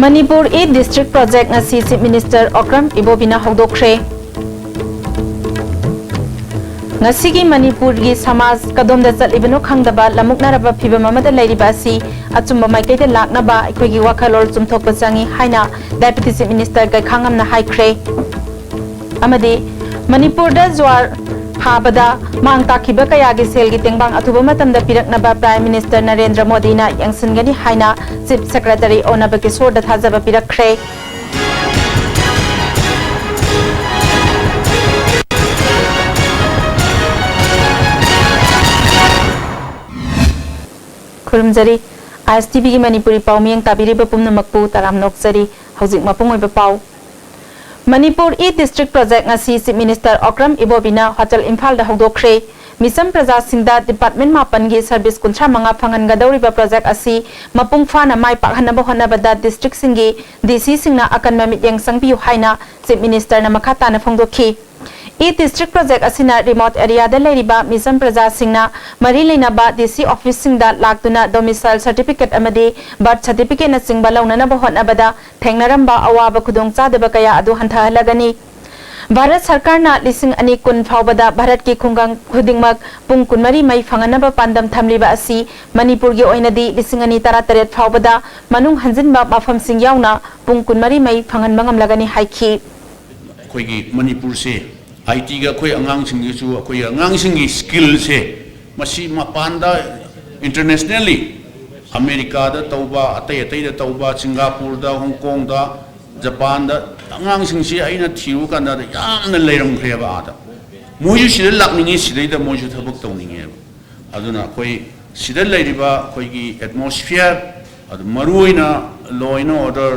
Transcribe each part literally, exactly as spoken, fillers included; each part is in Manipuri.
ꯃꯅꯤꯄꯨꯔ ꯏ ꯗꯤꯁꯇ꯭ꯔꯤꯛ ꯄ꯭ꯔꯣꯖꯦꯛ ꯉꯁꯤ ꯆꯤꯐ ꯃꯤꯅꯤꯁꯇꯔ ꯑꯣꯀ꯭ꯔꯝ ꯏꯕꯣꯕꯤꯅ ꯍꯧꯗꯣꯛꯈ꯭ꯔꯦ꯫ ꯉꯁꯤꯒꯤ ꯃꯅꯤꯄꯨꯔꯒꯤ ꯁꯃꯥꯖ ꯀꯗꯣꯝꯗ ꯆꯠꯂꯤꯕꯅꯣ ꯈꯪꯗꯕ ꯂꯝꯃꯨꯛꯅꯔꯕ ꯐꯤꯚꯝ ꯑꯃꯗ ꯂꯩꯔꯤꯕ ꯑꯁꯤ ꯑꯆꯨꯝꯕ ꯃꯥꯏꯀꯩꯗ ꯂꯥꯛꯅꯕ ꯑꯩꯈꯣꯏꯒꯤ ꯋꯥꯈꯜꯂꯣꯟ ꯆꯨꯝꯊꯣꯛꯄ ꯆꯪꯏ ꯍꯥꯏꯅ ꯗꯦꯄ꯭ꯌꯨꯇꯤ ꯆꯤꯐ ꯃꯤꯅꯤꯁꯇꯔ ꯀꯩꯈꯥꯉꯝꯅ ꯍꯥꯏꯈ꯭ꯔꯦ꯫ ꯑꯃꯗꯤ ꯃꯅꯤꯄꯨꯔꯗ ꯖ꯭ꯋꯥꯔ ꯍꯥꯕꯗ ꯃꯥꯡ ꯇꯥꯛꯈꯤꯕ ꯀꯌꯥꯒꯤ ꯁꯦꯜꯒꯤ ꯇꯦꯡꯕꯥꯡ ꯑꯊꯨꯕ ꯃꯇꯝꯗ ꯄꯤꯔꯛꯅꯕ ꯄ꯭ꯔꯥꯏꯝ ꯃꯤꯅꯤꯁꯇꯔ ꯅꯔꯦꯟꯗ꯭ꯔ ꯃꯣꯗꯤꯅ ꯌꯦꯡꯁꯤꯟꯒꯅꯤ ꯍꯥꯏꯅ ꯆꯤꯐ ꯁꯦꯀ꯭ꯔꯦꯇꯔꯤ ꯑꯣꯅꯕ ꯀꯤꯁꯣꯔꯗ ꯊꯥꯖꯕ ꯄꯤꯔꯛꯈ꯭ꯔꯦ꯫ ꯈꯨꯔꯨꯝꯖꯔꯤ꯫ ꯑꯥꯏ ꯑꯦꯁ ꯇꯤ ꯚꯤꯒꯤ ꯃꯅꯤꯄꯨꯔꯤ ꯄꯥꯎ ꯃꯤꯠꯌꯦꯡ ꯇꯥꯕꯤꯔꯤꯕ ꯄꯨꯝꯅꯃꯛꯄꯨ ꯇꯔꯥꯝꯅ ꯑꯣꯛꯆꯔꯤ꯫ ꯍꯧꯖꯤꯛ ꯃꯄꯨꯡ ꯑꯣꯏꯕ ꯄꯥꯎ꯫ ꯃꯅꯤꯄꯨꯔ ꯏ ꯗꯤꯁꯇ꯭ꯔꯤꯛ ꯄ꯭ꯔꯣꯖꯦꯛ ꯉꯁꯤ ꯆꯤꯐ ꯃꯤꯅꯤꯁꯇꯔ ꯑꯣꯀ꯭ꯔꯝ ꯏꯕꯣꯕꯤꯅ ꯍꯣꯇꯦꯜ ꯏꯝꯐꯥꯜꯗ ꯍꯧꯗꯣꯛꯈ꯭ꯔꯦ꯫ ꯃꯤꯆꯝ ꯄ꯭ꯔꯖꯥꯁꯤꯡꯗ ꯗꯤꯄꯥꯔꯠꯃꯦꯟ ꯃꯥꯄꯟꯒꯤ ꯁꯔꯚꯤꯁ ꯀꯨꯟꯊ꯭ꯔꯥ ꯃꯉꯥ ꯐꯪꯍꯟꯒꯗꯧꯔꯤꯕ ꯄ꯭ꯔꯣꯖꯦꯛ ꯑꯁꯤ ꯃꯄꯨꯡ ꯐꯥꯅ ꯃꯥꯏ ꯄꯥꯛꯍꯟꯅꯕ ꯍꯣꯠꯅꯕꯗ ꯗꯤꯁꯇ꯭ꯔꯤꯛꯁꯤꯡꯒꯤ ꯗꯤ ꯁꯤꯁꯤꯡꯅ ꯑꯀꯟꯕ ꯃꯤꯠꯌꯦꯡ ꯆꯪꯕꯤꯌꯨ ꯍꯥꯏꯅ ꯆꯤꯐ ꯃꯤꯅꯤꯁꯇꯔꯅ ꯃꯈꯥ ꯇꯥꯅ ꯐꯣꯡꯗꯣꯛꯈꯤ꯫ ꯏ ꯗꯤꯁꯇ꯭ꯔꯤꯛ ꯄ꯭ꯔꯣꯖꯦꯛ ꯑꯁꯤꯅ ꯔꯤꯃꯣꯠ ꯑꯦꯔꯤꯌꯥꯗ ꯂꯩꯔꯤꯕ ꯃꯤꯆꯝ ꯄ꯭ꯔꯖꯥꯁꯤꯡꯅ ꯃꯔꯤ ꯂꯩꯅꯕ ꯗꯤ ꯁꯤ ꯑꯣꯐꯤꯁꯁꯤꯡꯗ ꯂꯥꯛꯇꯨꯅ ꯗꯣꯃꯤꯁꯥꯏꯜ ꯁꯔꯇꯤꯐꯤꯀꯦꯠ ꯑꯃꯗꯤ ꯕꯔꯊ ꯁꯔꯇꯤꯐꯤꯀꯦꯠꯅꯆꯤꯡꯕ ꯂꯧꯅꯅꯕ ꯍꯣꯠꯅꯕꯗ ꯊꯦꯡꯅꯔꯝꯕ ꯑꯋꯥꯕ ꯈꯨꯗꯣꯡꯆꯥꯗꯕ ꯀꯌꯥ ꯑꯗꯨ ꯍꯟꯊꯍꯜꯂꯒꯅꯤ꯫ ꯚꯥꯔꯠ ꯁꯔꯀꯥꯔꯅ ꯂꯤꯁꯤꯡ ꯑꯅꯤ ꯀꯨꯟ ꯐꯥꯎꯕꯗ ꯚꯥꯔꯠꯀꯤ ꯈꯨꯡꯒꯪ ꯈꯨꯗꯤꯡꯃꯛ ꯄꯨꯡ ꯀꯨꯟꯃꯔꯤ ꯃꯩ ꯐꯪꯍꯟꯅꯕ ꯄꯥꯟꯗꯝ ꯊꯝꯂꯤꯕ ꯑꯁꯤ ꯃꯅꯤꯄꯨꯔꯒꯤ ꯑꯣꯏꯅꯗꯤ ꯂꯤꯁꯤꯡ ꯑꯅꯤ ꯇꯔꯥꯇꯔꯦꯠ ꯐꯥꯎꯕꯗ ꯃꯅꯨꯡ ꯍꯟꯖꯤꯟꯕ ꯃꯐꯝꯁꯤꯡ ꯌꯥꯎꯅ ꯄꯨꯡ ꯀꯨꯟꯃꯔꯤ ꯃꯩ ꯐꯪꯍꯟꯕ ꯉꯝꯂꯒꯅꯤ ꯍꯥꯏꯈꯤ꯫ ꯑꯩꯈꯣꯏꯒꯤ ꯃꯅꯤꯄꯨꯔꯁꯦ ꯑꯥꯏ ꯇꯤꯒ ꯑꯩꯈꯣꯏ ꯑꯉꯥꯡꯁꯤꯡꯒꯤꯁꯨ, ꯑꯩꯈꯣꯏꯒꯤ ꯑꯉꯥꯡꯁꯤꯡꯒꯤ ꯁ꯭ꯀꯤꯜꯁꯦ ꯃꯁꯤ ꯃꯄꯥꯟꯗ, ꯏꯟꯇꯔꯅꯦꯁꯅꯦꯜꯂꯤ, ꯑꯃꯦꯔꯤꯀꯥꯗ ꯇꯧꯕ, ꯑꯇꯩ ꯑꯇꯩꯗ ꯇꯧꯕ, ꯁꯤꯡꯒꯥꯄꯨꯔꯗ, ꯍꯣꯡꯀꯣꯡꯗ, ꯖꯄꯥꯟꯗ ꯑꯉꯥꯡꯁꯤꯡꯁꯤ ꯑꯩꯅ ꯊꯤꯔꯨ ꯀꯥꯟꯗ ꯌꯥꯝꯅ ꯂꯩꯔꯝꯈ꯭ꯔꯦꯕ ꯑꯥꯗ꯫ ꯃꯣꯏꯁꯨ ꯁꯤꯗ ꯂꯥꯛꯅꯤꯡꯉꯤ, ꯁꯤꯗꯩꯗ ꯃꯣꯏꯁꯨ ꯊꯕꯛ ꯇꯧꯅꯤꯡꯉꯦꯕ꯫ ꯑꯗꯨꯅ ꯑꯩꯈꯣꯏ ꯁꯤꯗ ꯂꯩꯔꯤꯕ ꯑꯩꯈꯣꯏꯒꯤ ꯑꯦꯠꯃꯣꯁꯐꯤꯌꯔ, ꯑꯗꯨ ꯃꯔꯨꯑꯣꯏꯅ law and order,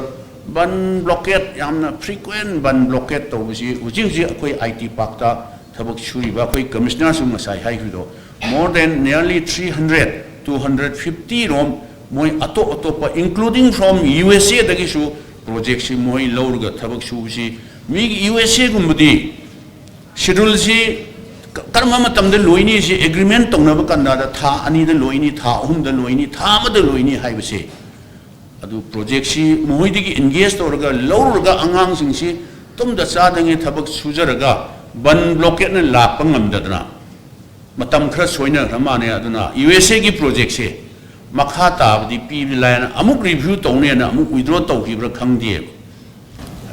bandh blockade, ꯌꯥꯝꯅ ꯐ꯭ꯔꯤꯀ꯭ꯋꯦꯟ ꯕꯟ ꯕ꯭ꯂꯣꯀꯦꯠ ꯇꯧꯕꯁꯤ ꯍꯧꯖꯤꯛ ꯍꯧꯖꯤꯛ ꯑꯩꯈꯣꯏ ꯑꯥꯏ ꯇꯤ ꯄꯥꯔꯛꯇ ꯊꯕꯛ ꯁꯨꯔꯤꯕ ꯑꯩꯈꯣꯏ ꯀꯃꯤꯁꯅꯔꯁꯨ ꯉꯁꯥꯏ ꯍꯥꯏꯈꯤꯕꯗꯣ, more than nearly three hundred, two hundred fifty ꯔꯣꯝ ꯃꯣꯏ ꯑꯇꯣꯞ ꯑꯇꯣꯞꯄ, including from ꯌꯨ ꯑꯦꯁ ꯑꯦꯗꯒꯤꯁꯨ ꯄ꯭ꯔꯣꯖꯦꯛꯁꯤ ꯃꯣꯏ ꯂꯧꯔꯒ ꯊꯕꯛ ꯁꯨꯕꯁꯤ, ꯃꯤꯒꯤ ꯌꯨ ꯑꯦꯁ ꯑꯦꯒꯨꯝꯕꯗꯤ ꯁꯦꯗꯨꯜꯁꯤ ꯀ-, ꯀꯔꯝꯕ ꯃꯇꯝꯗ ꯂꯣꯏꯅꯤ ꯁꯤ ꯑꯦꯒ꯭ꯔꯤꯃꯦꯟ ꯇꯧꯅꯕ ꯀꯥꯟꯗ ꯊꯥ ꯑꯅꯤꯗ ꯂꯣꯏꯅꯤ, ꯊꯥ ꯑꯍꯨꯝꯗ ꯂꯣꯏꯅꯤ, ꯊꯥ ꯑꯃꯗ ꯂꯣꯏꯅꯤ ꯍꯥꯏꯕꯁꯦ ꯑꯗꯨ ꯄ꯭ꯔꯣꯖꯦꯛꯁꯤ ꯃꯈꯣꯏꯗꯒꯤ ꯏꯟꯒꯦꯖ ꯇꯧꯔꯒ ꯂꯧꯔꯨꯔꯒ ꯑꯉꯥꯡꯁꯤꯡꯁꯤ ꯇꯨꯝꯗ ꯆꯥꯗꯉꯩ ꯊꯕꯛ ꯁꯨꯖꯔꯒ ꯕꯟ ꯕ꯭ꯂꯣꯀꯦꯠꯅ ꯂꯥꯛꯄ ꯉꯝꯗꯗꯅ ꯃꯇꯝ ꯈꯔ ꯁꯣꯏꯅꯈ꯭ꯔ ꯃꯥꯜꯂꯦ꯫ ꯑꯗꯨꯅ ꯌꯨ ꯑꯦꯁ ꯑꯦꯒꯤ ꯄ꯭ꯔꯣꯖꯦꯛꯁꯦ ꯃꯈꯥ ꯇꯥꯕꯗꯤ ꯄꯤꯕ ꯂꯥꯏꯅ ꯑꯃꯨꯛ ꯔꯤꯚ꯭ꯌꯨ ꯇꯧꯅꯦꯅ ꯑꯃꯨꯛ ꯋꯤꯗ꯭ꯔꯣ ꯇꯧꯈꯤꯕ꯭ꯔꯥ ꯈꯪꯗꯦꯕ꯫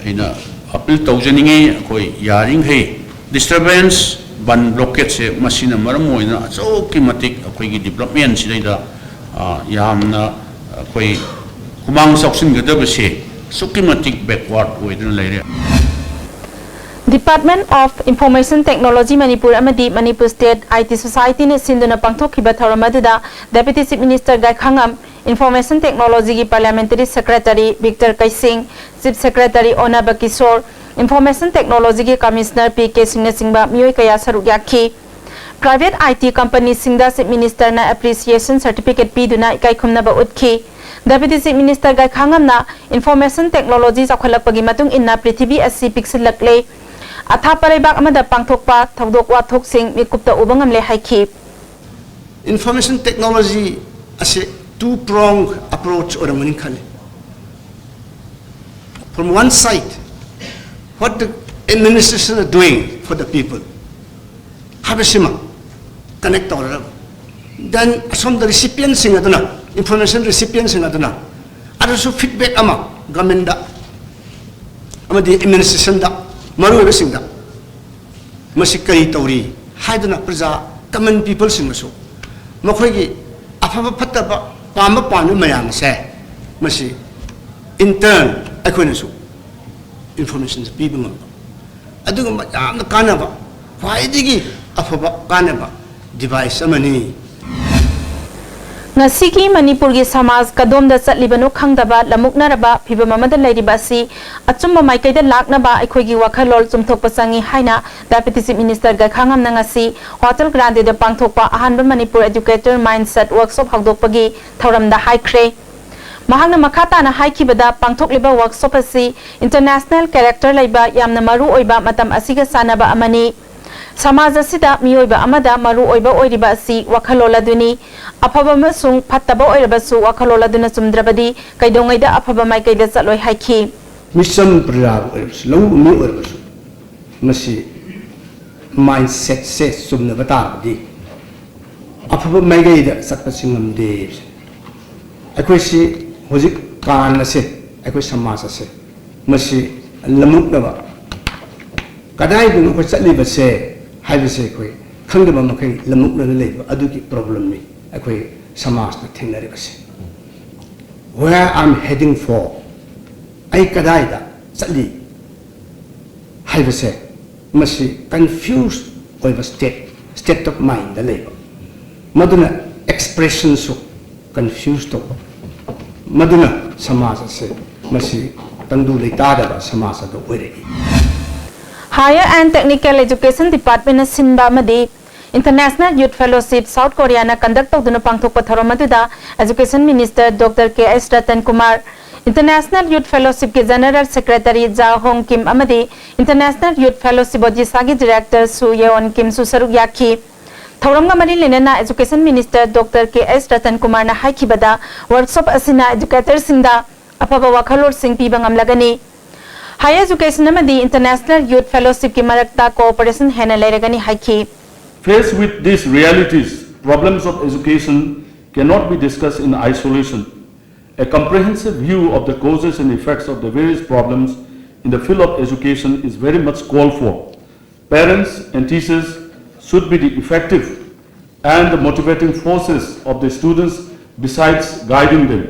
ꯑꯩꯅ ꯑꯄꯤꯜ ꯇꯧꯖꯅꯤꯡꯉꯤ, ꯑꯩꯈꯣꯏ ꯌꯥꯔꯤꯈꯩ ꯗꯤꯁꯇꯔꯕꯦꯟꯁ, ꯕꯟ ꯕ꯭ꯂꯣꯀꯦꯠꯁꯦ ꯃꯁꯤꯅ ꯃꯔꯝ ꯑꯣꯏꯗꯨꯅ ꯑꯁꯨꯛꯀꯤ ꯃꯇꯤꯛ ꯑꯩꯈꯣꯏꯒꯤ ꯗꯤꯕ꯭ꯂꯞꯃꯦꯟꯁꯤꯗꯩꯗ, ꯑ, ꯌꯥꯝꯅ ꯑꯩꯈꯣꯏ ꯈꯨꯃꯥꯡ ꯆꯥꯎꯁꯤꯟꯒꯗꯕꯁꯦ ꯑꯁꯨꯛꯀꯤ ꯃꯇꯤꯛ ꯕꯦꯛꯋꯥꯔꯗ ꯑꯣꯏꯗꯨꯅ ꯂꯩꯔꯦ꯫ Department of Information Technology Manipur ꯑꯃꯗꯤ Manipur State I T Societyꯅ ꯁꯤꯟꯗꯨꯅ ꯄꯥꯡꯊꯣꯛꯈꯤꯕ ꯊꯧꯔꯝ ꯑꯗꯨꯗ Deputy Chief Minister ꯒꯥꯏꯈꯥꯉꯝ, Information Technologyꯒꯤ Parliamentary Secretary Victor ꯀꯩꯁꯤꯡ, Chief Secretary ꯑꯣꯅꯥꯕ Kishore, Information Technologyꯒꯤ Commissioner P K ꯁꯤꯡꯅꯆꯤꯡꯕ ꯃꯤꯑꯣꯏ ꯀꯌꯥ ꯁꯔꯨꯛ ꯌꯥꯈꯤ꯫ Private I T companyꯁꯤꯡꯗ Chief Ministerꯅ Appreciation Certificate ꯄꯤꯗꯨꯅ ꯏꯀꯥꯏ ꯈꯨꯝꯅꯕ ꯎꯠꯈꯤ꯫ Deputy Chief Minister ꯒꯥꯏꯈꯥꯉꯝꯅ Information Technology ꯆꯥꯎꯈꯠꯂꯛꯄꯒꯤ ꯃꯇꯨꯡ ꯏꯟꯅ ꯄ꯭ꯔꯤꯊꯤꯕꯤ ꯑꯁꯤ ꯄꯤꯛꯁꯤꯜꯂꯛꯂꯦ꯫ ꯑꯊꯥꯞꯄ ꯂꯩꯕꯥꯛ ꯑꯃꯗ ꯄꯥꯡꯊꯣꯛꯄ ꯊꯧꯗꯣꯛ ꯋꯥꯊꯣꯛꯁꯤꯡ ꯃꯤꯀꯨꯞꯇ ꯎꯕ ꯉꯝꯂꯦ ꯍꯥꯏꯈꯤ꯫ Information technology ꯑꯁꯤ two prong approach ꯑꯣꯏꯔꯝꯒꯅꯤ ꯈꯜꯂꯤ꯫ From one side, what the administration are doing for the people ꯍꯥꯏꯕꯁꯤꯃ connect ꯇꯧꯔꯒ, then ꯑꯁꯣꯝꯗ recipientꯁꯤꯡ ꯑꯗꯨꯅ, information recipientꯁꯤꯡ ꯑꯗꯨꯅ ꯑꯗꯨꯁꯨ feedback ꯑꯃ governmentꯗ ꯑꯃꯗꯤ administrationꯗ ꯃꯔꯨꯑꯣꯏꯕꯁꯤꯡꯗ ꯃꯁꯤ ꯀꯔꯤ ꯇꯧꯔꯤ ꯍꯥꯏꯗꯨꯅ ꯄ꯭ꯔꯖꯥ, common peopleꯁꯤꯡꯅꯁꯨ ꯃꯈꯣꯏꯒꯤ ꯑꯐꯕ ꯐꯠꯇꯕ, ꯄꯥꯝꯕ ꯄꯥꯝꯗꯕ ꯃꯌꯥꯝ ꯑꯁꯦ ꯃꯁꯤ in turn ꯑꯩꯈꯣꯏꯅꯁꯨ informationꯁꯦ ꯄꯤꯕ ꯉꯝꯕ, ꯑꯗꯨꯒꯨꯝꯕ ꯌꯥꯝꯅ ꯀꯥꯟꯅꯕ, ꯈ꯭ꯋꯥꯏꯗꯒꯤ ꯑꯐꯕ ꯀꯥꯟꯅꯕ device ꯑꯃꯅꯤ꯫ ꯉꯁꯤꯒꯤ ꯃꯅꯤꯄꯨꯔꯒꯤ ꯁꯃꯥꯖ ꯀꯗꯣꯝꯗ ꯆꯠꯂꯤꯕꯅꯣ ꯈꯪꯗꯕ ꯂꯝꯃꯨꯛꯅꯔꯕ ꯐꯤꯚꯝ ꯑꯃꯗ ꯂꯩꯔꯤꯕ ꯑꯁꯤ ꯑꯆꯨꯝꯕ ꯃꯥꯏꯀꯩꯗ ꯂꯥꯛꯅꯕ ꯑꯩꯈꯣꯏꯒꯤ ꯋꯥꯈꯜꯂꯣꯟ ꯆꯨꯝꯊꯣꯛꯄ ꯆꯪꯏ ꯍꯥꯏꯅ Deputy Chief Minister ꯒꯥꯏꯈꯥꯉꯝꯅ ꯉꯁꯤ Hotel Grandeꯗ ꯄꯥꯡꯊꯣꯛꯄ ꯑꯍꯥꯟꯕ Manipur Educator Mindset Workshop ꯍꯧꯗꯣꯛꯄꯒꯤ ꯊꯧꯔꯝꯗ ꯍꯥꯏꯈ꯭ꯔꯦ꯫ ꯃꯍꯥꯛꯅ ꯃꯈꯥ ꯇꯥꯅ ꯍꯥꯏꯈꯤꯕꯗ, ꯄꯥꯡꯊꯣꯛꯂꯤꯕ workshop ꯑꯁꯤ international character ꯂꯩꯕ ꯌꯥꯝꯅ ꯃꯔꯨ ꯑꯣꯏꯕ ꯃꯇꯝ ꯑꯁꯤꯒ ꯆꯥꯟꯅꯕ ꯑꯃꯅꯤ꯫ ꯁꯃꯥꯖ ꯑꯁꯤꯗ ꯃꯤꯑꯣꯏꯕ ꯑꯃꯗ ꯃꯔꯨ ꯑꯣꯏꯕ ꯑꯣꯏꯔꯤꯕ ꯑꯁꯤ ꯋꯥꯈꯜꯂꯣꯟ ꯑꯗꯨꯅꯤ꯫ ꯑꯐꯕ ꯑꯃꯁꯨꯡ ꯐꯠꯇꯕ ꯑꯣꯏꯔꯕꯁꯨ ꯋꯥꯈꯜꯂꯣꯟ ꯑꯗꯨꯅ ꯆꯨꯝꯗ꯭ꯔꯕꯗꯤ ꯀꯩꯗꯧꯉꯩꯗ ꯑꯐꯕ ꯃꯥꯏꯀꯩꯗ ꯆꯠꯂꯣꯏ ꯍꯥꯏꯈꯤ꯫ ꯃꯤꯆꯝ ꯄ꯭ꯔꯖꯥꯕꯨ ꯑꯣꯏꯔꯕꯁꯨ, ꯂꯧꯎꯕ ꯃꯤ ꯑꯣꯏꯔꯕꯁꯨ, ꯃꯁꯤ ꯃꯥꯏꯟꯁꯦꯠꯁꯦ ꯆꯨꯝꯅꯕ ꯇꯥꯔꯕꯗꯤ ꯑꯐꯕ ꯃꯥꯏꯀꯩꯗ ꯆꯠꯄꯁꯤ ꯉꯝꯗꯦ꯫ ꯑꯩꯈꯣꯏꯁꯤ ꯍꯧꯖꯤꯛ ꯀꯥꯟ ꯑꯁꯦ, ꯑꯩꯈꯣꯏ ꯁꯃꯥꯖ ꯑꯁꯦ ꯃꯁꯤ ꯂꯝꯂꯨꯛꯅꯕ, ꯀꯗꯥꯏꯗꯅꯣ ꯑꯩꯈꯣꯏ ꯆꯠꯂꯤꯕꯁꯦ ꯍꯥꯏꯕꯁꯦ ꯑꯩꯈꯣꯏ ꯈꯪꯗꯕ ꯃꯈꯩ ꯂꯝꯂꯨꯛꯅꯅ ꯂꯩꯕ ꯑꯗꯨꯒꯤ ꯄ꯭ꯔꯣꯕ꯭ꯂꯦꯝꯅꯤ ꯑꯩꯈꯣꯏ ꯁꯃꯥꯖꯅ ꯊꯦꯡꯅꯔꯤꯕꯁꯦ꯫ Where I'm heading for, ꯑꯩ ꯀꯗꯥꯏꯗ ꯆꯠꯂꯤ ꯍꯥꯏꯕꯁꯦ, ꯃꯁꯤ ꯀꯟꯐ꯭ꯌꯨꯁ ꯑꯣꯏꯕ ꯁ꯭ꯇꯦꯠ, ꯁ꯭ꯇꯦꯠ ꯑꯣꯐ ꯃꯥꯏꯟꯗ ꯂꯩꯕ, ꯃꯗꯨꯅ ꯑꯦꯛꯁꯄ꯭ꯔꯦꯁꯟꯁꯨ ꯀꯟꯐ꯭ꯌꯨꯁ ꯇꯧꯕ, ꯃꯗꯨꯅ ꯁꯃꯥꯖ ꯑꯁꯦ ꯃꯁꯤ ꯇꯪꯗꯨ ꯂꯩꯇꯥꯗꯕ ꯁꯃꯥꯖ ꯑꯗꯨ ꯑꯣꯏꯔꯛꯏ꯫ Higher and Technical Education Department ꯅ ꯁꯤꯟꯕ ꯑꯃꯗꯤ International Youth Fellowship South Korea ꯅ conduct ꯇꯧꯗꯨꯅ ꯄꯥꯡꯊꯣꯛꯄ ꯊꯧꯔꯝ ꯑꯗꯨꯗ Education Minister Doctor K S Ratan Kumar, International Youth Fellowship ꯀꯤ General Secretary Ja Hong Kim ꯑꯃꯗꯤ International Youth Fellowship ꯑꯣꯗꯤꯁꯥꯒꯤ Director Su Yeon Kim ꯁꯨ ꯁꯔꯨꯛ ꯌꯥꯈꯤ꯫ ꯊꯧꯔꯝꯒ ꯃꯔꯤ ꯂꯩꯅꯅ Education Minister Doctor K S Ratan Kumar ꯅ ꯍꯥꯏꯈꯤꯕꯗ, workshop ꯑꯁꯤꯅ educator ꯁꯤꯡꯗ ꯑꯐꯕ ꯋꯥꯈꯜꯂꯣꯟꯁꯤꯡ ꯄꯤꯕ ꯉꯝꯂꯒꯅꯤ꯫ Higher Education ꯑꯃꯗꯤ International Youth Fellowship ꯀꯤ ꯃꯔꯛꯇ cooperation ꯍꯦꯟꯅ ꯂꯩꯔꯒꯅꯤ ꯍꯥꯏꯈꯤ꯫ Faced with these realities, problems of education cannot be discussed in isolation. A comprehensive view of the causes and effects of the various problems in the field of education is very much called for. Parents and teachers should be the effective and the motivating forces of the students besides guiding them.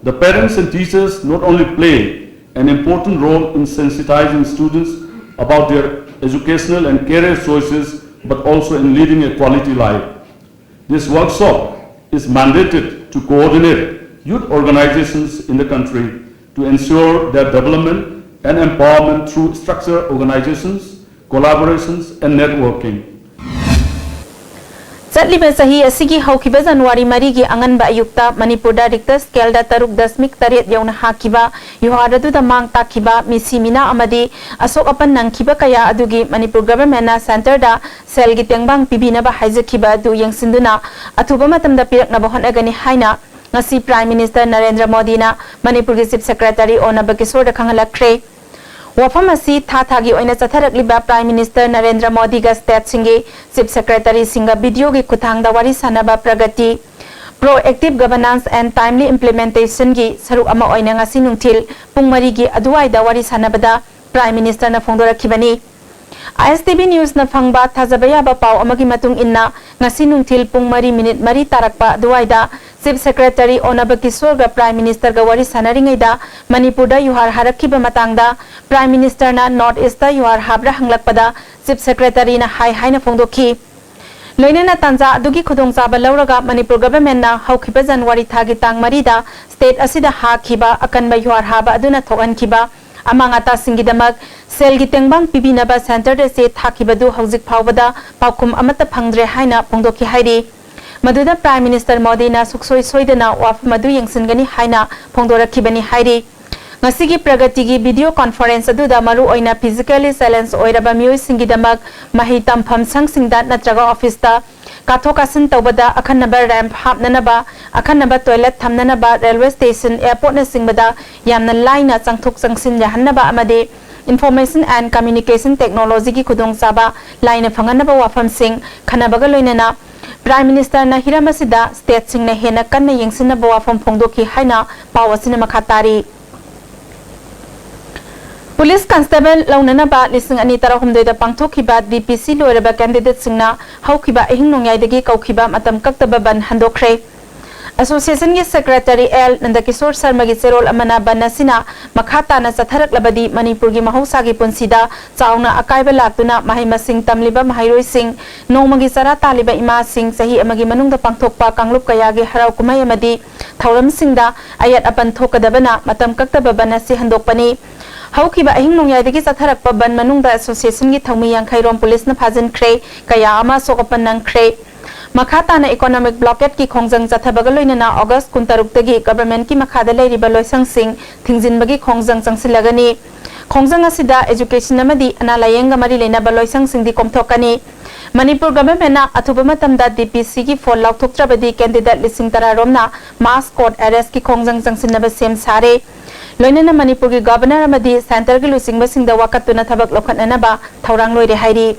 The parents and teachers not only play an important role in sensitizing students about their educational and career choices but also in leading a quality life. This workshop is mandated to coordinate youth organizations in the country to ensure their development and empowerment through structured organizations, collaborations and networking. ꯆꯠꯂꯤꯕ ꯆꯍꯤ ꯑꯁꯤꯒꯤ ꯍꯧꯈꯤꯕ ꯖꯅꯋꯥꯔꯤ ꯃꯔꯤꯒꯤ ꯑꯉꯟꯕ ꯑꯌꯨꯛꯇ ꯃꯅꯤꯄꯨꯔꯗ ꯔꯤꯛꯇꯔ ꯁ꯭ꯀꯦꯜꯗ ꯇꯔꯨꯛ ꯗꯁꯃꯤꯛ ꯇꯔꯦꯠ ꯌꯧꯅ ꯍꯥꯈꯤꯕ ꯌꯨꯍꯥꯔ ꯑꯗꯨꯗ ꯃꯥꯡ ꯇꯥꯛꯈꯤꯕ ꯃꯤꯁꯤ ꯃꯤꯅꯥ ꯑꯃꯗꯤ ꯑꯁꯣꯛ ꯑꯄꯟ ꯅꯪꯈꯤꯕ ꯀꯌꯥ ꯑꯗꯨꯒꯤ ꯃꯅꯤꯄꯨꯔ ꯒꯚꯔꯟꯃꯦꯟꯠꯅ ꯁꯦꯟꯇꯔꯗ ꯁꯦꯜꯒꯤ ꯇꯦꯡꯕꯥꯡ ꯄꯤꯕꯤꯅꯕ ꯍꯥꯏꯖꯈꯤꯕ ꯑꯗꯨ ꯌꯦꯡꯁꯤꯟꯗꯨꯅ ꯑꯊꯨꯕ ꯃꯇꯝꯗ ꯄꯤꯔꯛꯅꯕ ꯍꯣꯠꯅꯒꯅꯤ ꯍꯥꯏꯅ ꯉꯁꯤ ꯄ꯭ꯔꯥꯏꯝ ꯃꯤꯅꯤꯁꯇꯔ ꯅꯔꯦꯟꯗ꯭ꯔ ꯃꯣꯗꯤꯅ ꯃꯅꯤꯄꯨꯔꯒꯤ ꯆꯤꯐ ꯁꯦꯀ꯭ꯔꯦꯇꯔꯤ ꯑꯣ ꯅꯕꯀꯤꯁꯣꯔꯗ ꯈꯪꯍꯜꯂꯛꯈ꯭ꯔꯦ꯫ ꯋꯥꯐꯝ ꯑꯁꯤ ꯊꯥ ꯊꯥꯒꯤ ꯑꯣꯏꯅ ꯆꯠꯊꯔꯛꯂꯤꯕ ꯄ꯭ꯔꯥꯏꯝ ꯃꯤꯅꯤꯁꯇꯔ ꯅꯔꯦꯟꯗ꯭ꯔ ꯃꯣꯗꯤꯒ ꯁ꯭ꯇꯦꯠꯁꯤꯡꯒꯤ ꯆꯤꯐ ꯁꯦꯀ꯭ꯔꯦꯇꯔꯤꯁꯤꯡꯒ ꯚꯤꯗꯤꯑꯣꯒꯤ ꯈꯨꯠꯊꯥꯡꯗ ꯋꯥꯔꯤ ꯁꯥꯅꯕ ꯄ꯭ꯔꯒꯇꯤ, Proactive Governance and Timely Implementationꯒꯤ ꯁꯔꯨꯛ ꯑꯃ ꯑꯣꯏꯅ ꯉꯁꯤ ꯅꯨꯡꯊꯤꯜ ꯄꯨꯡ ꯃꯔꯤꯒꯤ ꯑꯗꯨꯋꯥꯏꯗ ꯋꯥꯔꯤ ꯁꯥꯅꯕꯗ ꯄ꯭ꯔꯥꯏꯝ ꯃꯤꯅꯤꯁꯇꯔꯅ ꯐꯣꯡꯗꯣꯔꯛꯈꯤꯕꯅꯤ꯫ ISTV Newsꯅ ꯐꯪꯕ ꯊꯥꯖꯕ ꯌꯥꯕ ꯄꯥꯎ ꯑꯃꯒꯤ ꯃꯇꯨꯡ ꯏꯟꯅ, ꯉꯁꯤ ꯅꯨꯡꯊꯤꯜ ꯄꯨꯡ ꯃꯔꯤ ꯃꯤꯅꯤꯠ ꯃꯔꯤ ꯇꯥꯔꯛꯄ ꯑꯗꯨꯋꯥꯏꯗ ꯆꯤꯐ ꯁꯦꯀ꯭ꯔꯦꯇꯔꯤ ꯑꯣ ꯅꯕꯀꯤꯁꯣꯔꯒ ꯄ꯭ꯔꯥꯏꯝ ꯃꯤꯅꯤꯁꯇꯔꯒ ꯋꯥꯔꯤ ꯁꯥꯟꯅꯔꯤꯉꯩꯗ ꯃꯅꯤꯄꯨꯔꯗ ꯌꯨꯍꯥꯔ ꯍꯥꯔꯛꯈꯤꯕ ꯃꯇꯥꯡꯗ ꯄ꯭ꯔꯥꯏꯝ ꯃꯤꯅꯤꯁꯇꯔꯅ ꯅꯣꯔꯠ ꯏꯁꯇ ꯌꯨꯍꯥꯔ ꯍꯥꯕ꯭ꯔꯥ ꯍꯪꯂꯛꯄꯗ ꯆꯤꯐ ꯁꯦꯀ꯭ꯔꯦꯇꯔꯤꯅ ꯍꯥꯏ ꯍꯥꯏꯅ ꯐꯣꯡꯗꯣꯛꯈꯤ꯫ ꯂꯣꯏꯅꯅ ꯇꯥꯟꯖꯥ ꯑꯗꯨꯒꯤ ꯈꯨꯗꯣꯡꯆꯥꯕ ꯂꯧꯔꯒ ꯃꯅꯤꯄꯨꯔ ꯒꯚꯔꯟꯃꯦꯟꯠꯅ ꯍꯧꯈꯤꯕ ꯖꯅꯋꯥꯔꯤ ꯊꯥꯒꯤ ꯇꯥꯡ ꯃꯔꯤꯗ ꯁ꯭ꯇꯦꯠ ꯑꯁꯤꯗ ꯍꯥꯈꯤꯕ ꯑꯀꯟꯕ ꯌꯨꯍꯥꯔ ꯍꯥꯕ ꯑꯗꯨꯅ ꯊꯣꯛꯍꯟꯈꯤꯕ ꯑꯃꯥꯡ ꯑꯇꯥꯁꯤꯡꯒꯤꯗꯃꯛ ꯁꯦꯜꯒꯤ ꯇꯦꯡꯕꯥꯡ ꯄꯤꯕꯤꯅꯕ ꯁꯦꯟꯇꯔꯗ ꯆꯦ ꯊꯥꯈꯤꯕꯗꯨ ꯍꯧꯖꯤꯛ ꯐꯥꯎꯕꯗ ꯄꯥꯎꯈꯨꯝ ꯑꯃꯠꯇ ꯐꯪꯗ꯭ꯔꯦ ꯍꯥꯏꯅ ꯐꯣꯡꯗꯣꯛꯈꯤ ꯍꯥꯏꯔꯤ꯫ ꯃꯗꯨꯗ ꯄ꯭ꯔꯥꯏꯝ ꯃꯤꯅꯤꯁꯇꯔ ꯃꯣꯗꯤꯅ ꯁꯨꯡꯁꯣꯏ ꯁꯣꯏꯗꯅ ꯋꯥꯐꯝ ꯑꯗꯨ ꯌꯦꯡꯁꯤꯟꯒꯅꯤ ꯍꯥꯏꯅ ꯐꯣꯡꯗꯣꯔꯛꯈꯤꯕꯅꯤ ꯍꯥꯏꯔꯤ꯫ ꯉꯁꯤꯒꯤ ꯄ꯭ꯔꯒꯇꯤꯒꯤ ꯚꯤꯗꯤꯑꯣ ꯀꯣꯟꯐꯔꯦꯟꯁ ꯑꯗꯨꯗ ꯃꯔꯨ ꯑꯣꯏꯅ ꯐꯤꯖꯤꯀꯦꯜꯂꯤ ꯆꯦꯂꯦꯟꯖ ꯑꯣꯏꯔꯕ ꯃꯤꯑꯣꯏꯁꯤꯡꯒꯤꯗꯃꯛ ꯃꯍꯩ ꯇꯝꯐꯝ ꯁꯪꯁꯤꯡꯗ ꯅꯠꯇ꯭ꯔꯒ ꯑꯣꯐꯤꯁꯇ ꯀꯥꯊꯣꯛ ꯀꯥꯁꯤꯟ ꯇꯧꯕꯗ ꯑꯈꯟꯅꯕ ꯔꯦꯝꯞ ꯍꯥꯞꯅꯅꯕ, ꯑꯈꯟꯅꯕ ꯇꯣꯏꯂꯦꯠ ꯊꯝꯅꯅꯕ, ꯔꯦꯜꯋꯦ ꯁ꯭ꯇꯦꯁꯟ, ꯑꯦꯌꯔꯄꯣꯔꯠꯅꯆꯤꯡꯕꯗ ꯌꯥꯝꯅ ꯂꯥꯏꯅ ꯆꯪꯊꯣꯛ ꯆꯪꯁꯤꯟ ꯌꯥꯍꯟꯅꯕ ꯑꯃꯗꯤ Information and Communication Technologyꯒꯤ ꯈꯨꯗꯣꯡꯆꯥꯕ ꯂꯥꯏꯅ ꯐꯪꯍꯟꯅꯕ ꯋꯥꯐꯝꯁꯤꯡ ꯈꯟꯅꯕꯒ ꯂꯣꯏꯅꯅ ꯄ꯭ꯔꯥꯏꯝ ꯃꯤꯅꯤꯁꯇꯔꯅ ꯍꯤꯔꯝ ꯑꯁꯤꯗ ꯁ꯭ꯇꯦꯠꯁꯤꯡꯅ ꯍꯦꯟꯅ ꯀꯟꯅ ꯌꯦꯡꯁꯤꯟꯅꯕ ꯋꯥꯐꯝ ꯐꯣꯡꯗꯣꯛꯈꯤ ꯍꯥꯏꯅ ꯄꯥꯎ ꯑꯁꯤꯅ ꯃꯈꯥ ꯇꯥꯔꯤ꯫ ꯄꯨꯂꯤꯁ ꯀꯟꯁꯇꯦꯕꯜ ꯂꯧꯅꯅꯕ ꯂꯤꯁꯤꯡ ꯑꯅꯤ ꯇꯔꯥꯍꯨꯝꯗꯣꯏꯗ ꯄꯥꯡꯊꯣꯛꯈꯤꯕ DPC ꯂꯣꯏꯔꯕ ꯀꯦꯟꯗꯤꯗꯦꯠꯁꯤꯡꯅ ꯍꯧꯈꯤꯕ ꯑꯍꯤꯡ ꯅꯣꯡꯌꯥꯏꯗꯒꯤ ꯀꯧꯈꯤꯕ ꯃꯇꯝ ꯀꯛꯇꯕ ꯕꯟ ꯍꯟꯗꯣꯛꯈ꯭ꯔꯦ꯫ ꯑꯦꯁꯣꯁꯤꯌꯦꯁꯟꯒꯤ ꯁꯦꯀ꯭ꯔꯦꯇꯔꯤ ꯑꯦꯜ ꯅꯟꯗꯀꯤꯁꯣꯔ ꯁꯔꯃꯒꯤ ꯆꯦꯔꯣꯜ ꯑꯃꯅ ꯕꯟ ꯑꯁꯤꯅ ꯃꯈꯥ ꯇꯥꯅ ꯆꯠꯊꯔꯛꯂꯕꯗꯤ ꯃꯅꯤꯄꯨꯔꯒꯤ ꯃꯍꯧꯁꯥꯒꯤ ꯄꯨꯟꯁꯤꯗ ꯆꯥꯎꯅ ꯑꯀꯥꯏꯕ ꯂꯥꯛꯇꯨꯅ ꯃꯍꯩ ꯃꯁꯤꯡ ꯇꯝꯂꯤꯕ ꯃꯍꯩꯔꯣꯏꯁꯤꯡ, ꯅꯣꯡꯃꯒꯤ ꯆꯔꯥ ꯇꯥꯜꯂꯤꯕ ꯏꯃꯥꯁꯤꯡ, ꯆꯍꯤ ꯑꯃꯒꯤ ꯃꯅꯨꯡꯗ ꯄꯥꯡꯊꯣꯛꯄ ꯀꯥꯡꯂꯨꯞ ꯀꯌꯥꯒꯤ ꯍꯔꯥꯎ ꯀꯨꯝꯍꯩ ꯑꯃꯗꯤ ꯊꯧꯔꯝꯁꯤꯡꯗ ꯑꯌꯦꯠ ꯑꯄꯟ ꯊꯣꯛꯀꯗꯕꯅ ꯃꯇꯝ ꯀꯛꯇꯕ ꯕꯟ ꯑꯁꯤ ꯍꯟꯗꯣꯛꯄꯅꯤ꯫ ꯍꯧꯈꯤꯕ ꯑꯍꯤꯡ ꯅꯣꯡꯌꯥꯏꯗꯒꯤ ꯆꯠꯊꯔꯛꯄ ꯕꯟ ꯃꯅꯨꯡꯗ ꯑꯦꯁꯣꯁꯤꯌꯦꯁꯟꯒꯤ ꯊꯧꯃꯤ ꯌꯥꯡꯈꯩ ꯔꯣꯝ ꯄꯨꯂꯤꯁꯅ ꯐꯥꯖꯤꯟꯈ꯭ꯔꯦ, ꯀꯌꯥ ꯑꯃ ꯑꯁꯣꯛ ꯑꯄꯟ ꯅꯪꯈ꯭ꯔꯦ꯫ ꯃꯈꯥ ꯇꯥꯅ economic blockade ꯀꯤ ꯈꯣꯡꯖꯪ ꯆꯠꯊꯕꯒ ꯂꯣꯏꯅꯅ August ꯀꯨꯟꯇꯔꯨꯛꯇꯒꯤ government ꯀꯤ ꯃꯈꯥꯗ ꯂꯩꯔꯤꯕ ꯂꯣꯏꯁꯪꯁꯤꯡ ꯊꯤꯡꯖꯤꯟꯕꯒꯤ ꯈꯣꯡꯖꯪ ꯆꯪꯁꯤꯜꯂꯒꯅꯤ꯫ ꯈꯣꯡꯖꯪ ꯑꯁꯤꯗ education ꯑꯃꯗꯤ ꯑꯅꯥ ꯂꯥꯌꯦꯡꯒ ꯃꯔꯤ ꯂꯩꯅꯕ ꯂꯣꯏꯁꯪꯁꯤꯡꯗꯤ ꯀꯣꯝꯊꯣꯛꯀꯅꯤ꯫ ꯃꯅꯤꯄꯨꯔ government ꯅ ꯑꯊꯨꯕ ꯃꯇꯝꯗ D P C ꯒꯤ ꯐꯣꯜ ꯂꯥꯎꯊꯣꯛꯇ꯭ꯔꯕꯗꯤ candidate ꯂꯤꯁꯤꯡ ꯇꯔꯥ ꯔꯣꯝꯅ mass court arrest ꯀꯤ ꯈꯣꯡꯖꯪ ꯆꯪꯁꯤꯟꯅꯕ ꯁꯦꯝ ꯁꯥꯔꯦ꯫ ꯂꯣꯏꯅꯅ ꯃꯅꯤꯄꯨꯔꯒꯤ governor ꯑꯃꯗꯤ centre ꯒꯤ ꯂꯨꯆꯤꯡꯕꯁꯤꯡꯗ ꯋꯥꯀꯠꯇꯨꯅ ꯊꯕꯛ ꯂꯧꯈꯠꯅꯅꯕ ꯊꯧꯔꯥꯡ ꯂꯣꯏꯔꯦ ꯍꯥꯏꯔꯤ꯫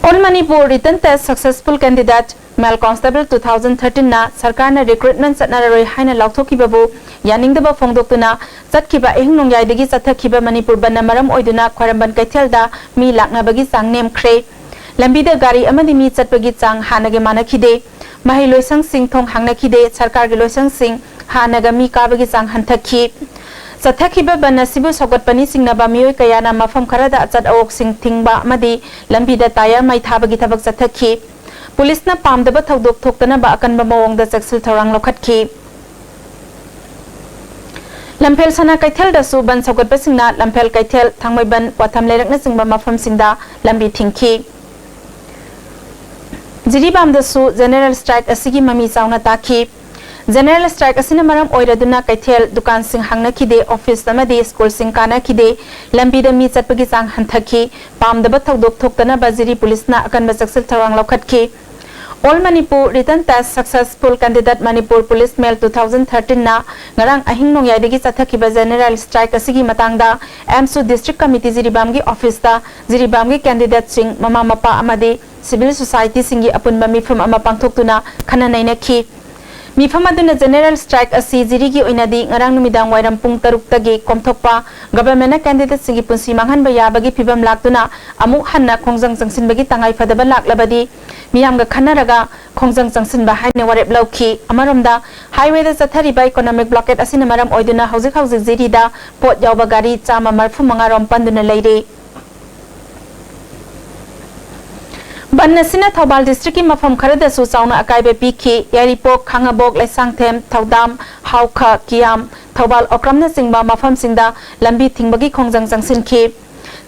All Manipur written test successful candidate male constable two thousand thirteen ꯅ ꯁꯔꯀꯥꯔꯅ recruitment ꯆꯠꯅꯔꯔꯣꯏ ꯍꯥꯏꯅ ꯂꯥꯎꯊꯣꯛꯈꯤꯕꯕꯨ ꯌꯥꯅꯤꯡꯗꯕ ꯐꯣꯡꯗꯣꯛꯇꯨꯅ ꯆꯠꯈꯤꯕ ꯑꯍꯤꯡ ꯅꯣꯡꯌꯥꯏꯗꯒꯤ ꯆꯠꯊꯈꯤꯕ ꯃꯅꯤꯄꯨꯔ ꯕꯟꯗ ꯃꯔꯝ ꯑꯣꯏꯗꯨꯅ ꯈ꯭ꯋꯥꯏꯔꯝꯕꯟ ꯀꯩꯊꯦꯜꯗ ꯃꯤ ꯂꯥꯛꯅꯕꯒꯤ ꯆꯥꯡ ꯅꯦꯝꯈ꯭ꯔꯦ꯫ ꯂꯝꯕꯤꯗ ꯒꯥꯔꯤ ꯑꯃꯗꯤ ꯃꯤ ꯆꯠꯄꯒꯤ ꯆꯥꯡ ꯍꯥꯟꯅꯒ ꯃꯥꯟꯅꯈꯤꯗꯦ꯫ ꯃꯍꯩ ꯂꯣꯏꯁꯪꯁꯤꯡ ꯊꯣꯡ ꯍꯥꯡꯅꯈꯤꯗꯦ꯫ ꯁꯔꯀꯥꯔꯒꯤ ꯂꯣꯏꯁꯪꯁꯤꯡ ꯍꯥꯟꯅꯒ ꯃꯤ ꯀꯥꯕꯒꯤ ꯆꯥꯡ ꯍꯟꯊꯈꯤ꯫ ꯆꯠꯊꯈꯤꯕ ꯕꯟ ꯑꯁꯤꯕꯨ ꯁꯧꯒꯠꯄꯅꯤ ꯆꯤꯡꯅꯕ ꯃꯤꯑꯣꯏ ꯀꯌꯥꯅ ꯃꯐꯝ ꯈꯔꯗ ꯑꯆꯠ ꯑꯋꯣꯛꯁꯤꯡ ꯊꯤꯡꯕ ꯑꯃꯗꯤ ꯂꯝꯕꯤꯗ tyre ꯃꯩ ꯊꯥꯕꯒꯤ ꯊꯕꯛ ꯆꯠꯊꯈꯤ꯫ ꯄꯨꯂꯤꯁꯅ ꯄꯥꯝꯗꯕ ꯊꯧꯗꯣꯛ ꯊꯣꯛꯇꯅꯕ ꯑꯀꯟꯕ ꯃꯑꯣꯡꯗ ꯆꯦꯛꯁꯤꯜ ꯊꯧꯔꯥꯡ ꯂꯧꯈꯠꯈꯤ꯫ ꯂꯝꯐꯦꯜ ꯁꯅꯥ ꯀꯩꯊꯦꯜꯗꯁꯨ ꯕꯟ ꯁꯧꯒꯠꯄꯁꯤꯡꯅ ꯂꯝꯐꯦꯜ ꯀꯩꯊꯦꯜ, ꯊꯥꯡꯃꯩꯕꯟ, ꯋꯥꯊꯝ ꯂꯩꯔꯛꯅꯆꯤꯡꯕ ꯃꯐꯝꯁꯤꯡꯗ ꯂꯝꯕꯤ ꯊꯤꯡꯈꯤ꯫ ꯖꯤꯔꯤꯕꯥꯝꯗꯁꯨ general strike ꯑꯁꯤꯒꯤ ꯃꯃꯤ ꯆꯥꯎꯅ ꯇꯥꯈꯤ꯫ General strike ꯑꯁꯤꯅ ꯃꯔꯝ ꯑꯣꯏꯔꯗꯨꯅ ꯀꯩꯊꯦꯜ, ꯗꯨꯀꯥꯟꯁꯤꯡ ꯍꯥꯡꯅꯈꯤꯗꯦ, office ꯑꯃꯗꯤ schoolꯁꯤꯡ ꯀꯥꯅꯈꯤꯗꯦ, ꯂꯝꯕꯤꯗ ꯃꯤ ꯆꯠꯄꯒꯤ ꯆꯥꯡ ꯍꯟꯊꯈꯤ꯫ ꯄꯥꯝꯗꯕ ꯊꯧꯗꯣꯛ ꯊꯣꯛꯇꯅꯕ ꯖꯤꯔꯤ ꯄꯨꯂꯤꯁꯅ ꯑꯀꯟꯕ ꯆꯦꯛꯁꯤꯜ ꯊꯧꯔꯥꯡ ꯂꯧꯈꯠꯈꯤ꯫ All Manipur written test successful candidate Manipur Police Mail two thousand thirteen ꯅ ꯉꯔꯥꯡ ꯑꯍꯤꯡ ꯅꯣꯡꯌꯥꯏꯗꯒꯤ ꯆꯠꯊꯈꯤꯕ general strike ꯑꯁꯤꯒꯤ ꯃꯇꯥꯡꯗ ꯑꯦꯝꯁꯨ district committee ꯖꯤꯔꯤꯕꯥꯝꯒꯤ officeꯇ ꯖꯤꯔꯤꯕꯥꯝꯒꯤ candidateꯁꯤꯡ, ꯃꯃꯥ ꯃꯄꯥ ꯑꯃꯗꯤ civil societyꯁꯤꯡꯒꯤ ꯑꯄꯨꯟꯕ ꯃꯤꯐꯝ ꯑꯃ ꯄꯥꯡꯊꯣꯛꯇꯨꯅ ꯈꯟꯅ ꯅꯩꯅꯈꯤ꯫ ꯃꯤꯐꯝ ꯑꯗꯨꯅ general strike ꯑꯁꯤ ꯖꯤꯔꯤꯒꯤ ꯑꯣꯏꯅꯗꯤ ꯉꯔꯥꯡ ꯅꯨꯃꯤꯗꯥꯡ ꯋꯥꯏꯔꯝ ꯄꯨꯡ ꯇꯔꯨꯛꯇꯒꯤ ꯀꯣꯝꯊꯣꯛꯄ, governmentꯅ candidateꯁꯤꯡꯒꯤ ꯄꯨꯟꯁꯤ ꯃꯥꯡꯍꯟꯕ ꯌꯥꯕꯒꯤ ꯐꯤꯚꯝ ꯂꯥꯛꯇꯨꯅ ꯑꯃꯨꯛ ꯍꯟꯅ ꯈꯣꯡꯖꯪ ꯆꯪꯁꯤꯟꯕꯒꯤ ꯇꯉꯥꯏ ꯐꯗꯕ ꯂꯥꯛꯂꯕꯗꯤ ꯃꯤꯌꯥꯝꯒ ꯈꯟꯅꯔꯒ ꯈꯣꯡꯖꯪ ꯆꯪꯁꯤꯟꯕ ꯍꯥꯏꯅ ꯋꯥꯔꯦꯞ ꯂꯧꯈꯤ꯫ ꯑꯃꯔꯣꯝꯗ highwayꯗ ꯆꯠꯊꯔꯤꯕ economic blockade ꯑꯁꯤꯅ ꯃꯔꯝ ꯑꯣꯏꯗꯨꯅ ꯍꯧꯖꯤꯛ ꯍꯧꯖꯤꯛ ꯖꯤꯔꯤꯗ ꯄꯣꯠ ꯌꯥꯎꯕ ꯒꯥꯔꯤ ꯆꯥꯝꯃ ꯃꯔꯤꯐꯨ ꯃꯉꯥ ꯔꯣꯝ ꯄꯟꯗꯨꯅ ꯂꯩꯔꯤ꯫ ꯕꯟ ꯑꯁꯤꯅ ꯊꯧꯕꯥꯜ districtꯀꯤ ꯃꯐꯝ ꯈꯔꯗꯁꯨ ꯆꯥꯎꯅ ꯑꯀꯥꯏꯕ ꯄꯤꯈꯤ꯫ ꯌꯥꯏꯔꯤꯄꯣꯛ, ꯈꯥꯉꯕꯣꯛ, ꯂꯩꯁꯥꯡꯊꯦꯝ, ꯊꯧꯗꯥꯝ, ꯍꯥꯎꯈ, ꯀꯤꯌꯥꯝ, ꯊꯧꯕꯥꯜ ꯑꯣꯀ꯭ꯔꯝꯅꯆꯤꯡꯕ ꯃꯐꯝꯁꯤꯡꯗ ꯂꯝꯕꯤ ꯊꯤꯡꯕꯒꯤ ꯈꯣꯡꯖꯪ ꯆꯪꯁꯤꯟꯈꯤ꯫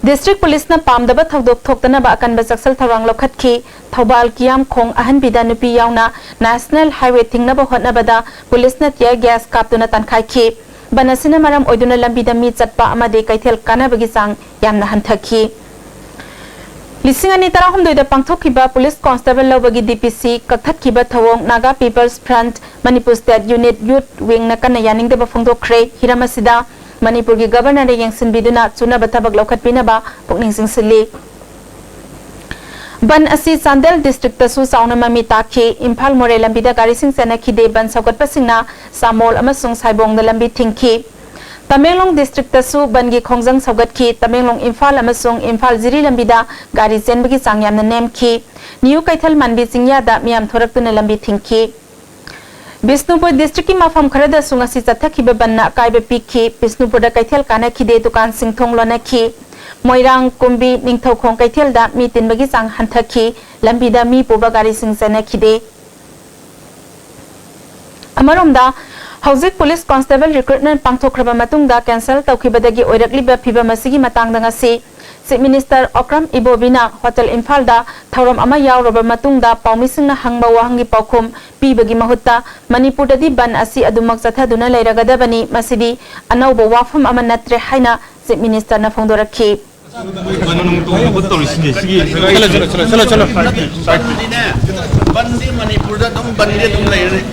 District Police ꯅ ꯄꯥꯝꯗꯕ ꯊꯧꯗꯣꯛ ꯊꯣꯛꯇꯅꯕ ꯑꯀꯟꯕ ꯆꯦꯛꯁꯤꯜ ꯊꯧꯔꯥꯡ ꯂꯧꯈꯠꯈꯤ꯫ ꯊꯧꯕꯥꯜ ꯀꯤꯌꯥꯝꯈꯣꯡ ꯑꯍꯟꯕꯤꯗ ꯅꯨꯄꯤ ꯌꯥꯎꯅ National Highway ꯊꯤꯡꯅꯕ ꯍꯣꯠꯅꯕꯗ Police ꯅ tear gas ꯀꯥꯞꯇꯨꯅ ꯇꯥꯟꯈꯥꯏꯈꯤ꯫ ꯕꯟ ꯑꯁꯤꯅ ꯃꯔꯝ ꯑꯣꯏꯗꯨꯅ ꯂꯝꯕꯤꯗ ꯃꯤ ꯆꯠꯄ ꯑꯃꯗꯤ ꯀꯩꯊꯦꯜ ꯀꯥꯅꯕꯒꯤ ꯆꯥꯡ ꯌꯥꯝꯅ ꯍꯟꯊꯈꯤ꯫ ꯂꯤꯁꯤꯡ ꯑꯅꯤ ꯇꯔꯥꯍꯨꯝꯗꯣꯏꯗ ꯄꯥꯡꯊꯣꯛꯈꯤꯕ Police Constable ꯂꯧꯕꯒꯤ D P C ꯀꯛꯊꯠꯈꯤꯕ ꯊꯧꯑꯣꯡ Naga People's Front Manipur State Unit Youth Wing ꯅ ꯀꯟꯅ ꯌꯥꯅꯤꯡꯗꯕ ꯐꯣꯡꯗꯣꯛꯈ꯭ꯔꯦ꯫ ꯍꯤꯔꯝ ꯑꯁꯤꯗ ꯃꯅꯤꯄꯨꯔꯒꯤ Governor ꯅ ꯌꯦꯡꯁꯤꯟꯕꯤꯗꯨꯅ ꯆꯨꯅꯕ ꯊꯕꯛ ꯂꯧꯈꯠꯄꯤꯅꯕ ꯄꯨꯛꯅꯤꯡ ꯆꯤꯡꯁꯤꯜꯂꯤ꯫ ꯕꯟ ꯑꯁꯤ ꯆꯥꯟꯗꯦꯜ district ꯇꯁꯨ ꯆꯥꯎꯅ ꯃꯃꯤ ꯇꯥꯈꯤ꯫ ꯏꯝꯐꯥꯜ ꯃꯣꯔꯦ ꯂꯝꯕꯤꯗ ꯒꯥꯔꯤꯁꯤꯡ ꯆꯦꯟꯅꯈꯤꯗꯦ꯫ ꯕꯟ ꯁꯧꯒꯠꯄꯁꯤꯡꯅ ꯆꯥꯃꯣꯜ ꯑꯃꯁꯨꯡ ꯁꯥꯏꯕꯣꯡꯗ ꯂꯝꯕꯤ ꯊꯤꯡꯈꯤ꯫ ꯇꯃꯦꯡꯂꯣꯡ district ꯇꯁꯨ ꯕꯟꯒꯤ ꯈꯣꯡꯖꯪ ꯁꯧꯒꯠꯈꯤ꯫ ꯇꯃꯦꯡꯂꯣꯡ ꯏꯝꯐꯥꯜ ꯑꯃꯁꯨꯡ ꯏꯝꯐꯥꯜ ꯖꯤꯔꯤ ꯂꯝꯕꯤꯗ ꯒꯥꯔꯤ ꯆꯦꯟꯕꯒꯤ ꯆꯥꯡ ꯌꯥꯝꯅ ꯅꯦꯝꯈꯤ꯫ ꯅ꯭ꯌꯨ ꯀꯩꯊꯦꯜ ꯃꯥꯟꯕꯤ ꯆꯤꯡꯌꯥꯗ ꯃꯤꯌꯥꯝ ꯊꯣꯔꯛꯇꯨꯅ ꯂꯝꯕꯤ ꯊꯤꯡꯈꯤ꯫ ꯕꯤꯁꯅꯨꯄꯨꯔ district ꯀꯤ ꯃꯐꯝ ꯈꯔꯗꯁꯨ ꯉꯁꯤ ꯆꯠꯊꯈꯤꯕ ꯕꯟꯅ ꯑꯀꯥꯏꯕ ꯄꯤꯈꯤ꯫ ꯕꯤꯁꯅꯨꯄꯨꯔꯗ ꯀꯩꯊꯦꯜ ꯀꯥꯅꯈꯤꯗꯦ, ꯗꯨꯀꯥꯟꯁꯤꯡ ꯊꯣꯡ ꯂꯣꯟꯅꯈꯤ꯫ ꯃꯣꯏꯔꯥꯡ, ꯀꯨꯝꯕꯤ, ꯅꯤꯡꯊꯧꯈꯣꯡ ꯀꯩꯊꯦꯜꯗ ꯃꯤ ꯇꯤꯟꯕꯒꯤ ꯆꯥꯡ ꯍꯟꯊꯈꯤ꯫ ꯂꯝꯕꯤꯗ ꯃꯤ ꯄꯨꯕ ꯒꯥꯔꯤꯁꯤꯡ ꯆꯦꯟꯅꯈꯤꯗꯦ꯫ ꯑꯃꯔꯣꯝꯗ, ꯍꯧꯖꯤꯛ Police Constable recruitment ꯄꯥꯡꯊꯣꯛꯈ꯭ꯔꯕ ꯃꯇꯨꯡꯗ cancel ꯇꯧꯈꯤꯕꯗꯒꯤ ꯑꯣꯏꯔꯛꯂꯤꯕ ꯐꯤꯚꯝ ꯑꯁꯤꯒꯤ ꯃꯇꯥꯡꯗ ꯉꯁꯤ Chief Minister ꯑꯣꯀ꯭ꯔꯝ ꯏꯕꯣꯕꯤꯅ Hotel ꯏꯝꯐꯥꯜꯗ ꯊꯧꯔꯝ ꯑꯃ ꯌꯥꯎꯔꯕ ꯃꯇꯨꯡꯗ ꯄꯥꯎꯃꯤꯁꯤꯡꯅ ꯍꯪꯕ ꯋꯥꯍꯪꯒꯤ ꯄꯥꯎꯈꯨꯝ ꯄꯤꯕꯒꯤ ꯃꯍꯨꯠꯇ ꯃꯅꯤꯄꯨꯔꯗꯗꯤ ꯕꯟ ꯑꯁꯤ ꯑꯗꯨꯃꯛ ꯆꯠꯊꯗꯨꯅ ꯂꯩꯔꯒꯗꯕꯅꯤ, ꯃꯁꯤꯗꯤ ꯑꯅꯧꯕ ꯋꯥꯐꯝ ꯑꯃ ꯅꯠꯇ꯭ꯔꯦ ꯍꯥꯏꯅ Chief Minister ꯅ ꯐꯣꯡꯗꯣꯔꯛꯈꯤ꯫ ꯕꯟ ꯅꯨꯡ ꯇꯣꯡꯕ ꯈꯣꯠꯄ ꯇꯧꯔꯤꯁꯤꯗꯤ ꯁꯤꯒꯤ ꯆꯠꯂꯣ, ꯆꯠꯂꯣ, ꯆꯠꯂꯣ, ꯆꯠꯂꯣ, ꯆꯠꯂꯣ꯫ ꯕꯟꯗꯤꯅꯦ, ꯕꯟꯗꯤ ꯃꯅꯤꯄꯨꯔꯗ ꯑꯗꯨꯝ ꯕꯟꯗꯤ ꯑꯗꯨꯝ ꯂꯩꯔꯅꯤ꯫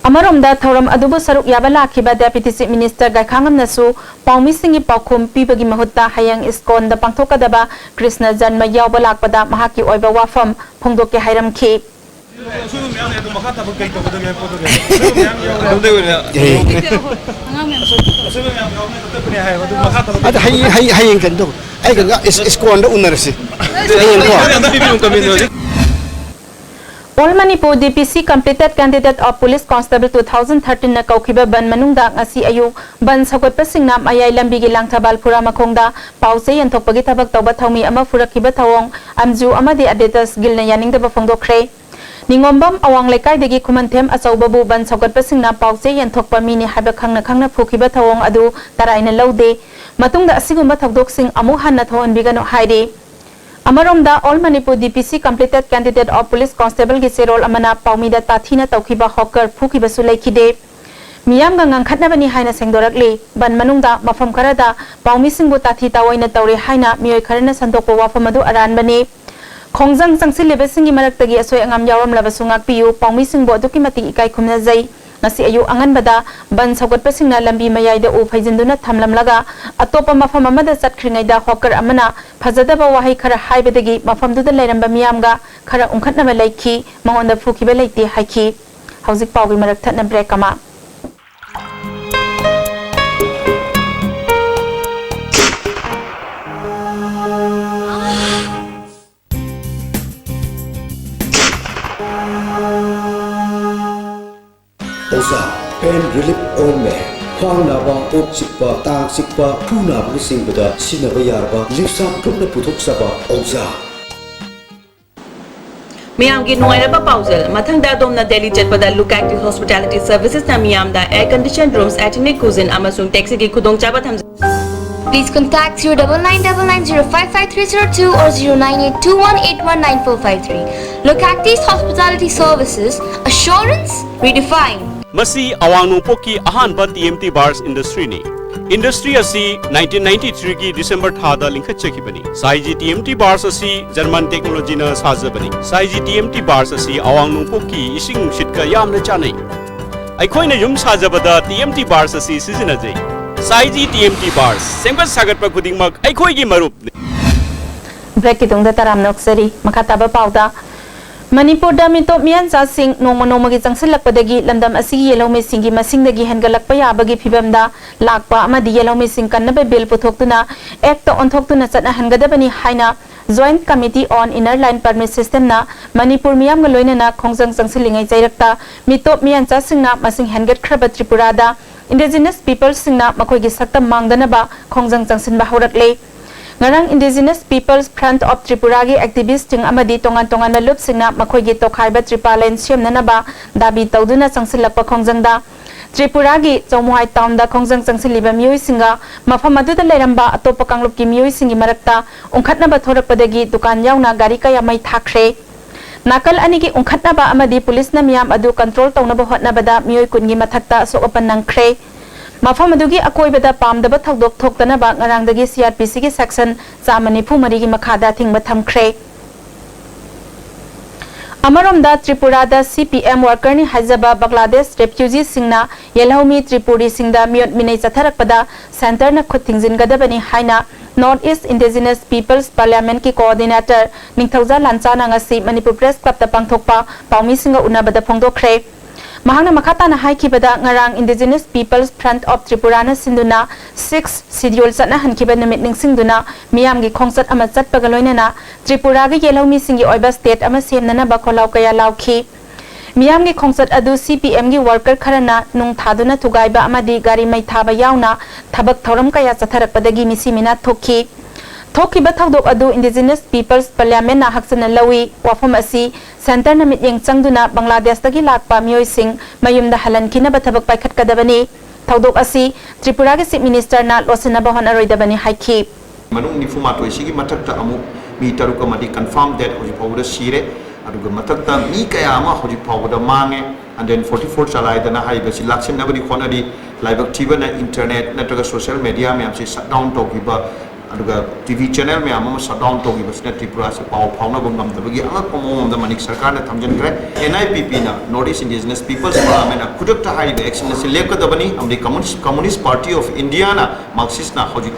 ꯑꯃꯔꯣꯝꯗ ꯊꯧꯔꯝ ꯑꯗꯨꯕꯨ ꯁꯔꯨꯛ ꯌꯥꯕ ꯂꯥꯛꯈꯤꯕ Deputy Chief Minister ꯒꯥꯏꯈꯥꯉꯝꯅꯁꯨ ꯄꯥꯎꯃꯤꯁꯤꯡꯒꯤ ꯄꯥꯎꯈꯨꯝ ꯄꯤꯕꯒꯤ ꯃꯍꯨꯠꯇ ꯍꯌꯦꯡ ꯏꯁꯀꯣꯟꯗ ꯄꯥꯡꯊꯣꯛꯀꯗꯕ ꯀ꯭ꯔꯤꯁꯅ ꯖꯟꯃ ꯌꯥꯎꯕ ꯂꯥꯛꯄꯗ ꯃꯍꯥꯛꯀꯤ ꯑꯣꯏꯕ ꯋꯥꯐꯝ ꯐꯣꯡꯗꯣꯛꯀꯦ ꯍꯥꯏꯔꯝꯈꯤ꯫ ꯑꯁꯣꯏꯕ ꯃꯌꯥꯝ ꯂꯩ, ꯑꯗꯣ ꯃꯈꯥ ꯊꯕꯛ ꯀꯩ ꯇꯧꯒꯗꯒꯦ ꯍꯥꯏꯕ ꯄꯣꯠꯇꯣ ꯀꯩ? ꯑꯁꯣꯏꯕ ꯃꯌꯥꯝ ꯌꯥꯎꯔꯦ꯫ ꯑꯗꯨꯗꯩ ꯑꯣꯏꯅ ꯑꯉꯥꯡ ꯃꯌꯥꯝ ꯁꯣꯏ-, ꯑꯁꯣꯏꯕ ꯃꯌꯥꯝ ꯌꯥꯎꯔꯦ, ꯀꯛꯊꯠꯄꯅꯦ ꯍꯥꯏꯌꯦꯕ, ꯑꯗꯨ ꯃꯈꯥ ꯊꯕꯛ ꯑꯗ ꯍꯌꯦꯡ, ꯍꯌꯦꯡ, ꯍꯌꯦꯡ ꯀꯩꯅꯣ ꯇꯧ-, ꯑꯩ ꯀꯩꯅꯣ ꯏꯁ-, ꯏꯁꯀꯣꯟꯗ ꯎꯅꯔꯁꯤ꯫ ꯍꯌꯦꯡꯀꯣ꯫ ꯑꯗꯨ ꯄꯤꯕꯤꯌꯨ, ꯀꯃꯦꯟꯗꯣ ꯍꯧꯖꯤꯛ꯫ All Manipur D P C Completed Candidate of Police Constable two thousand thirteen ꯅ ꯀꯧꯈꯤꯕ ꯕꯟ ꯃꯅꯨꯡꯗ ꯉꯁꯤ ꯑꯌꯨꯛ ꯕꯟ ꯁꯧꯒꯠꯄꯁꯤꯡꯅ ꯃꯌꯥꯏ ꯂꯝꯕꯤꯒꯤ ꯂꯥꯡꯊꯕꯥꯜ ꯈꯨꯔꯥ ꯃꯈꯣꯡꯗ ꯄꯥꯎ ꯆꯦ ꯌꯦꯟꯊꯣꯛꯄꯒꯤ ꯊꯕꯛ ꯇꯧꯕ ꯊꯧꯃꯤ ꯑꯃ ꯐꯨꯔꯛꯈꯤꯕ ꯊꯧꯑꯣꯡ ꯑꯝꯖꯨ ꯑꯃꯗꯤ ꯑꯗꯤꯇꯁ ꯒꯤꯜꯅ ꯌꯥꯅꯤꯡꯗꯕ ꯐꯣꯡꯗꯣꯛꯈ꯭ꯔꯦ꯫ ꯅꯤꯉꯣꯝꯕꯝ ꯑꯋꯥꯡ ꯂꯩꯀꯥꯏꯗꯒꯤ ꯈꯨꯃꯟꯊꯦꯝ ꯑꯆꯧꯕꯕꯨ ꯕꯟ ꯁꯧꯒꯠꯄꯁꯤꯡꯅ ꯄꯥꯎꯆꯦ ꯌꯦꯟꯊꯣꯛꯄ ꯃꯤꯅꯤ ꯍꯥꯏꯕ ꯈꯪꯅ ꯈꯪꯅ ꯐꯨꯈꯤꯕ ꯊꯧꯑꯣꯡ ꯑꯗꯨ ꯇꯔꯥꯏꯅ ꯂꯧꯗꯦ꯫ ꯃꯇꯨꯡꯗ ꯑꯁꯤꯒꯨꯝꯕ ꯊꯧꯗꯣꯛꯁꯤꯡ ꯑꯃꯨꯛ ꯍꯟꯅ ꯊꯣꯛꯍꯟꯕꯤꯒꯅꯨ ꯍꯥꯏꯔꯤ꯫ ꯑꯃꯔꯣꯝꯗ, All Manipur D P C Completed Candidate of Police Constableꯒꯤ ꯆꯦꯔꯣꯜ ꯑꯃꯅ ꯄꯥꯎꯃꯤꯗ ꯇꯥꯊꯤꯅ ꯇꯧꯈꯤꯕ ꯍꯣꯀꯔ ꯐꯨꯈꯤꯕꯁꯨ ꯂꯩꯈꯤꯗꯦ꯫ ꯃꯤꯌꯥꯝꯒ ꯉꯥꯡꯈꯠꯅꯕꯅꯤ ꯍꯥꯏꯅ ꯁꯦꯡꯗꯣꯔꯛꯂꯤ꯫ ꯕꯟ ꯃꯅꯨꯡꯗ ꯃꯐꯝ ꯈꯔꯗ ꯄꯥꯎꯃꯤꯁꯤꯡꯕꯨ ꯇꯥꯊꯤ ꯇꯥꯑꯣꯏꯅ ꯇꯧꯔꯦ ꯍꯥꯏꯅ ꯃꯤꯑꯣꯏ ꯈꯔꯅ ꯁꯟꯗꯣꯛꯄ ꯋꯥꯐꯝ ꯑꯗꯨ ꯑꯔꯥꯟꯕꯅꯤ꯫ ꯈꯣꯡꯖꯪ ꯆꯪꯁꯤꯜꯂꯤꯕꯁꯤꯡꯒꯤ ꯃꯔꯛꯇꯒꯤ ꯑꯁꯣꯏ ꯑꯉꯥꯝ ꯌꯥꯎꯔꯝꯂꯕꯁꯨ ꯉꯥꯛꯄꯤꯌꯨ, ꯄꯥꯎꯃꯤꯁꯤꯡꯕꯨ ꯑꯗꯨꯛꯀꯤ ꯃꯇꯤꯛ ꯏꯀꯥꯏ ꯈꯨꯝꯅꯖꯩ꯫ ꯉꯁꯤ ꯑꯌꯨꯛ ꯑꯉꯟꯕꯗ ꯕꯟ ꯁꯧꯒꯠꯄꯁꯤꯡꯅ ꯂꯝꯕꯤ ꯃꯌꯥꯏꯗ ꯎ ꯐꯩꯖꯤꯟꯗꯨꯅ ꯊꯝꯂꯝꯂꯒ ꯑꯇꯣꯞꯄ ꯃꯐꯝ ꯑꯃꯗ ꯆꯠꯈ꯭ꯔꯤꯉꯩꯗ ꯍꯣꯀꯔ ꯑꯃꯅ ꯐꯖꯗꯕ ꯋꯥꯍꯩ ꯈꯔ ꯍꯥꯏꯕꯗꯒꯤ ꯃꯐꯝꯗꯨꯗ ꯂꯩꯔꯝꯕ ꯃꯤꯌꯥꯝꯒ ꯈꯔ ꯎꯪꯈꯠꯅꯕ ꯂꯩꯈꯤ, ꯃꯉꯣꯟꯗ ꯐꯨꯈꯤꯕ ꯂꯩꯇꯦ ꯍꯥꯏꯈꯤ꯫ ꯍꯧꯖꯤꯛ ꯄꯥꯎꯒꯤ ꯃꯔꯛ ꯊꯠꯅ ꯕ꯭ꯔꯦꯛ ꯑꯃ꯫ ꯑꯣꯖꯥ, pain relief ointment, ꯈ꯭ꯋꯥꯡ ꯅꯥꯕ, ꯀꯣꯛ ꯆꯤꯛꯄ, ꯇꯥꯡ ꯆꯤꯛꯄ, ꯈꯨ ꯅꯥꯕꯅꯆꯤꯡꯕꯗ ꯁꯤꯖꯤꯟꯅꯕ ꯌꯥꯔꯕ ꯂꯤꯞꯁꯥ ꯒ꯭ꯔꯨꯞꯅ ꯄꯨꯊꯣꯛꯆꯕ ꯑꯣꯖꯥ꯫ ꯃꯤꯌꯥꯝꯒꯤ ꯅꯨꯡꯉꯥꯏꯔꯕ ꯄꯥꯎꯖꯦꯜ꯫ ꯃꯊꯪꯗ ꯑꯗꯣꯝꯅ ꯗꯦꯜꯂꯤ ꯆꯠꯄꯗ Look Active Hospitality Servicesꯅ ꯃꯤꯌꯥꯝꯗ air conditioned rooms, air conditioned cuisine ꯑꯃꯁꯨꯡ taxiꯒꯤ ꯈꯨꯗꯣꯡꯆꯥꯕ ꯊꯝꯖꯩ꯫ Please contact zero double nine double nine zero five five three zero two or zero nine eight two one eight one nine four five three. Look Active Hospitality Services, assurance redefined. ꯃꯁꯤ ꯑꯋꯥꯡ ꯅꯣꯡꯄꯣꯛꯀꯤ ꯑꯍꯥꯟꯕ T M T Bars Industryꯅꯤ꯫ Industry ꯑꯁꯤ nineteen ninety-threeꯒꯤ December ꯊꯥꯗ ꯂꯤꯡꯈꯠꯆꯈꯤꯕꯅꯤ꯫ ꯁꯥꯏꯖꯤ T M T Bars ꯑꯁꯤ German technologyꯅ ꯁꯥꯖꯕꯅꯤ꯫ ꯁꯥꯏꯖꯤ T M T Bars ꯑꯁꯤ ꯑꯋꯥꯡ ꯅꯣꯡꯄꯣꯛꯀꯤ ꯏꯁꯤꯡ ꯅꯨꯡꯁꯤꯠꯀ ꯌꯥꯝꯅ ꯆꯥꯟꯅꯩ꯫ ꯑꯩꯈꯣꯏꯅ ꯌꯨꯝ ꯁꯥꯖꯕꯗ T M T Bars ꯑꯁꯤ ꯁꯤꯖꯤꯟꯅꯖꯩ꯫ ꯁꯥꯏꯖꯤ T M T Bars, ꯁꯦꯝꯒꯠ ꯁꯥꯒꯠꯄ ꯈꯨꯗꯤꯡꯃꯛ ꯑꯩꯈꯣꯏꯒꯤ ꯃꯔꯨꯞꯅꯤ꯫ ꯕ꯭ꯔꯦꯛꯀꯤ ꯇꯨꯡꯗ ꯇꯔꯥꯝꯅ ꯑꯣꯛꯆꯔꯤ꯫ ꯃꯈꯥ ꯇꯥꯕ ꯄꯥꯎꯗ, ꯃꯅꯤꯄꯨꯔꯗ ꯃꯤꯇꯣꯞ ꯃꯤꯌꯥꯟꯆꯥꯁꯤꯡ ꯅꯣꯡꯃ ꯅꯣꯡꯃꯒꯤ ꯆꯪꯁꯤꯜꯂꯛꯄꯗꯒꯤ ꯂꯝꯗꯝ ꯑꯁꯤꯒꯤ ꯌꯦꯜꯍꯧꯃꯤꯁꯤꯡꯒꯤ ꯃꯁꯤꯡꯗꯒꯤ ꯍꯦꯟꯒꯠꯂꯛꯄ ꯌꯥꯕꯒꯤ ꯐꯤꯕꯝꯗ ꯂꯥꯛꯄ ꯑꯃꯗꯤ ꯌꯦꯜꯍꯧꯃꯤꯁꯤꯡ ꯀꯟꯅꯕ ꯕꯤꯜ ꯄꯨꯊꯣꯛꯇꯨꯅ ꯑꯦꯛꯇ ꯑꯣꯟꯊꯣꯛꯇꯨꯅ ꯆꯠꯅꯍꯟꯒꯗꯕꯅꯤ ꯍꯥꯏꯅ Joint Committee on Inner Line Permit Systemꯅ Manipur ꯃꯤꯌꯥꯝꯒ ꯂꯣꯏꯅꯅ ꯈꯣꯡꯖꯪ ꯆꯪꯁꯤꯜꯂꯤꯉꯩ ꯆꯩꯔꯛꯇ ꯃꯤꯇꯣꯞ ꯃꯤꯌꯥꯟꯆꯥꯁꯤꯡꯅ ꯃꯁꯤꯡ ꯍꯦꯟꯒꯠꯈ꯭ꯔꯕ ꯇ꯭ꯔꯤꯄꯨꯔꯥꯗ Indigenous Peoplesꯁꯤꯡꯅ ꯃꯈꯣꯏꯒꯤ ꯁꯛꯇꯝ ꯃꯥꯡꯗꯅꯕ ꯈꯣꯡꯖꯪ ꯆꯪꯁꯤꯟꯕ ꯍꯧꯔꯛꯂꯦ꯫ ꯉꯔꯥꯡ Indigenous People's Front of Tripuraꯒꯤ activistꯁꯤꯡ ꯑꯃꯗꯤ ꯇꯣꯉꯥꯟ ꯇꯣꯉꯥꯟꯕ ꯂꯨꯞꯁꯤꯡꯅ ꯃꯈꯣꯏꯒꯤ ꯇꯣꯈꯥꯏꯕ ꯇ꯭ꯔꯤꯄꯥꯂꯦꯟ ꯁꯦꯝꯅꯅꯕ ꯗꯥꯕꯤ ꯇꯧꯗꯨꯅ ꯆꯪꯁꯤꯜꯂꯛꯄ ꯈꯣꯡꯖꯪꯗ ꯇ꯭ꯔꯤꯄꯨꯔꯥꯒꯤ ꯆꯧꯃꯨꯍꯥꯏ ꯇꯥꯎꯟꯗ ꯈꯣꯡꯖꯪ ꯆꯪꯁꯤꯜꯂꯤꯕ ꯃꯤꯑꯣꯏꯁꯤꯡꯒ ꯃꯐꯝ ꯑꯗꯨꯗ ꯂꯩꯔꯝꯕ ꯑꯇꯣꯞꯄ ꯀꯥꯡꯂꯨꯞꯀꯤ ꯃꯤꯑꯣꯏꯁꯤꯡꯒꯤ ꯃꯔꯛꯇ ꯎꯪꯈꯠꯅꯕ ꯊꯣꯔꯛꯄꯗꯒꯤ ꯗꯨꯀꯥꯟ ꯌꯥꯎꯅ ꯒꯥꯔꯤ ꯀꯌꯥ ꯃꯩ ꯊꯥꯈ꯭ꯔꯦ꯫ ꯅꯥꯀꯜ ꯑꯅꯤꯒꯤ ꯎꯪꯈꯠꯅꯕ ꯑꯃꯗꯤ ꯄꯨꯂꯤꯁꯅ ꯃꯤꯌꯥꯝ ꯑꯗꯨ control ꯇꯧꯅꯕ ꯍꯣꯠꯅꯕꯗ ꯃꯤꯑꯣꯏ ꯀꯨꯟꯒꯤ ꯃꯊꯛꯇ ꯑꯁꯣꯛ ꯑꯄꯟ ꯅꯪꯈ꯭ꯔꯦ꯫ ꯃꯐꯝ ꯑꯗꯨꯒꯤ ꯑꯀꯣꯏꯕꯗ ꯄꯥꯝꯗꯕ ꯊꯧꯗꯣꯛ ꯊꯣꯛꯇꯅꯕ ꯉꯔꯥꯡꯗꯒꯤ CRPCꯒꯤ section ꯆꯥꯝꯃ ꯅꯤꯐꯨ ꯃꯔꯤꯒꯤ ꯃꯈꯥꯗ ꯑꯊꯤꯡꯕ ꯊꯝꯈ꯭ꯔꯦ꯫ ꯑꯃꯔꯣꯝꯗ ꯇ꯭ꯔꯤꯄꯨꯔꯥꯗ CPM workerꯅꯤ ꯍꯥꯏꯖꯕ ꯕꯪꯒ꯭ꯂꯥꯗꯦꯁ refugeeꯁꯤꯡꯅ ꯌꯦꯜꯍꯧꯃꯤ ꯇ꯭ꯔꯤꯄꯨꯔꯤꯁꯤꯡꯗ ꯃꯤꯑꯣꯠ ꯃꯤꯅꯩ ꯆꯠꯊꯔꯛꯄꯗ centreꯅ ꯈꯨꯠ ꯊꯤꯡꯖꯤꯟꯒꯗꯕꯅꯤ ꯍꯥꯏꯅ North East Indigenous People's Parliamentꯀꯤ coordinator ꯅꯤꯡꯊꯧꯖꯥ ꯂꯥꯟꯆꯥꯅ ꯉꯁꯤ Manipur Press Clubꯇ ꯄꯥꯡꯊꯣꯛꯄ ꯄꯥꯎꯃꯤꯁꯤꯡꯒ ꯎꯅꯕꯗ ꯐꯣꯡꯗꯣꯛꯈ꯭ꯔꯦ꯫ ꯃꯍꯥꯛꯅ ꯃꯈꯥ ꯇꯥꯅ ꯍꯥꯏꯈꯤꯕꯗ, ꯉꯔꯥꯡ Indigenous People's Front of Tripuraꯅ ꯁꯤꯟꯗꯨꯅ Sixth Schedule ꯆꯠꯅꯍꯟꯈꯤꯕ ꯅꯨꯃꯤꯠ ꯅꯤꯡꯁꯤꯡꯗꯨꯅ ꯃꯤꯌꯥꯝꯒꯤ ꯈꯣꯡꯆꯠ ꯑꯃ ꯆꯠꯄꯒ ꯂꯣꯏꯅꯅ ꯇ꯭ꯔꯤꯄꯨꯔꯥꯒꯤ ꯌꯦꯜꯍꯧꯃꯤꯁꯤꯡꯒꯤ ꯑꯣꯏꯕ state ꯑꯃ ꯁꯦꯝꯅꯅꯕ ꯈꯣꯜꯂꯥꯎ ꯀꯌꯥ ꯂꯥꯎꯈꯤ꯫ ꯃꯤꯌꯥꯝꯒꯤ ꯈꯣꯡꯆꯠ ꯑꯗꯨ CPMꯒꯤ worker ꯈꯔꯅ ꯅꯨꯡ ꯊꯥꯗꯨꯅ ꯊꯨꯒꯥꯏꯕ ꯑꯃꯗꯤ ꯒꯥꯔꯤ ꯃꯩ ꯊꯥꯕ ꯌꯥꯎꯅ ꯊꯕꯛ ꯊꯧꯔꯝ ꯀꯌꯥ ꯆꯠꯊꯔꯛꯄꯗꯒꯤ ꯃꯤꯁꯤ ꯃꯤꯅꯥ ꯊꯣꯛꯈꯤ꯫ ꯊꯣꯛꯈꯤꯕ ꯊꯧꯗꯣꯛ ꯑꯗꯨ Indigenous People's Parliamentꯅ ꯍꯛꯆꯟꯅ ꯂꯧꯏ꯫ ꯋꯥꯐꯝ ꯑꯁꯤ centreꯅ ꯃꯤꯠꯌꯦꯡ ꯆꯪꯗꯨꯅ ꯕꯪꯒ꯭ꯂꯥꯗꯦꯁꯇꯒꯤ ꯂꯥꯛꯄ ꯃꯤꯑꯣꯏꯁꯤꯡ ꯃꯌꯨꯝꯗ ꯍꯜꯍꯟꯈꯤꯅꯕ ꯊꯕꯛ ꯄꯥꯏꯈꯠꯀꯗꯕꯅꯤ꯫ ꯊꯧꯗꯣꯛ ꯑꯁꯤ ꯇ꯭ꯔꯤꯄꯨꯔꯥꯒꯤ Chief Ministerꯅ ꯂꯣꯠꯁꯤꯟꯅꯕ ꯍꯣꯠꯅꯔꯣꯏꯗꯕꯅꯤ ꯍꯥꯏꯈꯤ꯫ ꯃꯅꯨꯡ ꯅꯤꯐꯨ ꯃꯥꯊꯣꯏꯁꯤꯒꯤ ꯃꯊꯛꯇ ꯑꯃꯨꯛ ꯃꯤ ꯇꯔꯨꯛ ꯑꯃꯗꯤ confirm dead ꯍꯧꯖꯤꯛ ꯐꯥꯎꯕꯗ ꯁꯤꯔꯦ꯫ ꯑꯗꯨꯒ ꯃꯊꯛꯇ ꯃꯤ ꯀꯌꯥ ꯑꯃ ꯍꯧꯖꯤꯛ ꯐꯥꯎꯕꯗ ꯃꯥꯡꯉꯦ꯫ And then forty four ꯆꯂꯥꯏꯗꯅ ꯍꯥꯏꯔꯤꯕꯁꯤ ꯂꯥꯛꯁꯤꯟꯅꯕꯗꯤ ꯍꯣꯠꯅꯔꯤ꯫ ꯂꯥꯏꯕꯛ ꯊꯤꯕꯅ internet ꯅꯠꯇ꯭ꯔꯒ social media ꯃꯌꯥꯝꯁꯤ shut down ꯇꯧꯈꯤꯕ, ꯑꯗꯨꯒ TV channel ꯃꯌꯥꯝ ꯑꯃ shut down ꯇꯧꯈꯤꯕꯁꯤꯅ ꯇ꯭ꯔꯤꯄꯨꯔꯥꯁꯤ ꯄꯥꯎ ꯐꯥꯎꯅꯕ ꯉꯝꯗꯕꯒꯤ ꯑꯉꯛꯄ ꯃꯑꯣꯡ ꯑꯃꯗ ꯃꯅꯤꯛ ꯁꯔꯀꯥꯔꯅ ꯊꯝꯖꯤꯟꯈ꯭ꯔꯦ꯫ NIPPꯅ, North East Indigenous People's Parliamentꯅ ꯈꯨꯗꯛꯇ ꯍꯥꯏꯔꯤꯕ action ꯑꯁꯤ ꯂꯦꯞꯀꯗꯕꯅꯤ, ꯑꯃꯗꯤ Communist, Communist Party of Indiaꯅ, Marxistꯅ ꯍꯧꯖꯤꯛ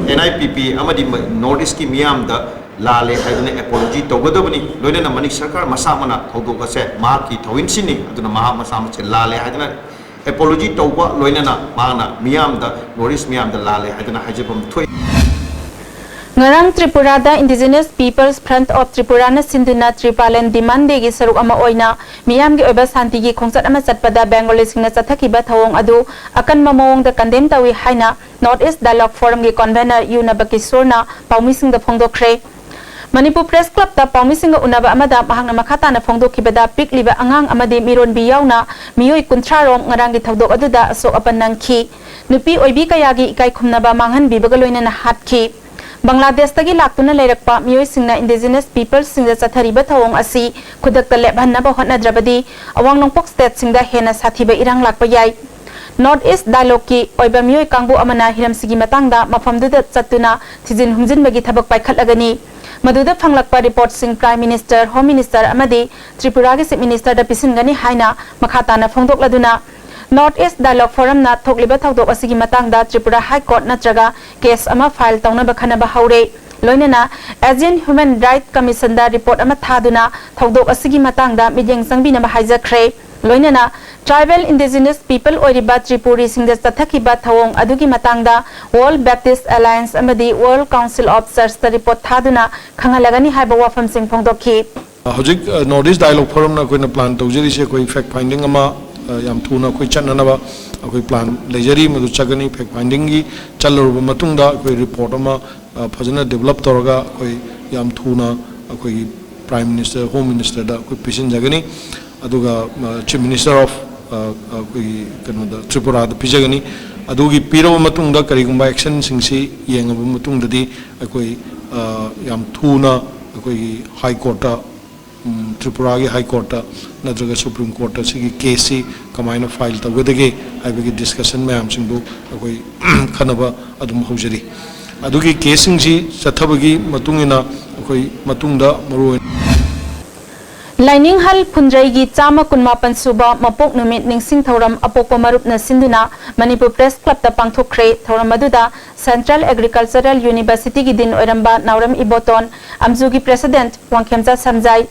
NIPP ꯑꯃꯗꯤ ꯃ-, North Eastꯀꯤ ꯃꯤꯌꯥꯝꯗ ꯂꯥꯜꯂꯦ ꯍꯥꯏꯗꯨꯅ apology ꯇꯧꯒꯗꯕꯅꯤ꯫ ꯂꯣꯏꯅꯅ ꯃꯅꯤꯛ ꯁꯔꯀꯥꯔ ꯃꯁꯥꯃꯛꯅ ꯊꯧꯗꯣꯛ ꯑꯁꯦ ꯃꯍꯥꯛꯀꯤ ꯊꯧꯑꯣꯏꯟꯁꯤꯅꯤ, ꯑꯗꯨꯅ ꯃꯍꯥꯛ ꯃꯁꯥꯃꯛꯁꯦ ꯂꯥꯜꯂꯦ ꯍꯥꯏꯗꯨꯅ apology ꯇꯧꯕ ꯂꯣꯏꯅꯅ ꯃꯍꯥꯛꯅ ꯃꯤꯌꯥꯝꯗ, North East ꯃꯤꯌꯥꯝꯗ ꯂꯥꯜꯂꯦ ꯍꯥꯏꯗꯨꯅ ꯍꯥꯏꯖꯐꯝ ꯊꯣꯛꯏ꯫ ꯉꯔꯥꯡ ꯇ꯭ꯔꯤꯄꯨꯔꯥꯗ Indigenous People's Front of Tripuraꯅ ꯁꯤꯟꯗꯨꯅ ꯇ꯭ꯔꯤꯄꯥꯂꯦꯟ ꯗꯤꯃꯥꯟ ꯗꯦꯒꯤ ꯁꯔꯨꯛ ꯑꯃ ꯑꯣꯏꯅ ꯃꯤꯌꯥꯝꯒꯤ ꯑꯣꯏꯕ ꯁꯥꯟꯇꯤꯒꯤ ꯈꯣꯡꯆꯠ ꯑꯃ ꯆꯠꯄꯗ ꯕꯦꯡꯒꯣꯂꯤꯁꯤꯡꯅ ꯆꯠꯊꯈꯤꯕ ꯊꯧꯑꯣꯡ ꯑꯗꯨ ꯑꯀꯟꯕ ꯃꯑꯣꯡꯗ ꯀꯟꯗꯦꯝ ꯇꯧꯏ ꯍꯥꯏꯅ North East Dialogue Forumꯒꯤ convener ꯌꯨ ꯅꯕꯀꯤꯁꯣꯔꯅ ꯄꯥꯎꯃꯤꯁꯤꯡꯗ ꯐꯣꯡꯗꯣꯛꯈ꯭ꯔꯦ꯫ ꯃꯅꯤꯄꯨꯔ ꯄ꯭ꯔꯦꯁ ꯀ꯭ꯂꯕꯇ ꯄꯥꯎꯃꯤꯁꯤꯡꯒ ꯎꯅꯕ ꯑꯃꯗ ꯃꯍꯥꯛꯅ ꯃꯈꯥ ꯇꯥꯅ ꯐꯣꯡꯗꯣꯛꯈꯤꯕꯗ, ꯄꯤꯛꯂꯤꯕ ꯑꯉꯥꯡ ꯑꯃꯗꯤ ꯃꯤꯔꯣꯟꯕꯤ ꯌꯥꯎꯅ ꯃꯤꯑꯣꯏ ꯀꯨꯟꯊ꯭ꯔꯥ ꯔꯣꯝ ꯉꯔꯥꯡꯒꯤ ꯊꯧꯗꯣꯛ ꯑꯗꯨꯗ ꯑꯁꯣꯛ ꯑꯄꯟ ꯅꯪꯈꯤ꯫ ꯅꯨꯄꯤ ꯑꯣꯏꯕꯤ ꯀꯌꯥꯒꯤ ꯏꯀꯥꯏ ꯈꯨꯝꯅꯕ ꯃꯥꯡꯍꯟꯕꯤꯕꯒ ꯂꯣꯏꯅꯅ ꯍꯥꯠꯈꯤ꯫ ꯕꯪꯒ꯭ꯂꯥꯗꯦꯁꯇꯒꯤ ꯂꯥꯛꯇꯨꯅ ꯂꯩꯔꯛꯄ ꯃꯤꯑꯣꯏꯁꯤꯡꯅ Indigenous Peoplesꯁꯤꯡꯗ ꯆꯠꯊꯔꯤꯕ ꯊꯧꯑꯣꯡ ꯑꯁꯤ ꯈꯨꯗꯛꯇ ꯂꯦꯞꯍꯟꯅꯕ ꯍꯣꯠꯅꯗ꯭ꯔꯕꯗꯤ ꯑꯋꯥꯡ ꯅꯣꯡꯄꯣꯛ ꯁ꯭ꯇꯦꯠꯁꯤꯡꯗ ꯍꯦꯟꯅ ꯁꯥꯊꯤꯕ ꯏꯔꯥꯡ ꯂꯥꯛꯄ ꯌꯥꯏ꯫ North East Dialogueꯀꯤ ꯑꯣꯏꯕ ꯃꯤꯑꯣꯏ ꯀꯥꯡꯕꯨ ꯑꯃꯅ ꯍꯤꯔꯝꯁꯤꯒꯤ ꯃꯇꯥꯡꯗ ꯃꯐꯝꯗꯨꯗ ꯆꯠꯇꯨꯅ ꯊꯤꯖꯤꯟ ꯍꯨꯝꯖꯤꯟꯕꯒꯤ ꯊꯕꯛ ꯄꯥꯏꯈꯠꯂꯒꯅꯤ꯫ ꯃꯗꯨꯗ ꯐꯪꯂꯛꯄ ꯔꯤꯄꯣꯔꯠꯁꯤꯡ Prime Minister, Home Minister ꯑꯃꯗꯤ ꯇ꯭ꯔꯤꯄꯨꯔꯥꯒꯤ Chief Ministerꯗ ꯄꯤꯁꯤꯟꯒꯅꯤ ꯍꯥꯏꯅ ꯃꯈꯥ ꯇꯥꯅ ꯐꯣꯡꯗꯣꯛꯂꯗꯨꯅ, North East Dialogue Forumꯅ ꯊꯣꯛꯂꯤꯕ ꯊꯧꯗꯣꯛ ꯑꯁꯤꯒꯤ ꯃꯇꯥꯡꯗ ꯇ꯭ꯔꯤꯄꯨꯔꯥ High Court ꯅꯠꯇ꯭ꯔꯒ case ꯑꯃ file ꯇꯧꯅꯕ ꯈꯟꯅꯕ ꯍꯧꯔꯦ꯫ ꯂꯣꯏꯅꯅ Asian Human Rights Commissionꯗ ꯔꯤꯄꯣꯔꯠ ꯑꯃ ꯊꯥꯗꯨꯅ ꯊꯧꯗꯣꯛ ꯑꯁꯤꯒꯤ ꯃꯇꯥꯡꯗ ꯃꯤꯠꯌꯦꯡ ꯆꯪꯕꯤꯅꯕ ꯍꯥꯏꯖꯈ꯭ꯔꯦ꯫ ꯂꯣꯏꯅꯅ Tribal Indigenous People ꯑꯣꯏꯔꯤꯕ ꯇ꯭ꯔꯤꯄꯨꯔꯤꯁꯤꯡꯗ ꯆꯠꯊꯈꯤꯕ ꯊꯧꯑꯣꯡ ꯑꯗꯨꯒꯤ ꯃꯇꯥꯡꯗ World Baptist Alliance ꯑꯃꯗꯤ World Council of Churchꯇ ꯔꯤꯄꯣꯔꯠ ꯊꯥꯗꯨꯅ ꯈꯪꯍꯜꯂꯒꯅꯤ ꯍꯥꯏꯕ ꯋꯥꯐꯝꯁꯤꯡ ꯐꯣꯡꯗꯣꯛꯈꯤ꯫ ꯍꯧꯖꯤꯛ, ꯑ, North East Dialogue Forumꯅ ꯑꯩꯈꯣꯏꯅ plan ꯇꯧꯖꯔꯤꯁꯦ, ꯑꯩꯈꯣꯏ fact finding ꯑꯃ, ꯑ, ꯌꯥꯝ ꯊꯨꯅ ꯑꯩꯈꯣꯏ ꯆꯠꯅꯅꯕ ꯑꯩꯈꯣꯏ plan ꯂꯩꯖꯔꯤ꯫ ꯃꯗꯨ ꯆꯠꯀꯅꯤ꯫ Fact findingꯒꯤ ꯆꯠꯂꯨꯔꯕ ꯃꯇꯨꯡꯗ ꯑꯩꯈꯣꯏ report ꯑꯃ, ꯑ, ꯐꯖꯅ develop ꯇꯧꯔꯒ ꯑꯩꯈꯣꯏ ꯌꯥꯝ ꯊꯨꯅ ꯑꯩꯈꯣꯏꯒꯤ Prime Minister, Home Ministerꯗ ꯑꯩꯈꯣꯏ ꯄꯤꯁꯤꯟꯖꯒꯅꯤ꯫ ꯑꯗꯨꯒ, ꯑ, Chief Minister of, ꯑ, ꯑꯩꯈꯣꯏꯒꯤ ꯀꯩꯅꯣꯗ, ꯇ꯭ꯔꯤꯄꯨꯔꯥꯗ ꯄꯤꯖꯒꯅꯤ꯫ ꯑꯗꯨꯒꯤ ꯄꯤꯔꯕ ꯃꯇꯨꯡꯗ ꯀꯔꯤꯒꯨꯝꯕ actionꯁꯤꯡꯁꯤ ꯌꯦꯡꯉꯕ ꯃꯇꯨꯡꯗꯗꯤ ꯑꯩꯈꯣꯏ, ꯑ, ꯌꯥꯝ ꯊꯨꯅ ꯑꯩꯈꯣꯏꯒꯤ High Courtꯇ, ꯎꯝ, ꯇ꯭ꯔꯤꯄꯨꯔꯥꯒꯤ High Courtꯇ ꯅꯠꯇ꯭ꯔꯒ Supreme Courtꯇ ꯁꯤꯒꯤ caseꯁꯤ ꯀꯃꯥꯏꯅ file ꯇꯧꯒꯗꯒꯦ ꯍꯥꯏꯕꯒꯤ discussion ꯃꯌꯥꯝꯁꯤꯡꯗꯨ ꯑꯩꯈꯣꯏ ꯈꯟꯅꯕ ꯑꯗꯨꯝ ꯍꯧꯖꯔꯤ꯫ ꯑꯗꯨꯒꯤ caseꯁꯤꯡꯁꯤ ꯆꯠꯊꯕꯒꯤ ꯃꯇꯨꯡ ꯏꯟꯅ ꯑꯩꯈꯣꯏ ꯃꯇꯨꯡꯗ ꯃꯔꯨꯑꯣꯏꯅ ꯂꯥꯏꯅꯤꯡꯍꯜ ꯐꯨꯟꯗ꯭ꯔꯩꯒꯤ ꯆꯥꯝꯃ ꯀꯨꯟꯃꯥꯄꯟ ꯁꯨꯕ ꯃꯄꯣꯛ ꯅꯨꯃꯤꯠ ꯅꯤꯡꯁꯤꯡ ꯊꯧꯔꯝ ꯑꯄꯣꯛꯄ ꯃꯔꯨꯞꯅ ꯁꯤꯟꯗꯨꯅ ꯃꯅꯤꯄꯨꯔ Press Clubꯇ ꯄꯥꯡꯊꯣꯛꯈ꯭ꯔꯦ꯫ ꯊꯧꯔꯝ ꯑꯗꯨꯗ Central Agricultural Universityꯒꯤ Dean ꯑꯣꯏꯔꯝꯕ ꯅꯥꯎꯔꯦꯝ ꯏꯕꯣꯇꯣꯟ, ꯑꯝꯖꯨꯒꯤ President ꯋꯥꯡꯈꯦꯝꯆꯥ ꯁꯝꯖꯥꯏ,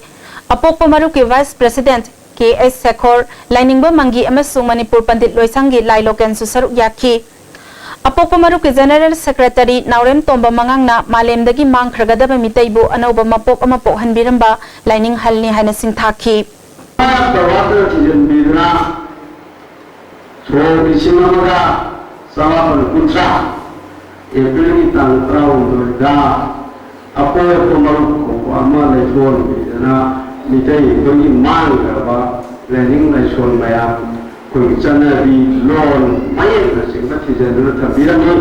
ꯑꯄꯣꯛꯄ ꯃꯔꯨꯞꯀꯤ Vice President ꯀꯦ ꯑꯩꯆ ꯁꯦꯈꯣꯔ, ꯂꯥꯏꯅꯤꯡꯕ ꯃꯪꯒꯤ ꯑꯃꯁꯨꯡ ꯃꯅꯤꯄꯨꯔ ꯄꯟꯗꯤꯠ ꯂꯣꯏꯁꯪꯒꯤ ꯂꯥꯏ ꯂꯣꯀꯦꯟꯁꯨ ꯁꯔꯨꯛ ꯌꯥꯈꯤ꯫ ꯑꯄꯣꯛꯄ ꯃꯔꯨꯞꯀꯤ General Secretary ꯅꯥꯎꯔꯦꯝ ꯇꯣꯝꯕ ꯃꯉꯥꯡꯅ ꯃꯥꯂꯦꯝꯗꯒꯤ ꯃꯥꯡꯈ꯭ꯔꯒꯗꯕ ꯃꯤꯇꯩꯕꯨ ꯑꯅꯧꯕ ꯃꯄꯣꯛ ꯑꯃ ꯄꯣꯛꯍꯟꯕꯤꯔꯝꯕ ꯂꯥꯏꯅꯤꯡꯍꯜꯅꯤ ꯍꯥꯏꯅ ꯁꯤꯡꯊꯥꯈꯤ꯫ ꯆꯃꯥꯄꯜ ꯊꯤꯖꯤꯟꯕꯤꯗꯨꯅ ꯁꯣꯛ ꯂꯤꯁꯤꯡ ꯑꯃꯒ ꯆꯃꯥꯄꯜ ꯀꯨꯟꯊ꯭ꯔꯥ ꯑꯦꯄ꯭ꯔꯤꯜꯒꯤ ꯇꯥꯡ ꯇꯔꯥꯍꯨꯝꯗꯣꯏꯗ ꯑꯄꯣꯛꯄ ꯃꯔꯨꯞ ꯀꯧꯕ ꯑꯃ ꯂꯩꯁꯣꯟꯕꯤꯗꯅ ꯃꯤꯇꯩ ꯑꯩꯈꯣꯏꯒꯤ ꯃꯥꯡꯈ꯭ꯔꯕ ꯂꯥꯏꯅꯤꯡ ꯂꯥꯏꯁꯣꯟ ꯃꯌꯥꯝ, ꯑꯩꯈꯣꯏꯒꯤ ꯆꯠꯅꯕꯤ, ꯂꯣꯟ, ꯃꯌꯦꯛꯅꯆꯤꯡꯕ ꯊꯤꯖꯤꯟꯗꯨꯅ ꯊꯝꯕꯤꯔꯝꯃꯤ꯫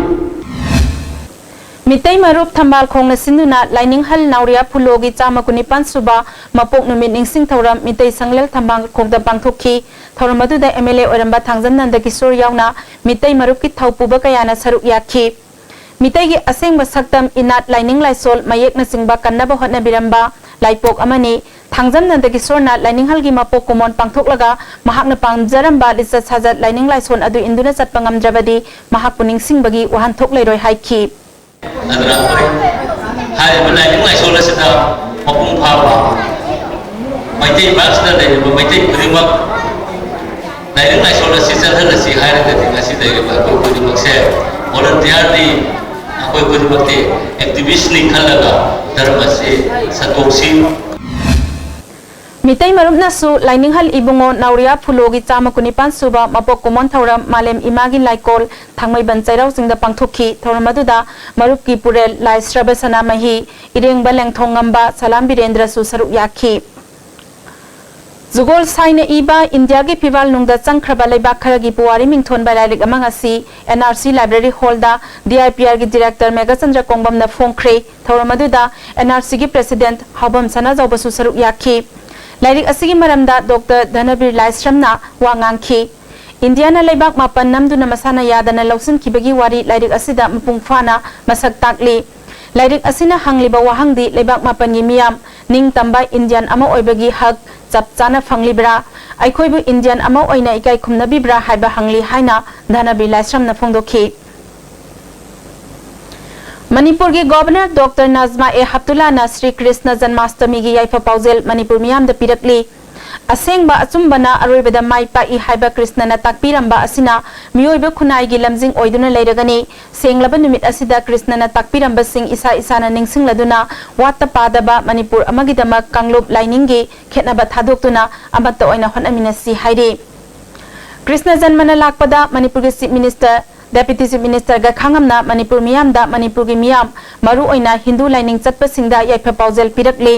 ꯃꯤꯇꯩ ꯃꯔꯨꯞ ꯊꯝꯕꯥꯜ ꯈꯣꯡꯅ ꯁꯤꯟꯗꯨꯅ ꯂꯥꯏꯅꯤꯡꯍꯜ ꯅꯥꯎꯔꯤꯌꯥ ꯐꯨꯂꯣꯒꯤ ꯆꯥꯝꯃ ꯀꯨꯟꯅꯤꯄꯥꯟ ꯁꯨꯕ ꯃꯄꯣꯛ ꯅꯨꯃꯤꯠ ꯅꯤꯡꯁꯤꯡ ꯊꯧꯔꯝ ꯃꯤꯇꯩ ꯁꯪꯂꯦꯜ ꯊꯝꯕꯥꯜ ꯈꯣꯡꯗ ꯄꯥꯡꯊꯣꯛꯈꯤ꯫ ꯊꯧꯔꯝ ꯑꯗꯨꯗ MLA ꯑꯣꯏꯔꯝꯕ ꯊꯥꯡꯖꯝ ꯅꯟꯗ ꯀꯤꯁꯣꯔ ꯌꯥꯎꯅ ꯃꯤꯇꯩ ꯃꯔꯨꯞꯀꯤ ꯊꯧꯄꯨꯕ ꯀꯌꯥꯅ ꯁꯔꯨꯛ ꯌꯥꯈꯤ꯫ ꯃꯤꯇꯩꯒꯤ ꯑꯁꯦꯡꯕ ꯁꯛꯇꯝ, ꯏꯅꯥꯠ, ꯂꯥꯏꯅꯤꯡ ꯂꯥꯏꯁꯣꯜ, ꯃꯌꯦꯛꯅꯆꯤꯡꯕ ꯀꯟꯅꯕ ꯍꯣꯠꯅꯕꯤꯔꯝꯕ ꯂꯥꯏꯄꯣꯛ ꯑꯃꯅꯤ꯫ ꯊꯥꯡꯖꯝ ꯅꯟꯗ ꯀꯤꯁꯣꯔꯅ ꯂꯥꯏꯅꯤꯡꯍꯜꯒꯤ ꯃꯄꯣꯛ ꯀꯨꯝꯑꯣꯟ ꯄꯥꯡꯊꯣꯛꯂꯒ ꯃꯍꯥꯛꯅ ꯄꯥꯝꯖꯔꯝꯕ ꯂꯤꯆꯠ ꯁꯥꯖꯠ ꯂꯥꯏꯅꯤꯡ ꯂꯥꯏꯁꯣꯟ ꯑꯗꯨ ꯏꯟꯗꯨꯅ ꯆꯠꯄ ꯉꯝꯗ꯭ꯔꯕꯗꯤ ꯃꯍꯥꯛꯄꯨ ꯅꯤꯡꯁꯤꯡꯕꯒꯤ ꯋꯥꯍꯟꯊꯣꯛ ꯂꯩꯔꯣꯏ ꯍꯥꯏꯈꯤ꯫ ꯑꯗꯨꯅ ꯑꯩꯈꯣꯏ ꯍꯥꯏꯔꯤꯕ ꯂꯥꯏꯅꯤꯡ ꯂꯥꯏꯁꯣꯟ ꯑꯁꯤꯗ ꯃꯄꯨꯡ ꯐꯥꯕ ꯃꯩꯇꯩ ꯃꯔꯛꯁꯤꯗ ꯂꯩꯔꯤꯕ ꯃꯩꯇꯩ ꯈꯨꯗꯤꯡꯃꯛ ꯂꯥꯏꯅꯤꯡ ꯂꯥꯏꯁꯣꯟ ꯑꯁꯤ ꯆꯠꯍꯜꯂꯁꯤ ꯍꯥꯏꯔꯒꯗꯤ ꯉꯁꯤ ꯂꯩꯔꯤꯕ ꯑꯩꯈꯣꯏ ꯈꯨꯗꯤꯡꯃꯛꯁꯦ volunteerꯅꯤ, ꯑꯩꯈꯣꯏ ꯈꯨꯗꯤꯡꯃꯛꯇꯤ activistꯅꯤ ꯈꯜꯂꯒ ꯙꯔꯃ ꯑꯁꯤ ꯁꯟꯗꯣꯛꯁꯤ꯫ ꯃꯤꯇꯩ ꯃꯔꯨꯞꯅꯁꯨ ꯂꯥꯏꯅꯤꯡꯍꯜ ꯏꯕꯨꯡꯉꯣ ꯅꯥꯎꯔꯤꯌꯥ ꯐꯨꯂꯣꯒꯤ ꯆꯥꯝꯃ ꯀꯨꯟꯅꯤꯄꯥꯟ ꯁꯨꯕ ꯃꯄꯣꯛ ꯀꯨꯝꯑꯣꯟ ꯊꯧꯔꯝ ꯃꯥꯂꯦꯝ ꯏꯃꯥꯒꯤ ꯂꯥꯏꯀꯣꯜ ꯊꯥꯡꯃꯩꯕꯟ ꯆꯩꯔꯥꯎ ꯆꯤꯡꯗ ꯄꯥꯡꯊꯣꯛꯈꯤ꯫ ꯊꯧꯔꯝ ꯑꯗꯨꯗ ꯃꯔꯨꯞꯀꯤ ꯄꯨꯔꯦꯜ ꯂꯥꯏꯁ꯭ꯔꯕ ꯁꯅꯥꯃꯍꯤ, ꯏꯔꯦꯡꯕ ꯂꯦꯡꯊꯣꯡꯉꯝꯕ ꯁꯂꯥꯝ ꯕꯤꯔꯦꯟꯗ꯭ꯔꯁꯨ ꯁꯔꯨꯛ ꯌꯥꯈꯤ꯫ ꯖꯨꯒꯣꯜ ꯁꯥꯏꯅ ꯏꯕ ꯏꯟꯗꯤꯌꯥꯒꯤ ꯐꯤꯕꯥꯜ ꯅꯨꯡꯗ ꯆꯪꯈ꯭ꯔꯕ ꯂꯩꯕꯥꯛ ꯈꯔꯒꯤ ꯄꯨꯋꯥꯔꯤ ꯃꯤꯡꯊꯣꯟꯕ ꯂꯥꯏꯔꯤꯛ ꯑꯃ ꯉꯁꯤ NRC library hallꯗ DIPRꯒꯤ director ꯃꯦꯘꯆꯟꯗ꯭ꯔ ꯀꯣꯡꯕꯝꯅ ꯐꯣꯡꯈ꯭ꯔꯦ꯫ ꯊꯧꯔꯝ ꯑꯗꯨꯗ NRCꯒꯤ president ꯍꯥꯎꯕꯝ ꯁꯅꯥꯖꯥꯎꯕꯁꯨ ꯁꯔꯨꯛ ꯌꯥꯈꯤ꯫ ꯂꯥꯏꯔꯤꯛ ꯑꯁꯤꯒꯤ ꯃꯔꯝꯗ Doctor ꯙꯅꯕꯤꯔ ꯂꯥꯏꯁ꯭ꯔꯝꯅ ꯋꯥ ꯉꯥꯡꯈꯤ꯫ ꯏꯟꯗꯤꯌꯥꯅ ꯂꯩꯕꯥꯛ ꯃꯥꯄꯟ ꯅꯝꯗꯨꯅ ꯃꯁꯥꯅ ꯌꯥꯗꯅ ꯂꯧꯁꯤꯟꯈꯤꯕꯒꯤ ꯋꯥꯔꯤ ꯂꯥꯏꯔꯤꯛ ꯑꯁꯤꯗ ꯃꯄꯨꯡ ꯐꯥꯅ ꯃꯁꯛ ꯇꯥꯛꯂꯤ꯫ ꯂꯥꯏꯔꯤꯛ ꯑꯁꯤꯅ ꯍꯪꯂꯤꯕ ꯋꯥꯍꯪꯗꯤ ꯂꯩꯕꯥꯛ ꯃꯥꯄꯟꯒꯤ ꯃꯤꯌꯥꯝ ꯅꯤꯡꯇꯝꯕ ꯏꯟꯗꯤꯌꯥꯟ ꯑꯃ ꯑꯣꯏꯕꯒꯤ ꯍꯛ ꯆꯞ ꯆꯥꯅ ꯐꯪꯂꯤꯕ꯭ꯔꯥ? ꯑꯩꯈꯣꯏꯕꯨ ꯏꯟꯗꯤꯌꯥꯟ ꯑꯃ ꯑꯣꯏꯅ ꯏꯀꯥꯏ ꯈꯨꯝꯅꯕꯤꯕ꯭ꯔꯥ ꯍꯥꯏꯕ ꯍꯪꯂꯤ ꯍꯥꯏꯅ ꯙꯅꯕꯤꯔ ꯂꯥꯏꯁ꯭ꯔꯝꯅ ꯐꯣꯡꯗꯣꯛꯈꯤ꯫ ꯃꯅꯤꯄꯨꯔꯒꯤ Governor Doctor ꯅꯖꯃꯥ ꯑꯦ ꯍꯞꯇꯨꯂꯥꯅ ꯁ꯭ꯔꯤ ꯀ꯭ꯔꯤꯁꯅ ꯖꯟꯃꯥꯁꯇꯃꯤꯒꯤ ꯌꯥꯏꯐ ꯄꯥꯎꯖꯦꯜ ꯃꯅꯤꯄꯨꯔ ꯃꯤꯌꯥꯝꯗ ꯄꯤꯔꯛꯂꯤ꯫ ꯑꯁꯦꯡꯕ ꯑꯆꯨꯝꯕꯅ ꯑꯔꯣꯏꯕꯗ ꯃꯥꯏ ꯄꯥꯛꯏ ꯍꯥꯏꯕ ꯀ꯭ꯔꯤꯁꯅꯅ ꯇꯥꯛꯄꯤꯔꯝꯕ ꯑꯁꯤꯅ ꯃꯤꯑꯣꯏꯕ ꯈꯨꯟꯅꯥꯏꯒꯤ ꯂꯝꯖꯤꯡ ꯑꯣꯏꯗꯨꯅ ꯂꯩꯔꯒꯅꯤ꯫ ꯁꯦꯡꯂꯕ ꯅꯨꯃꯤꯠ ꯑꯁꯤꯗ ꯀ꯭ꯔꯤꯁꯅꯅ ꯇꯥꯛꯄꯤꯔꯝꯕꯁꯤꯡ ꯏꯁꯥ ꯏꯁꯥꯅ ꯅꯤꯡꯁꯤꯡꯂꯗꯨꯅ ꯋꯥꯠꯇ ꯄꯥꯗꯕ ꯃꯅꯤꯄꯨꯔ ꯑꯃꯒꯤꯗꯃꯛ ꯀꯥꯡꯂꯨꯞ ꯂꯥꯏꯅꯤꯡꯒꯤ ꯈꯦꯠꯅꯕ ꯊꯥꯗꯣꯛꯇꯨꯅ ꯑꯃꯠꯇ ꯑꯣꯏꯅ ꯍꯣꯠꯅꯃꯤꯟꯅꯁꯤ ꯍꯥꯏꯔꯤ꯫ ꯀ꯭ꯔꯤꯁꯅ ꯖꯟꯃꯅ ꯂꯥꯛꯄꯗ ꯃꯅꯤꯄꯨꯔꯒꯤ Chief Minister, Deputy Chief Ministerꯒ ꯈꯥꯡꯉꯝꯅ Manipur ꯃꯤꯌꯥꯝꯗ ꯃꯅꯤꯄꯨꯔꯒꯤ ꯃꯤꯌꯥꯝ, ꯃꯔꯨꯑꯣꯏꯅ ꯍꯤꯟꯗꯨ ꯂꯥꯏꯅꯤꯡ ꯆꯠꯄꯁꯤꯡꯗ ꯌꯥꯏꯐ ꯄꯥꯎꯖꯦꯜ ꯄꯤꯔꯛꯂꯤ꯫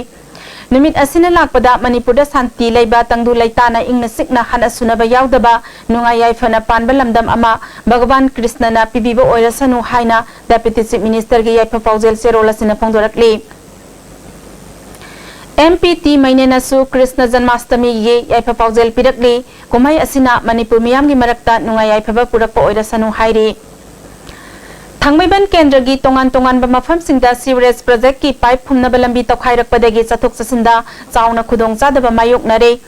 ꯅꯨꯃꯤꯠ ꯑꯁꯤꯅ ꯂꯥꯛꯄꯗ ꯃꯅꯤꯄꯨꯔꯗ ꯁꯥꯟꯇꯤ ꯂꯩꯕ, ꯇꯪꯗꯨ ꯂꯩꯇꯥꯅ ꯏꯪꯅ ꯆꯤꯛꯅ ꯍꯟꯅ ꯁꯨꯅꯕ ꯌꯥꯎꯗꯕ, ꯅꯨꯡꯉꯥꯏ ꯌꯥꯏꯐꯅ ꯄꯥꯟꯕ ꯂꯝꯗꯝ ꯑꯃ ꯚꯒꯋꯥꯟ ꯀ꯭ꯔꯤꯁꯅꯅ ꯄꯤꯕꯤꯕ ꯑꯣꯏꯔꯁꯅꯨ ꯍꯥꯏꯅ Deputy Chief Ministerꯒꯤ ꯌꯥꯏꯐ ꯄꯥꯎꯖꯦꯜ ꯆꯦꯔꯣꯜ ꯑꯁꯤꯅ ꯐꯣꯡꯗꯣꯔꯛꯂꯤ꯫ ꯑꯦꯝ ꯄꯤ ꯇꯤ ꯃꯩꯅꯦꯅꯁꯨ ꯀ꯭ꯔꯤꯁꯅ ꯖꯟꯃꯥꯁꯇꯃꯤꯒꯤ ꯌꯥꯏꯐ ꯄꯥꯎꯖꯦꯜ ꯄꯤꯔꯛꯂꯤ꯫ ꯀꯨꯝꯍꯩ ꯑꯁꯤꯅ ꯃꯅꯤꯄꯨꯔ ꯃꯤꯌꯥꯝꯒꯤ ꯃꯔꯛꯇ ꯅꯨꯡꯉꯥꯏ ꯌꯥꯏꯐꯕ ꯄꯨꯔꯛꯄ ꯑꯣꯏꯔꯁꯅꯨ ꯍꯥꯏꯔꯤ꯫ ꯊꯥꯡꯃꯩꯕꯟ ꯀꯦꯟꯗ꯭ꯔꯒꯤ ꯇꯣꯉꯥꯟ ꯇꯣꯉꯥꯟꯕ ꯃꯐꯝꯁꯤꯡꯗ sewerage projectꯀꯤ pipe ꯐꯨꯝꯅꯕ ꯂꯝꯕꯤ ꯇꯧꯈꯥꯏꯔꯛꯄꯗꯒꯤ ꯆꯠꯊꯣꯛ ꯆꯠꯁꯤꯟꯗ ꯆꯥꯎꯅ ꯈꯨꯗꯣꯡꯆꯥꯗꯕ ꯃꯥꯌꯣꯛꯅꯔꯦ꯫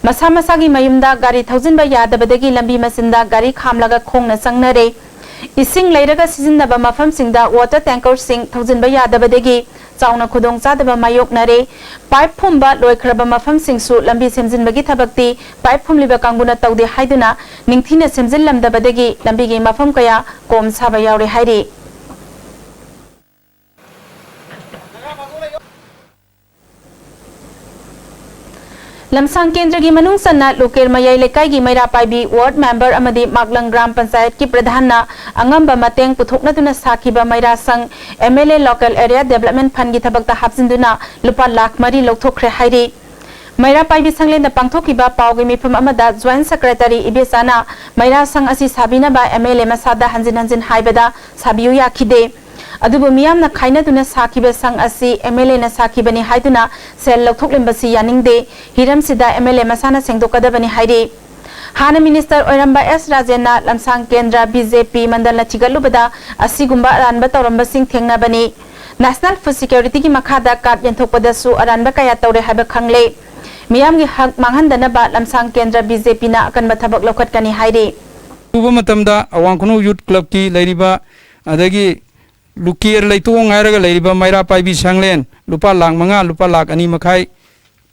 ꯃꯁꯥ ꯃꯁꯥꯒꯤ ꯃꯌꯨꯝꯗ ꯒꯥꯔꯤ ꯊꯧꯖꯤꯟꯕ ꯌꯥꯗꯕꯗꯒꯤ ꯂꯝꯕꯤ ꯃꯆꯤꯟꯗ ꯒꯥꯔꯤ ꯈꯥꯝꯂꯒ ꯈꯣꯡꯅ ꯆꯪꯅꯔꯦ꯫ ꯏꯁꯤꯡ ꯂꯩꯔꯒ ꯁꯤꯖꯤꯟꯅꯕ ꯃꯐꯝꯁꯤꯡꯗ water tankerꯁꯤꯡ ꯊꯧꯖꯤꯟꯕ ꯌꯥꯗꯕꯗꯒꯤ ꯆꯥꯎꯅ ꯈꯨꯗꯣꯡꯆꯥꯗꯕ ꯃꯥꯌꯣꯛꯅꯔꯦ꯫ Pipe ꯐꯨꯝꯕ ꯂꯣꯏꯈ꯭ꯔꯕ ꯃꯐꯝꯁꯤꯡꯁꯨ ꯂꯝꯕꯤ ꯁꯦꯝꯖꯤꯟꯕꯒꯤ ꯊꯕꯛꯇꯤ pipe ꯐꯨꯝꯂꯤꯕ ꯀꯥꯡꯕꯨꯅ ꯇꯧꯗꯦ ꯍꯥꯏꯗꯨꯅ ꯅꯤꯡꯊꯤꯅ ꯁꯦꯝꯖꯤꯜꯂꯝꯗꯕꯗꯒꯤ ꯂꯝꯕꯤꯒꯤ ꯃꯐꯝ ꯀꯌꯥ ꯀꯣꯝ ꯁꯥꯕ ꯌꯥꯎꯔꯦ ꯍꯥꯏꯔꯤ꯫ ꯂꯝꯁꯥꯡ ꯀꯦꯟꯗ꯭ꯔꯒꯤ ꯃꯅꯨꯡ ꯆꯟꯅ ꯂꯨꯀꯦꯔ ꯃꯌꯥꯏ ꯂꯩꯀꯥꯏꯒꯤ ꯃꯩꯔꯥ ꯄꯥꯏꯕꯤ ward member ꯑꯃꯗꯤ ꯃꯥꯛꯂꯪ ꯒ꯭ꯔꯥꯝ ꯄꯟꯆꯥꯌꯠꯀꯤ ꯄ꯭ꯔꯙꯥꯟꯅ ꯑꯉꯝꯕ ꯃꯇꯦꯡ ꯄꯨꯊꯣꯛꯅꯗꯨꯅ ꯁꯥꯈꯤꯕ ꯃꯩꯔꯥ ꯁꯪ M L A Local Area Development Fundꯀꯤ ꯊꯕꯛꯇ ꯍꯥꯞꯆꯤꯟꯗꯨꯅ ꯂꯨꯄꯥ ꯂꯥꯈ ꯃꯔꯤ ꯂꯧꯊꯣꯛꯈ꯭ꯔꯦ ꯍꯥꯏꯔꯤ꯫ ꯃꯩꯔꯥ ꯄꯥꯏꯕꯤ ꯁꯪꯂꯦꯟꯗ ꯄꯥꯡꯊꯣꯛꯈꯤꯕ ꯄꯥꯎꯒꯤ ꯃꯤꯐꯝ ꯑꯃꯗ Joint Secretary ꯏꯕꯦꯆꯥꯅ ꯃꯩꯔꯥ ꯁꯪ ꯑꯁꯤ ꯁꯥꯕꯤꯅꯕ M L A ꯃꯁꯥꯗ ꯍꯟꯖꯤꯟ ꯍꯟꯖꯤꯟ ꯍꯥꯏꯕꯗ ꯁꯥꯕꯤꯌꯨ ꯌꯥꯈꯤꯗꯦ꯫ ꯑꯗꯨꯕꯨ ꯃꯤꯌꯥꯝꯅ ꯈꯥꯏꯅꯗꯨꯅ ꯁꯥꯈꯤꯕ ꯁꯪ ꯑꯁꯤ M L Aꯅ ꯁꯥꯈꯤꯕꯅꯤ ꯍꯥꯏꯗꯨꯅ ꯁꯦꯜ ꯂꯧꯊꯣꯛꯂꯝꯕꯁꯤ ꯌꯥꯅꯤꯡꯗꯦ꯫ ꯍꯤꯔꯝꯁꯤꯗ M L A ꯃꯁꯥꯅ ꯁꯦꯡꯗꯣꯛꯀꯗꯕꯅꯤ ꯍꯥꯏꯔꯤ꯫ ꯍꯥꯟꯅ minister ꯑꯣꯏꯔꯝꯕ S ꯔꯥꯖꯦꯟꯅ ꯂꯝꯁꯥꯡ ꯀꯦꯟꯗ꯭ꯔ B J P ꯃꯟꯗꯜꯅ ꯊꯤꯒꯠꯂꯨꯕꯗ ꯑꯁꯤꯒꯨꯝꯕ ꯑꯔꯥꯟꯕ ꯇꯧꯔꯝꯕꯁꯤꯡ ꯊꯦꯡꯅꯕꯅꯤ꯫ National Food Securityꯒꯤ ꯃꯈꯥꯗ card ꯌꯦꯟꯊꯣꯛꯄꯗꯁꯨ ꯑꯔꯥꯟꯕ ꯀꯌꯥ ꯇꯧꯔꯦ ꯍꯥꯏꯕ ꯈꯪꯂꯦ꯫ ꯃꯤꯌꯥꯝꯒꯤ ꯍꯛ ꯃꯥꯡꯍꯟꯗꯅꯕ ꯂꯝꯁꯥꯡ ꯀꯦꯟꯗ꯭ꯔ B J Pꯅ ꯑꯀꯟꯕ ꯊꯕꯛ ꯂꯧꯈꯠꯀꯅꯤ ꯍꯥꯏꯔꯤ꯫ ꯎꯕ ꯃꯇꯝꯗ ꯑꯋꯥꯡ ꯈꯨꯅꯧ Youth Clubꯀꯤ ꯂꯩꯔꯤꯕ, ꯑꯗꯒꯤ ꯂꯨꯀꯦꯔ ꯂꯩꯇꯣꯡ ꯍꯥꯏꯔꯒ ꯂꯩꯔꯤꯕ ꯃꯩꯔꯥ ꯄꯥꯏꯕꯤ ꯁꯪꯂꯦꯟ ꯂꯨꯄꯥ ꯂꯥꯈ ꯃꯉꯥ, ꯂꯨꯄꯥ ꯂꯥꯈ ꯑꯅꯤ ꯃꯈꯥꯏ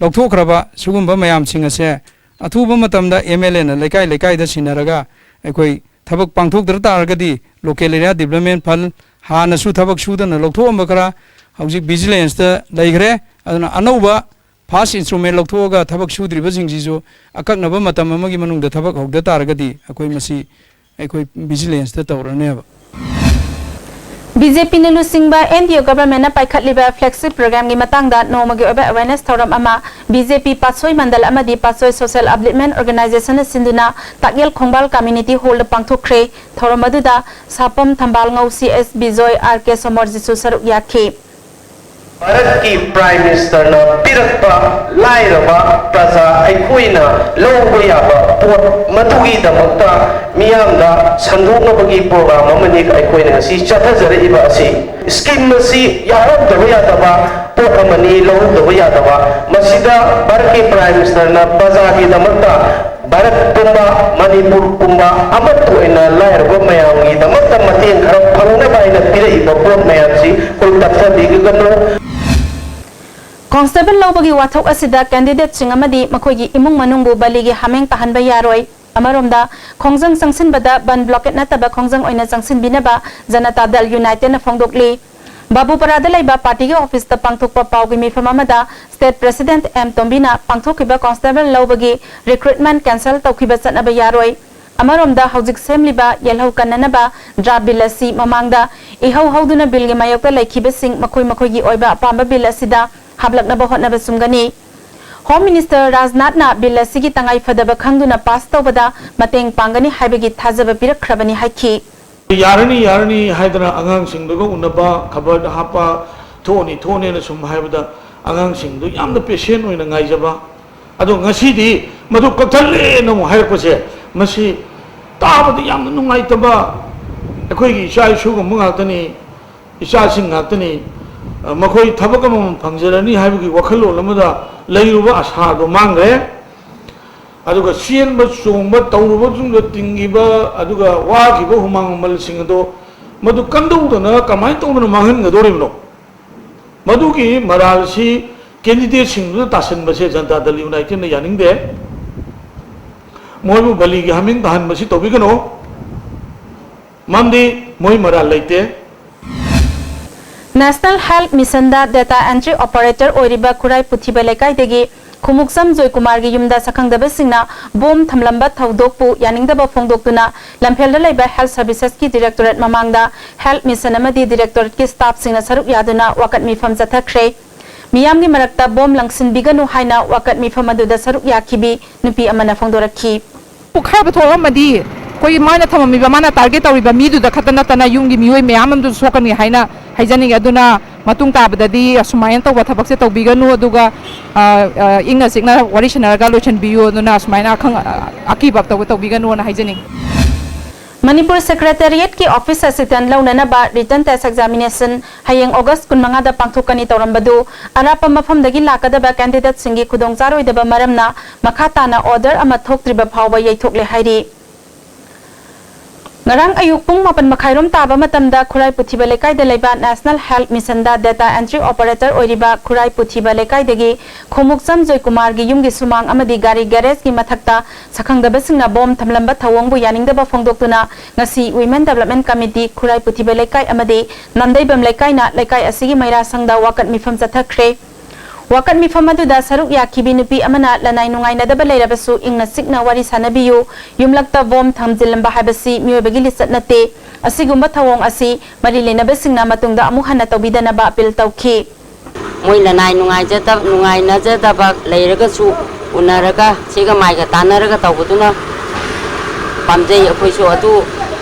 ꯂꯧꯊꯣꯛꯈ꯭ꯔꯕ ꯁꯤꯒꯨꯝꯕ ꯃꯌꯥꯝꯁꯤꯡ ꯑꯁꯦ ꯑꯊꯨꯕ ꯃꯇꯝꯗ ꯑꯦꯝ ꯑꯦꯜ ꯑꯦꯅ ꯂꯩꯀꯥꯏ ꯂꯩꯀꯥꯏꯗ ꯁꯤꯟꯅꯔꯒ ꯑꯩꯈꯣꯏ ꯊꯕꯛ ꯄꯥꯡꯊꯣꯛꯇ꯭ꯔ ꯇꯥꯔꯒꯗꯤ local area development fund ꯍꯥꯟꯅꯁꯨ ꯊꯕꯛ ꯁꯨꯗꯅ ꯂꯧꯊꯣꯛꯑꯝꯕ ꯈꯔ ꯍꯧꯖꯤꯛ vigilance ꯇ ꯂꯩꯈ꯭ꯔꯦ꯫ ꯑꯗꯨꯅ ꯑꯅꯧꯕ first instrument ꯂꯧꯊꯣꯛꯑꯒ ꯊꯕꯛ ꯁꯨꯗ꯭ꯔꯤꯕꯁꯤꯡꯁꯤꯁꯨ ꯑꯀꯛꯅꯕ ꯃꯇꯝ ꯑꯃꯒꯤ ꯃꯅꯨꯡꯗ ꯊꯕꯛ ꯍꯧꯗ ꯇꯥꯔꯒꯗꯤ ꯑꯩꯈꯣꯏ ꯃꯁꯤ ꯑꯩꯈꯣꯏ vigilance ꯇ ꯇꯧꯔꯅꯦꯕ꯫ ꯕꯤ ꯖꯦ ꯄꯤꯅ ꯂꯨꯆꯤꯡꯕ ꯑꯦꯟ ꯗꯤ ꯑꯦ ꯒꯚꯔꯟꯃꯦꯟꯠꯅ ꯄꯥꯏꯈꯠꯂꯤꯕ flagship programme ꯒꯤ ꯃꯇꯥꯡꯗ ꯅꯣꯡꯃꯒꯤ ꯑꯣꯏꯕ awareness ꯊꯧꯔꯝ ꯑꯃ ꯕꯤ ꯖꯦ ꯄꯤ ꯄꯥꯠꯁꯣꯏ ꯃꯟꯗꯜ ꯑꯃꯗꯤ ꯄꯥꯠꯁꯣꯏ social upliftment organisation ꯅ ꯁꯤꯟꯗꯨꯅ ꯇꯥꯛꯌꯦꯜ ꯈꯣꯡꯕꯥꯜ community hall ꯗ ꯄꯥꯡꯊꯣꯛꯈ꯭ꯔꯦ꯫ ꯊꯧꯔꯝ ꯑꯗꯨꯗ ꯁꯥꯄꯝ ꯊꯝꯕꯥꯜꯉꯧ, ꯁꯤ ꯑꯦꯁ ꯕꯤꯖꯣꯏ, ꯑꯥꯔ ꯀꯦ ꯁꯣꯃꯣꯔꯖꯤꯠꯁꯨ ꯁꯔꯨꯛ ꯌꯥꯈꯤ꯫ ꯚꯥꯔꯠꯀꯤ Prime Minister ꯅ ꯄꯤꯔꯛꯄ ꯂꯥꯏꯔꯕ ꯄ꯭ꯔꯖꯥ ꯑꯩꯈꯣꯏꯅ ꯂꯧꯕ ꯌꯥꯕ ꯄꯣꯠ ꯃꯗꯨꯒꯤꯗꯃꯛꯇ ꯃꯤꯌꯥꯝꯗ ꯁꯟꯗꯣꯛꯅꯕꯒꯤ program ꯑꯃꯅꯤ ꯑꯩꯈꯣꯏꯅ ꯉꯁꯤ ꯆꯠꯊꯖꯔꯛꯏꯕ ꯑꯁꯤ꯫ Scheme ꯑꯁꯤ ꯌꯥꯎꯍꯧꯗꯕ ꯌꯥꯗꯕ ꯄꯣꯠ ꯑꯃꯅꯤ, ꯂꯧꯍꯧꯗꯕ ꯌꯥꯗꯕ꯫ ꯃꯁꯤꯗ ꯚꯥꯔꯠꯀꯤ Prime Minister ꯅ ꯄ꯭ꯔꯖꯥꯒꯤꯗꯃꯛꯇ ꯚꯥꯔꯠ ꯄꯨꯝꯕ, ꯃꯅꯤꯄꯨꯔ ꯄꯨꯝꯕ ꯑꯃꯠꯇ ꯑꯣꯏꯅ ꯂꯥꯏꯔꯕ ꯃꯌꯥꯝꯒꯤꯗꯃꯛꯇ ꯃꯇꯦꯡ ꯈꯔ ꯐꯪꯅꯕ ꯍꯥꯏꯅ ꯄꯤꯔꯛꯏꯕ ꯄꯣꯠ ꯃꯌꯥꯝꯁꯤ ꯑꯩꯈꯣꯏ ꯇꯞꯊꯕꯤꯒꯅꯨ꯫ Constable ꯂꯧꯕꯒꯤ ꯋꯥꯊꯣꯛ ꯑꯁꯤꯗ candidate ꯁꯤꯡ ꯑꯃꯗꯤ ꯃꯈꯣꯏꯒꯤ ꯏꯃꯨꯡ ꯃꯅꯨꯡꯕꯨ ꯕꯂꯤꯒꯤ ꯍꯥꯃꯦꯡ ꯇꯥꯍꯟꯕ ꯌꯥꯔꯣꯏ꯫ ꯑꯃꯔꯣꯝꯗ, ꯈꯣꯡꯖꯪ ꯆꯪꯁꯤꯟꯕꯗ ꯕꯟ blockade ꯅꯠꯇꯕ ꯈꯣꯡꯖꯪ ꯑꯣꯏꯅ ꯆꯪꯁꯤꯟꯕꯤꯅꯕ ꯖꯅꯇꯥ ꯗꯜ ꯌꯨꯅꯥꯏꯇꯦꯗꯅ ꯐꯣꯡꯗꯣꯛꯂꯤ꯫ ꯕꯥꯕꯨꯄꯥꯔꯥꯗ ꯂꯩꯕ ꯄꯥꯔꯇꯤꯒꯤ ꯑꯣꯐꯤꯁꯇ ꯄꯥꯡꯊꯣꯛꯄ ꯄꯥꯎꯒꯤ ꯃꯤꯐꯝ ꯑꯃꯗ state president ꯑꯦꯝ ꯇꯣꯝꯕꯤꯅ ꯄꯥꯡꯊꯣꯛꯈꯤꯕ constable ꯂꯧꯕꯒꯤ recruitment cancel ꯇꯧꯈꯤꯕ ꯆꯠꯅꯕ ꯌꯥꯔꯣꯏ꯫ ꯑꯃꯔꯣꯝꯗ, ꯍꯧꯖꯤꯛ ꯁꯦꯝꯂꯤꯕ ꯌꯦꯜꯍꯧ ꯀꯟꯅꯅꯕ draft bill ꯑꯁꯤ ꯃꯃꯥꯡꯗ ꯏꯍꯧ ꯍꯧꯗꯨꯅ billꯒꯤ ꯃꯥꯌꯣꯛꯇ ꯂꯩꯈꯤꯕꯁꯤꯡ ꯃꯈꯣꯏ ꯃꯈꯣꯏꯒꯤ ꯑꯣꯏꯕ ꯑꯄꯥꯝꯕ bill ꯑꯁꯤꯗ ꯍꯥꯞꯂꯛꯅꯕ ꯍꯣꯠꯅꯕ ꯆꯨꯝꯒꯅꯤ꯫ Home Minister ꯔꯥꯖꯅꯥꯊꯅ bill ꯑꯁꯤꯒꯤ ꯇꯉꯥꯏ ꯐꯗꯕ ꯈꯪꯗꯨꯅ pass ꯇꯧꯕꯗ ꯃꯇꯦꯡ ꯄꯥꯡꯒꯅꯤ ꯍꯥꯏꯕꯒꯤ ꯊꯥꯖꯕ ꯄꯤꯔꯛꯈ꯭ꯔꯕꯅꯤ ꯍꯥꯏꯈꯤ꯫ ꯌꯥꯔꯅꯤ, ꯌꯥꯔꯅꯤ ꯍꯥꯏꯗꯅ ꯑꯉꯥꯡꯁꯤꯡꯗꯨꯒ ꯎꯅꯕ, ꯈꯕꯔꯗ ꯍꯥꯞꯄ, ꯊꯣꯛꯑꯅꯤ, ꯊꯣꯛꯑꯅꯤꯅ ꯁꯨꯝ ꯍꯥꯏꯕꯗ ꯑꯉꯥꯡꯁꯤꯡꯗꯨ ꯌꯥꯝꯅ patient ꯑꯣꯏꯅ ꯉꯥꯏꯖꯕ꯫ ꯑꯗꯣ ꯉꯁꯤꯗꯤ ꯃꯗꯨ ꯀꯛꯊꯠꯂꯦꯅ ꯑꯃꯨꯛ ꯍꯥꯏꯔꯛꯄꯁꯦ, ꯃꯁꯤ ꯇꯥꯕꯗ ꯌꯥꯝꯅ ꯅꯨꯡꯉꯥꯏꯇꯕ꯫ ꯑꯩꯈꯣꯏꯒꯤ ꯏꯆꯥ ꯏꯁꯨꯒꯨꯝꯕ ꯉꯥꯛꯇꯅꯤ, ꯏꯆꯥꯁꯤꯡ ꯉꯥꯛꯇꯅꯤ꯫ ꯃꯈꯣꯏ ꯊꯕꯛ ꯑꯃꯃꯝ ꯐꯪꯖꯔꯅꯤ ꯍꯥꯏꯕꯒꯤ ꯋꯥꯈꯜꯂꯣꯟ ꯑꯃꯗ ꯂꯩꯔꯨꯕ ꯑꯁꯥꯗꯣ ꯃꯥꯡꯈ꯭ꯔꯦ꯫ ꯑꯗꯨꯒ ꯆꯦꯟꯕ ꯆꯣꯡꯕ ꯇꯧꯔꯨꯕ ꯃꯇꯨꯡꯗ ꯇꯤꯡꯈꯤꯕ ꯑꯗꯨꯒ ꯋꯥꯈꯤꯕ ꯍꯨꯃꯥꯡ ꯃꯃꯜꯁꯤꯡ ꯑꯗꯣ ꯃꯗꯨ ꯀꯝꯗꯧꯗꯅ, ꯀꯃꯥꯏꯅ ꯇꯧꯗꯅ ꯃꯥꯡꯍꯟꯒꯗꯧꯔꯤꯕꯅꯣ? ꯃꯗꯨꯒꯤ ꯃꯔꯥꯜꯁꯤ ꯀꯦꯟꯗꯤꯗꯦꯠꯁꯤꯡꯗꯨꯅ ꯇꯥꯁꯤꯟꯕꯁꯦ ꯖꯅꯇꯥ ꯗꯜ ꯌꯨꯅꯥꯏꯇꯦꯗꯅ ꯌꯥꯅꯤꯡꯗꯦ꯫ ꯃꯣꯏꯕꯨ ꯕꯂꯤꯒꯤ ꯍꯥꯃꯤꯡ ꯇꯥꯍꯟꯕꯁꯤ ꯇꯧꯕꯤꯒꯅꯨ, ꯃꯔꯝꯗꯤ ꯃꯣꯏ ꯃꯔꯥꯜ ꯂꯩꯇꯦ꯫ National Health Mission ꯗ data entry operator ꯑꯣꯏꯔꯤꯕ ꯈꯨꯔꯥꯏ ꯄꯨꯊꯤꯕ ꯂꯩꯀꯥꯏꯗꯒꯤ ꯈꯨꯃꯨꯛꯆꯝ ꯖꯣꯏꯀꯨꯃꯥꯔꯒꯤ ꯌꯨꯝꯗ ꯁꯛꯈꯪꯗꯕꯁꯤꯡꯅ ꯕꯣꯝ ꯊꯝꯂꯝꯕ ꯊꯧꯗꯣꯛꯄꯨ ꯌꯥꯅꯤꯡꯗꯕ ꯐꯣꯡꯗꯣꯛꯇꯨꯅ ꯂꯝꯐꯦꯜꯗ ꯂꯩꯕ Health Services ꯀꯤ Directorate ꯃꯃꯥꯡꯗ Health Mission ꯑꯃꯗꯤ Directorate ꯀꯤ staff ꯁꯤꯡꯅ ꯁꯔꯨꯛ ꯌꯥꯗꯨꯅ ꯋꯥꯀꯠ ꯃꯤꯐꯝ ꯆꯠꯊꯈ꯭ꯔꯦ꯫ ꯃꯤꯌꯥꯝꯒꯤ ꯃꯔꯛꯇ ꯕꯣꯝ ꯂꯪꯁꯤꯟꯕꯤꯒꯅꯨ ꯍꯥꯏꯅ ꯋꯥꯀꯠ ꯃꯤꯐꯝ ꯑꯗꯨꯗ ꯁꯔꯨꯛ ꯌꯥꯈꯤꯕꯤ ꯅꯨꯄꯤ ꯑꯃꯅ ꯐꯣꯡꯗꯣꯔꯛꯈꯤ꯫ ꯈꯥꯏꯕ ꯊꯣꯛꯑꯝꯃꯗꯤ ꯑꯩꯈꯣꯏ ꯃꯥꯅ ꯊꯝꯃꯝꯃꯤꯕ, ꯃꯥꯅ target ꯇꯧꯔꯤꯕ ꯃꯤꯗꯨꯗ ꯈꯛꯇ ꯅꯠꯇꯅ ꯌꯨꯝꯒꯤ ꯃꯤꯑꯣꯏ ꯃꯌꯥꯝ ꯑꯃꯁꯨ ꯁꯣꯛꯀꯅꯤ ꯍꯥꯏꯅ ꯍꯥꯏꯖꯅꯤꯡꯉꯤ꯫ ꯑꯗꯨꯅ ꯃꯇꯨꯡ ꯇꯥꯕꯗꯗꯤ ꯑꯁꯨꯃꯥꯏꯅ ꯇꯧꯕ ꯊꯕꯛꯁꯦ ꯇꯧꯕꯤꯒꯅꯨ, ꯑꯗꯨꯒ, ꯑ, ꯑ, ꯏꯪꯅ ꯆꯤꯛꯅ ꯋꯥꯔꯤ ꯁꯥꯟꯅꯔꯒ ꯂꯣꯏꯁꯤꯟꯕꯤꯌꯨ꯫ ꯑꯗꯨꯅ ꯑꯁꯨꯃꯥꯏꯅ ꯑꯈꯪ-, ꯑ, ꯑꯀꯤꯕ ꯇꯧꯕ ꯇꯧꯕꯤꯒꯅꯨꯅ ꯍꯥꯏꯖꯅꯤꯡꯉꯤ꯫ ꯃꯅꯤꯄꯨꯔ Secretariat ꯀꯤ office assistant ꯂꯧꯅꯅꯕ written test examination ꯍꯌꯦꯡ August ꯀꯨꯟꯃꯉꯥꯗ ꯄꯥꯡꯊꯣꯛꯀꯅꯤ ꯇꯧꯔꯝꯕꯗꯨ ꯑꯔꯥꯞꯄ ꯃꯐꯝꯗꯒꯤ ꯂꯥꯛꯀꯗꯕ candidate ꯁꯤꯡꯒꯤ ꯈꯨꯗꯣꯡꯆꯥꯔꯣꯏꯗꯕ ꯃꯔꯝꯅ ꯃꯈꯥ ꯇꯥꯅ order ꯑꯃ ꯊꯣꯛꯇ꯭ꯔꯤꯕ ꯐꯥꯎꯕ ꯌꯩꯊꯣꯛꯂꯦ ꯍꯥꯏꯔꯤ꯫ ꯉꯔꯥꯡ ꯑꯌꯨꯛ ꯄꯨꯡ ꯃꯥꯄꯟ ꯃꯈꯥꯏꯔꯣꯝ ꯇꯥꯕ ꯃꯇꯝꯗ ꯈꯨꯔꯥꯏ ꯄꯨꯊꯤꯕ ꯂꯩꯀꯥꯏꯗ ꯂꯩꯕ National Health Mission ꯗ data entry operator ꯑꯣꯏꯔꯤꯕ ꯈꯨꯔꯥꯏ ꯄꯨꯊꯤꯕ ꯂꯩꯀꯥꯏꯗꯒꯤ ꯈꯨꯃꯨꯛꯆꯝ ꯖꯣꯏꯀꯨꯃꯥꯔꯒꯤ ꯌꯨꯝꯒꯤ ꯁꯨꯃꯥꯡ ꯑꯃꯗꯤ ꯒꯥꯔꯤ garage ꯀꯤ ꯃꯊꯛꯇ ꯁꯛꯈꯪꯗꯕꯁꯤꯡꯅ ꯕꯣꯝ ꯊꯝꯂꯝꯕ ꯊꯧꯑꯣꯡꯕꯨ ꯌꯥꯅꯤꯡꯗꯕ ꯐꯣꯡꯗꯣꯛꯇꯨꯅ ꯉꯁꯤ Women Development Committee ꯈꯨꯔꯥꯏ ꯄꯨꯊꯤꯕ ꯂꯩꯀꯥꯏ ꯑꯃꯗꯤ ꯅꯥꯟꯗꯩꯕꯝ ꯂꯩꯀꯥꯏꯅ ꯂꯩꯀꯥꯏ ꯑꯁꯤꯒꯤ ꯃꯩꯔꯥ ꯁꯪꯗ ꯋꯥꯀꯠ ꯃꯤꯐꯝ ꯆꯠꯊꯈ꯭ꯔꯦ꯫ ꯋꯥꯀꯠ ꯃꯤꯐꯝ ꯑꯗꯨꯗ ꯁꯔꯨꯛ ꯌꯥꯈꯤꯕꯤ ꯅꯨꯄꯤ ꯑꯃꯅ ꯂꯅꯥꯏ ꯅꯨꯡꯉꯥꯏꯅꯗꯕ ꯂꯩꯔꯕꯁꯨ ꯏꯪꯅ ꯆꯤꯛꯅ ꯋꯥꯔꯤ ꯁꯥꯟꯅꯕꯤꯌꯨ, ꯌꯨꯝꯂꯛꯇ ꯕꯣꯝ ꯊꯝꯖꯤꯜꯂꯝꯕ ꯍꯥꯏꯕꯁꯤ ꯃꯤꯑꯣꯏꯕꯒꯤ ꯂꯤꯆꯠ ꯅꯠꯇꯦ, ꯑꯁꯤꯒꯨꯝꯕ ꯊꯧꯑꯣꯡ ꯑꯁꯤ ꯃꯔꯤ ꯂꯩꯅꯕꯁꯤꯡꯅ ꯃꯇꯨꯡꯗ ꯑꯃꯨꯛ ꯍꯟꯅ ꯇꯧꯕꯤꯗꯅꯕ appeal ꯇꯧꯈꯤ꯫ ꯃꯣꯏ ꯂꯅꯥꯏ ꯅꯨꯡꯉꯥꯏꯖꯗꯕ ꯅꯨꯡꯉꯥꯏꯅꯖꯗꯕ ꯂꯩꯔꯒꯁꯨ ꯎꯅꯔꯒ ꯁꯤꯒ ꯃꯥꯏꯒ ꯇꯥꯟꯅꯔꯒ ꯇꯧꯕꯗꯨꯅ ꯄꯥꯝꯖꯩ꯫ ꯑꯩꯈꯣꯏꯁꯨ ꯑꯗꯨ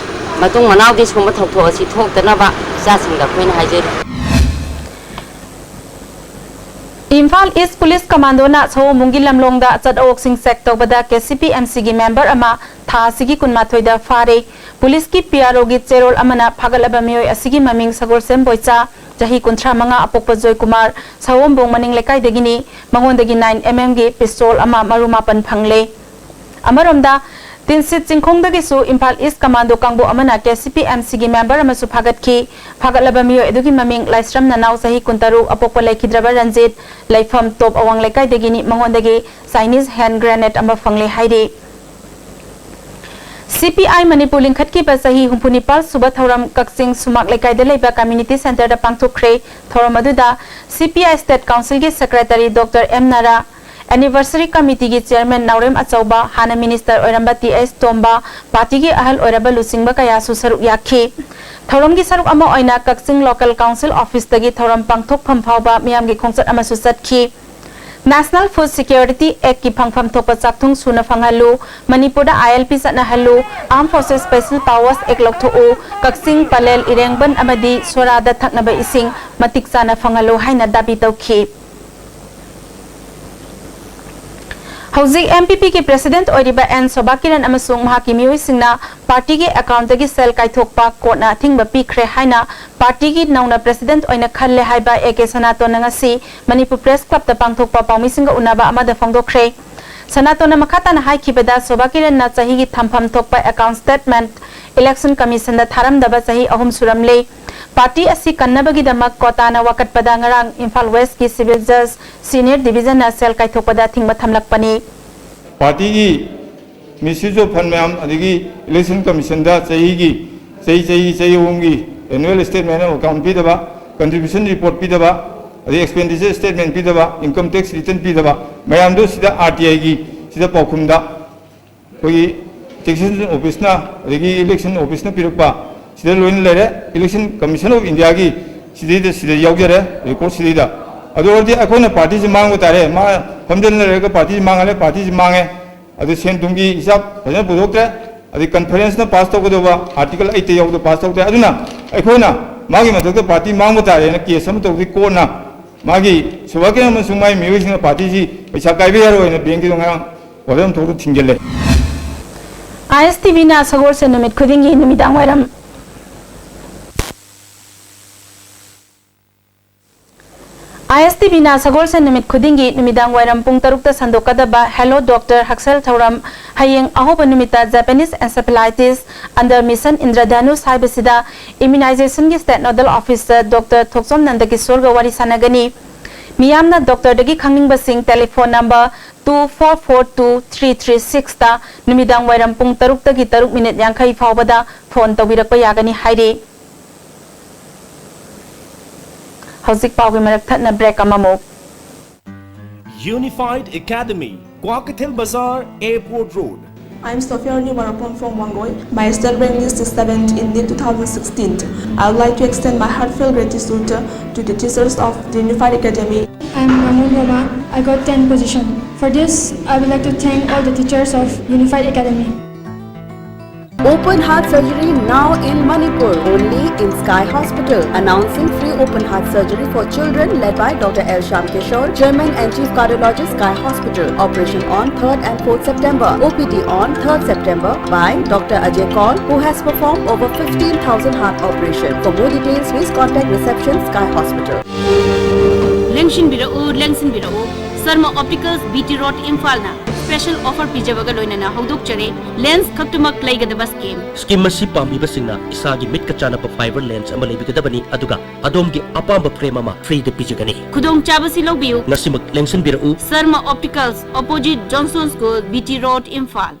ꯃꯇꯨꯡ ꯃꯅꯥꯎꯗꯤ ꯁꯤꯒꯨꯝꯕ ꯊꯧꯗꯣꯛ ꯑꯁꯤ ꯊꯣꯛꯇꯅꯕ ꯏꯆꯥꯁꯤꯡꯗ ꯑꯩꯈꯣꯏꯅ ꯍꯥꯏꯖꯔꯤ꯫ ꯏꯝꯐꯥꯜ East Police Commando ꯅ ꯁꯑꯣꯝꯕꯨꯡꯒꯤ ꯂꯝꯂꯣꯡꯗ ꯑꯆꯠ ꯑꯋꯣꯛꯁꯤꯡ check ꯇꯧꯕꯗ KCP M C ꯒꯤ member ꯑꯃ ꯊꯥ ꯑꯁꯤꯒꯤ ꯀꯨꯟꯃꯥꯊꯣꯏꯗ ꯐꯥꯔꯦ꯫ Police ꯀꯤ P R O ꯒꯤ ꯆꯦꯔꯣꯜ ꯑꯃꯅ ꯐꯥꯒꯠꯂꯕ ꯃꯤꯑꯣꯏ ꯑꯁꯤꯒꯤ ꯃꯃꯤꯡ ꯁꯒꯣꯜꯁꯦꯝ ꯕꯣꯏꯆꯥ, ꯆꯍꯤ ꯀꯨꯟꯊ꯭ꯔꯥ ꯃꯉꯥ, ꯑꯄꯣꯛꯄ ꯖꯣꯏꯀꯨꯃꯥꯔ, ꯁꯑꯣꯝꯕꯨꯡ ꯃꯅꯤꯡ ꯂꯩꯀꯥꯏꯗꯒꯤꯅꯤ꯫ ꯃꯉꯣꯟꯗꯒꯤ nine M M ꯒꯤ pistol ꯑꯃ ꯃꯔꯨ ꯃꯥꯄꯟ ꯐꯪꯂꯦ꯫ ꯑꯃꯔꯣꯝꯗ, ꯇꯤꯟꯁꯤꯠ ꯆꯤꯡꯈꯣꯡꯗꯒꯤꯁꯨ ꯏꯝꯐꯥꯜ ꯏꯁ ꯀꯃꯥꯟꯗꯣ ꯀꯥꯡꯕꯨ ꯑꯃꯅ ꯀꯦ ꯁꯤ ꯄꯤ ꯑꯦꯝ ꯁꯤꯒꯤ ꯃꯦꯝꯕꯔ ꯑꯃꯁꯨ ꯐꯥꯒꯠꯈꯤ꯫ ꯐꯥꯒꯠꯂꯕ ꯃꯤꯑꯣꯏ ꯑꯗꯨꯒꯤ ꯃꯃꯤꯡ ꯂꯥꯏꯁ꯭ꯔꯝ ꯅꯅꯥꯎ, ꯆꯍꯤ ꯀꯨꯟꯇꯔꯨꯛ, ꯑꯄꯣꯛꯄ ꯂꯩꯈꯤꯗ꯭ꯔꯕ ꯔꯟꯖꯤꯠ, ꯂꯩꯐꯝ ꯇꯣꯞ ꯑꯋꯥꯡ ꯂꯩꯀꯥꯏꯗꯒꯤꯅꯤ꯫ ꯃꯉꯣꯟꯗꯒꯤ ꯆꯥꯏꯅꯤꯁ ꯍꯦꯟ ꯒ꯭ꯔꯦꯅꯦꯗ ꯑꯃ ꯐꯪꯂꯦ ꯍꯥꯏꯔꯤ꯫ ꯁꯤ ꯄꯤ ꯑꯥꯏ ꯃꯅꯤꯄꯨꯔ ꯂꯤꯡꯈꯠꯈꯤꯕ ꯆꯍꯤ ꯍꯨꯝꯐꯨ ꯅꯤꯄꯥꯜ ꯁꯨꯕ ꯊꯧꯔꯝ ꯀꯛꯆꯤꯡ ꯁꯨꯃꯥꯛ ꯂꯩꯀꯥꯏꯗ ꯂꯩꯕ ꯀꯝꯃ꯭ꯌꯨꯅꯤꯇꯤ ꯁꯦꯟꯇꯔꯗ ꯄꯥꯡꯊꯣꯛꯈ꯭ꯔꯦ꯫ ꯊꯧꯔꯝ ꯑꯗꯨꯗ ꯁꯤ ꯄꯤ ꯑꯥꯏ ꯁ꯭ꯇꯦꯠ ꯀꯥꯎꯟꯁꯤꯜꯒꯤ secretary doctor M Nara, anniversary ꯀꯃꯤꯇꯤꯒꯤ ꯆꯤꯌꯔꯃꯦꯟ ꯅꯥꯎꯔꯦꯝ ꯑꯆꯧꯕ, ꯍꯥꯟꯅ ꯃꯤꯅꯤꯁꯇꯔ ꯑꯣꯏꯔꯝꯕ ꯇꯤ ꯑꯩꯆ ꯇꯣꯝꯕ, ꯄꯥꯔꯇꯤꯒꯤ ꯑꯍꯜ ꯑꯣꯏꯔꯕ ꯂꯨꯆꯤꯡꯕ ꯀꯌꯥꯁꯨ ꯁꯔꯨꯛ ꯌꯥꯈꯤ꯫ ꯊꯧꯔꯝꯒꯤ ꯁꯔꯨꯛ ꯑꯃ ꯑꯣꯏꯅ ꯀꯛꯆꯤꯡ ꯂꯣꯀꯦꯜ ꯀꯥꯎꯟꯁꯤꯜ ꯑꯣꯐꯤꯁꯇꯒꯤ ꯊꯧꯔꯝ ꯄꯥꯡꯊꯣꯛꯐꯝ ꯐꯥꯎꯕ ꯃꯤꯌꯥꯝꯒꯤ ꯈꯣꯡꯆꯠ ꯑꯃꯁꯨ ꯆꯠꯈꯤ꯫ National Food Security Act ꯀꯤ ꯐꯪꯐꯝ ꯊꯣꯛꯄ ꯆꯥꯛꯊꯨꯡ ꯁꯨꯅ ꯐꯪꯍꯜꯂꯨ, ꯃꯅꯤꯄꯨꯔꯗ ꯑꯥꯏ ꯑꯦꯜ ꯄꯤ ꯆꯠꯅꯍꯜꯂꯨ, Armed Forces Special Powers Act ꯂꯧꯊꯣꯛꯎ, ꯀꯛꯆꯤꯡ, ꯄꯂꯦꯜ, ꯏꯔꯦꯡꯕꯟ ꯑꯃꯗꯤ ꯁꯣꯔꯥꯗ ꯊꯛꯅꯕ ꯏꯁꯤꯡ ꯃꯇꯤꯛ ꯆꯥꯅ ꯐꯪꯍꯜꯂꯨ ꯍꯥꯏꯅ ꯗꯥꯕꯤ ꯇꯧꯈꯤ꯫ ꯍꯧꯖꯤꯛ ꯑꯦꯝ ꯄꯤ ꯄꯤꯒꯤ ꯄ꯭ꯔꯦꯁꯤꯗꯦꯟꯠ ꯑꯣꯏꯔꯤꯕ ꯑꯦꯟ ꯁꯣꯚꯥ ꯀꯤꯔꯟ ꯑꯃꯁꯨꯡ ꯃꯍꯥꯛꯀꯤ ꯃꯤꯑꯣꯏꯁꯤꯡꯅ ꯄꯥꯔꯇꯤꯒꯤ ꯑꯦꯀꯥꯎꯟꯠꯇꯒꯤ ꯁꯦꯜ ꯀꯥꯏꯊꯣꯛꯄ ꯀꯣꯔꯠꯅ ꯑꯊꯤꯡꯕ ꯄꯤꯈ꯭ꯔꯦ ꯍꯥꯏꯅ ꯄꯥꯔꯇꯤꯒꯤ ꯅꯧꯅ ꯄ꯭ꯔꯦꯁꯤꯗꯦꯟꯠ ꯑꯣꯏꯅ ꯈꯜꯂꯦ ꯍꯥꯏꯕ ꯑꯦ ꯀꯦ ꯁꯅꯥꯇꯣꯟꯅ ꯉꯁꯤ ꯃꯅꯤꯄꯨꯔ ꯄ꯭ꯔꯦꯁ ꯀ꯭ꯂꯕꯇ ꯄꯥꯡꯊꯣꯛꯄ ꯄꯥꯎꯃꯤꯁꯤꯡꯒ ꯎꯅꯕ ꯑꯃꯗ ꯐꯣꯡꯗꯣꯛꯈ꯭ꯔꯦ꯫ ꯁꯅꯥꯇꯣꯟꯅ ꯃꯈꯥ ꯇꯥꯅ ꯍꯥꯏꯈꯤꯕꯗ, ꯁꯣꯚꯥ ꯀꯤꯔꯟꯅ ꯆꯍꯤꯒꯤ ꯊꯝꯐꯝ ꯊꯣꯛꯄ ꯑꯦꯀꯥꯎꯟꯠ ꯁ꯭ꯇꯦꯠꯃꯦꯟꯠ ꯏꯂꯦꯛꯁꯟ ꯀꯃꯤꯁꯟꯗ ꯊꯥꯔꯝꯗꯕ ꯆꯍꯤ ꯑꯍꯨꯝ ꯁꯨꯔꯝꯂꯦ꯫ ꯄꯥꯔꯇꯤ ꯑꯁꯤ ꯀꯟꯅꯕꯒꯤꯗꯃꯛ ꯀꯣꯇꯥꯅ ꯋꯥꯀꯠꯄꯗ ꯉꯔꯥꯡ ꯏꯝꯐꯥꯜ ꯋꯦꯁ꯭ꯠꯀꯤ ꯁꯤꯚꯤꯜ ꯖꯖ ꯁꯤꯅꯤꯌꯔ ꯗꯤꯚꯤꯖꯟꯅ ꯁꯦꯜ ꯀꯥꯏꯊꯣꯛꯄꯗ ꯑꯊꯤꯡꯕ ꯊꯝꯂꯛꯄꯅꯤ꯫ ꯄꯥꯔꯇꯤꯒꯤ ꯃꯤꯁꯌꯨꯁ ꯑꯣꯐ ꯐꯟ ꯃꯌꯥꯝ, ꯑꯗꯒꯤ ꯏꯂꯦꯛꯁꯟ ꯀꯃꯤꯁꯟꯗ ꯆꯍꯤꯒꯤ, ꯆꯍꯤ, ꯆꯍꯤ, ꯆꯍꯤ ꯑꯍꯨꯝꯒꯤ ꯑꯦꯅꯨꯋꯦꯜ ꯁ꯭ꯇꯦꯠꯃꯦꯟꯠ ꯑꯦꯀꯥꯎꯟꯠ ꯄꯤꯗꯕ, ꯀꯟꯇ꯭ꯔꯤꯕ꯭ꯌꯨꯁꯟ ꯔꯤꯄꯣꯔꯠ ꯄꯤꯗꯕ, ꯑꯗꯩ ꯑꯦꯛꯁꯄꯦꯟꯗꯤꯆꯔ ꯁ꯭ꯇꯦꯠꯃꯦꯟꯠ ꯄꯤꯗꯕ, ꯏꯟꯀꯝ ꯇꯦꯛꯁ ꯔꯤꯇꯔꯟ ꯄꯤꯗꯕ ꯃꯌꯥꯝꯗꯣ ꯁꯤꯗ ꯑꯥꯔ ꯇꯤ ꯑꯥꯏꯒꯤ ꯁꯤꯗ ꯄꯥꯎꯈꯨꯝꯗ ꯑꯩꯈꯣꯏꯒꯤ ꯇꯦꯛꯁꯦꯁꯟ ꯑꯣꯐꯤꯁꯅ ꯑꯗꯒꯤ ꯏꯂꯦꯛꯁꯟ ꯑꯣꯐꯤꯁꯅ ꯄꯤꯔꯛꯄ ꯁꯤꯗ ꯂꯣꯏꯅ ꯂꯩꯔꯦ꯫ ꯏꯂꯦꯛꯁꯟ ꯀꯃꯤꯁꯟ ꯑꯣꯐ ꯏꯟꯗꯤꯌꯥꯒꯤ ꯁꯤꯗꯩꯗ, ꯁꯤꯗ ꯌꯥꯎꯖꯔꯦ, ꯔꯦꯀꯣꯔꯠ ꯁꯤꯗꯩꯗ꯫ ꯑꯗꯨ ꯑꯣꯏꯔꯗꯤ ꯑꯩꯈꯣꯏꯅ ꯄꯥꯔꯇꯤꯁꯤ ꯃꯥꯡꯕ ꯇꯥꯔꯦ꯫ ꯃꯥ ꯐꯝꯖꯤꯟ ꯂꯩꯔꯒ ꯄꯥꯔꯇꯤꯁꯤ ꯃꯥꯡꯍꯜꯂꯦ, ꯄꯥꯔꯇꯤꯁꯤ ꯃꯥꯡꯉꯦ꯫ ꯑꯗꯨ ꯁꯦꯟ ꯊꯨꯝꯒꯤ ꯍꯤꯁꯥꯞ ꯐꯖꯅ ꯄꯨꯊꯣꯛꯇ꯭ꯔꯦ꯫ ꯑꯗꯩ ꯀꯟꯐꯔꯦꯟꯁꯅ ꯄꯥꯁ ꯇꯧꯒꯗꯧꯕ ꯑꯥꯔꯇꯤꯀꯜ ꯑꯩꯠꯇ ꯌꯥꯎꯕꯗꯣ ꯄꯥꯁ ꯇꯧꯗ꯭ꯔꯦ꯫ ꯑꯗꯨꯅ ꯑꯩꯈꯣꯏꯅ ꯃꯥꯒꯤ ꯃꯊꯛꯇ ꯄꯥꯔꯇꯤ ꯃꯥꯡꯕ ꯇꯥꯔꯦꯅ ꯀꯦꯁ ꯑꯃ ꯇꯧꯗꯣꯏ꯫ ꯀꯣꯔꯠꯅ ꯃꯥꯒꯤ ꯁꯣꯚꯥ ꯀꯤꯔꯟ ꯑꯃꯁꯨꯡ ꯃꯥꯒꯤ ꯃꯤꯑꯣꯏꯁꯤꯡꯅ ꯄꯥꯔꯇꯤꯁꯤ ꯄꯩꯁꯥ ꯀꯥꯏꯕ ꯌꯥꯔꯣꯏꯅ ꯕꯦꯡꯛꯀꯤꯗꯣ ꯉꯔꯥꯡ ꯋꯥꯐꯝ ꯊꯣꯛꯇ ꯊꯤꯡꯖꯤꯜꯂꯦ꯫ ꯑꯥꯏ ꯑꯦꯁ ꯇꯤ ꯚꯤꯅ ꯁꯒꯣꯜꯁꯦꯟ ꯅꯨꯃꯤꯠ ꯈꯨꯗꯤꯡꯒꯤ ꯅꯨꯃꯤꯗꯥꯡ ꯋꯥꯏꯔꯝ ꯑꯥꯏ ꯑꯦꯁ ꯇꯤ ꯄꯤꯅꯥ ꯁꯒꯣꯜꯁꯦꯟ ꯅꯨꯃꯤꯠ ꯈꯨꯗꯤꯡꯒꯤ ꯅꯨꯃꯤꯗꯥꯡ ꯋꯥꯏꯔꯝ ꯄꯨꯡ ꯇꯔꯨꯛꯇ ꯁꯟꯗꯣꯛꯀꯗꯕ Hello Doctor ꯍꯛꯁꯦꯜ ꯊꯧꯔꯝ ꯍꯌꯦꯡ ꯑꯍꯧꯕ ꯅꯨꯃꯤꯠꯇ Japanese Encephalitis under Mission Indradhanush ꯍꯥꯏꯕꯁꯤꯗ immunizationꯒꯤ state nodal officer Doctor ꯊꯣꯛꯆꯣꯝ ꯅꯟꯗꯀꯤꯁꯣꯔꯒ ꯋꯥꯔꯤ ꯁꯥꯟꯅꯒꯅꯤ꯫ ꯃꯤꯌꯥꯝꯅ doctorꯗꯒꯤ ꯈꯪꯅꯤꯡꯕꯁꯤꯡ telephone number two four four two three three sixꯇ ꯅꯨꯃꯤꯗꯥꯡ ꯋꯥꯏꯔꯝ ꯄꯨꯡ ꯇꯔꯨꯛꯇꯒꯤ ꯇꯔꯨꯛ ꯃꯤꯅꯤꯠ ꯌꯥꯡꯈꯩ ꯐꯥꯎꯕꯗ phone ꯇꯧꯕꯤꯔꯛꯄ ꯌꯥꯒꯅꯤ ꯍꯥꯏꯔꯤ꯫ ꯍꯧꯖꯤꯛ ꯄꯥꯎꯒꯤ ꯃꯔꯛ ꯊꯠꯅ break ꯑꯃꯃꯨꯛ꯫ Unified Academy, Kwakeithel Bazar, Airport Road. I'm Sophia Rani Warapon from Wangoi. My state rank list is seventh in NEET two thousand sixteen. I would like to extend my heartfelt gratitude to the teachers of the Unified Academy. I'm Ramon Roma. I got ten position. For this, I would like to thank all the teachers of Unified Academy. Open heart surgery now in Manipur, only in Sky Hospital. Announcing free open heart surgery for children led by Doctor L Shyam Kishore, Chairman and Chief Cardiologist, Sky Hospital. Operation on third and fourth September. O P D on third September by Doctor Ajay Kaul, who has performed over fifteen thousand heart operations. For more details, please contact reception, Sky Hospital. ꯂꯦꯡꯁꯤꯟꯕꯤꯔꯛꯎ, ꯂꯦꯡꯁꯤꯟꯕꯤꯔꯛꯎ꯫ Sharma opticals, B T road, ꯏꯝꯐꯥꯜꯅ special offer ꯄꯤꯖꯕꯒ ꯂꯣꯏꯅꯅ ꯍꯧꯗꯣꯛꯆꯔꯤ꯫ Lens ꯈꯛꯇꯃꯛ ꯂꯩꯒꯗꯕ scheme꯫ Scheme ꯑꯁꯤ ꯄꯥꯝꯕꯤꯕꯁꯤꯡꯅ ꯏꯁꯥꯒꯤ ꯃꯤꯠꯀ ꯆꯥꯟꯅꯕ fiber lens ꯑꯃ ꯂꯩꯕꯤꯒꯗꯕꯅꯤ, ꯑꯗꯨꯒ ꯑꯗꯣꯝꯒꯤ ꯑꯄꯥꯝꯕ frame ꯑꯃ freeꯗ ꯄꯤꯖꯒꯅꯤ꯫ ꯈꯨꯗꯣꯡꯆꯥꯕꯁꯤ ꯂꯧꯕꯤꯌꯨ꯫ ꯉꯁꯤꯃꯛ ꯂꯦꯡꯁꯤꯟꯕꯤꯔꯛꯎ꯫ Sharma opticals, opposite Johnson School, B T road, Imphal.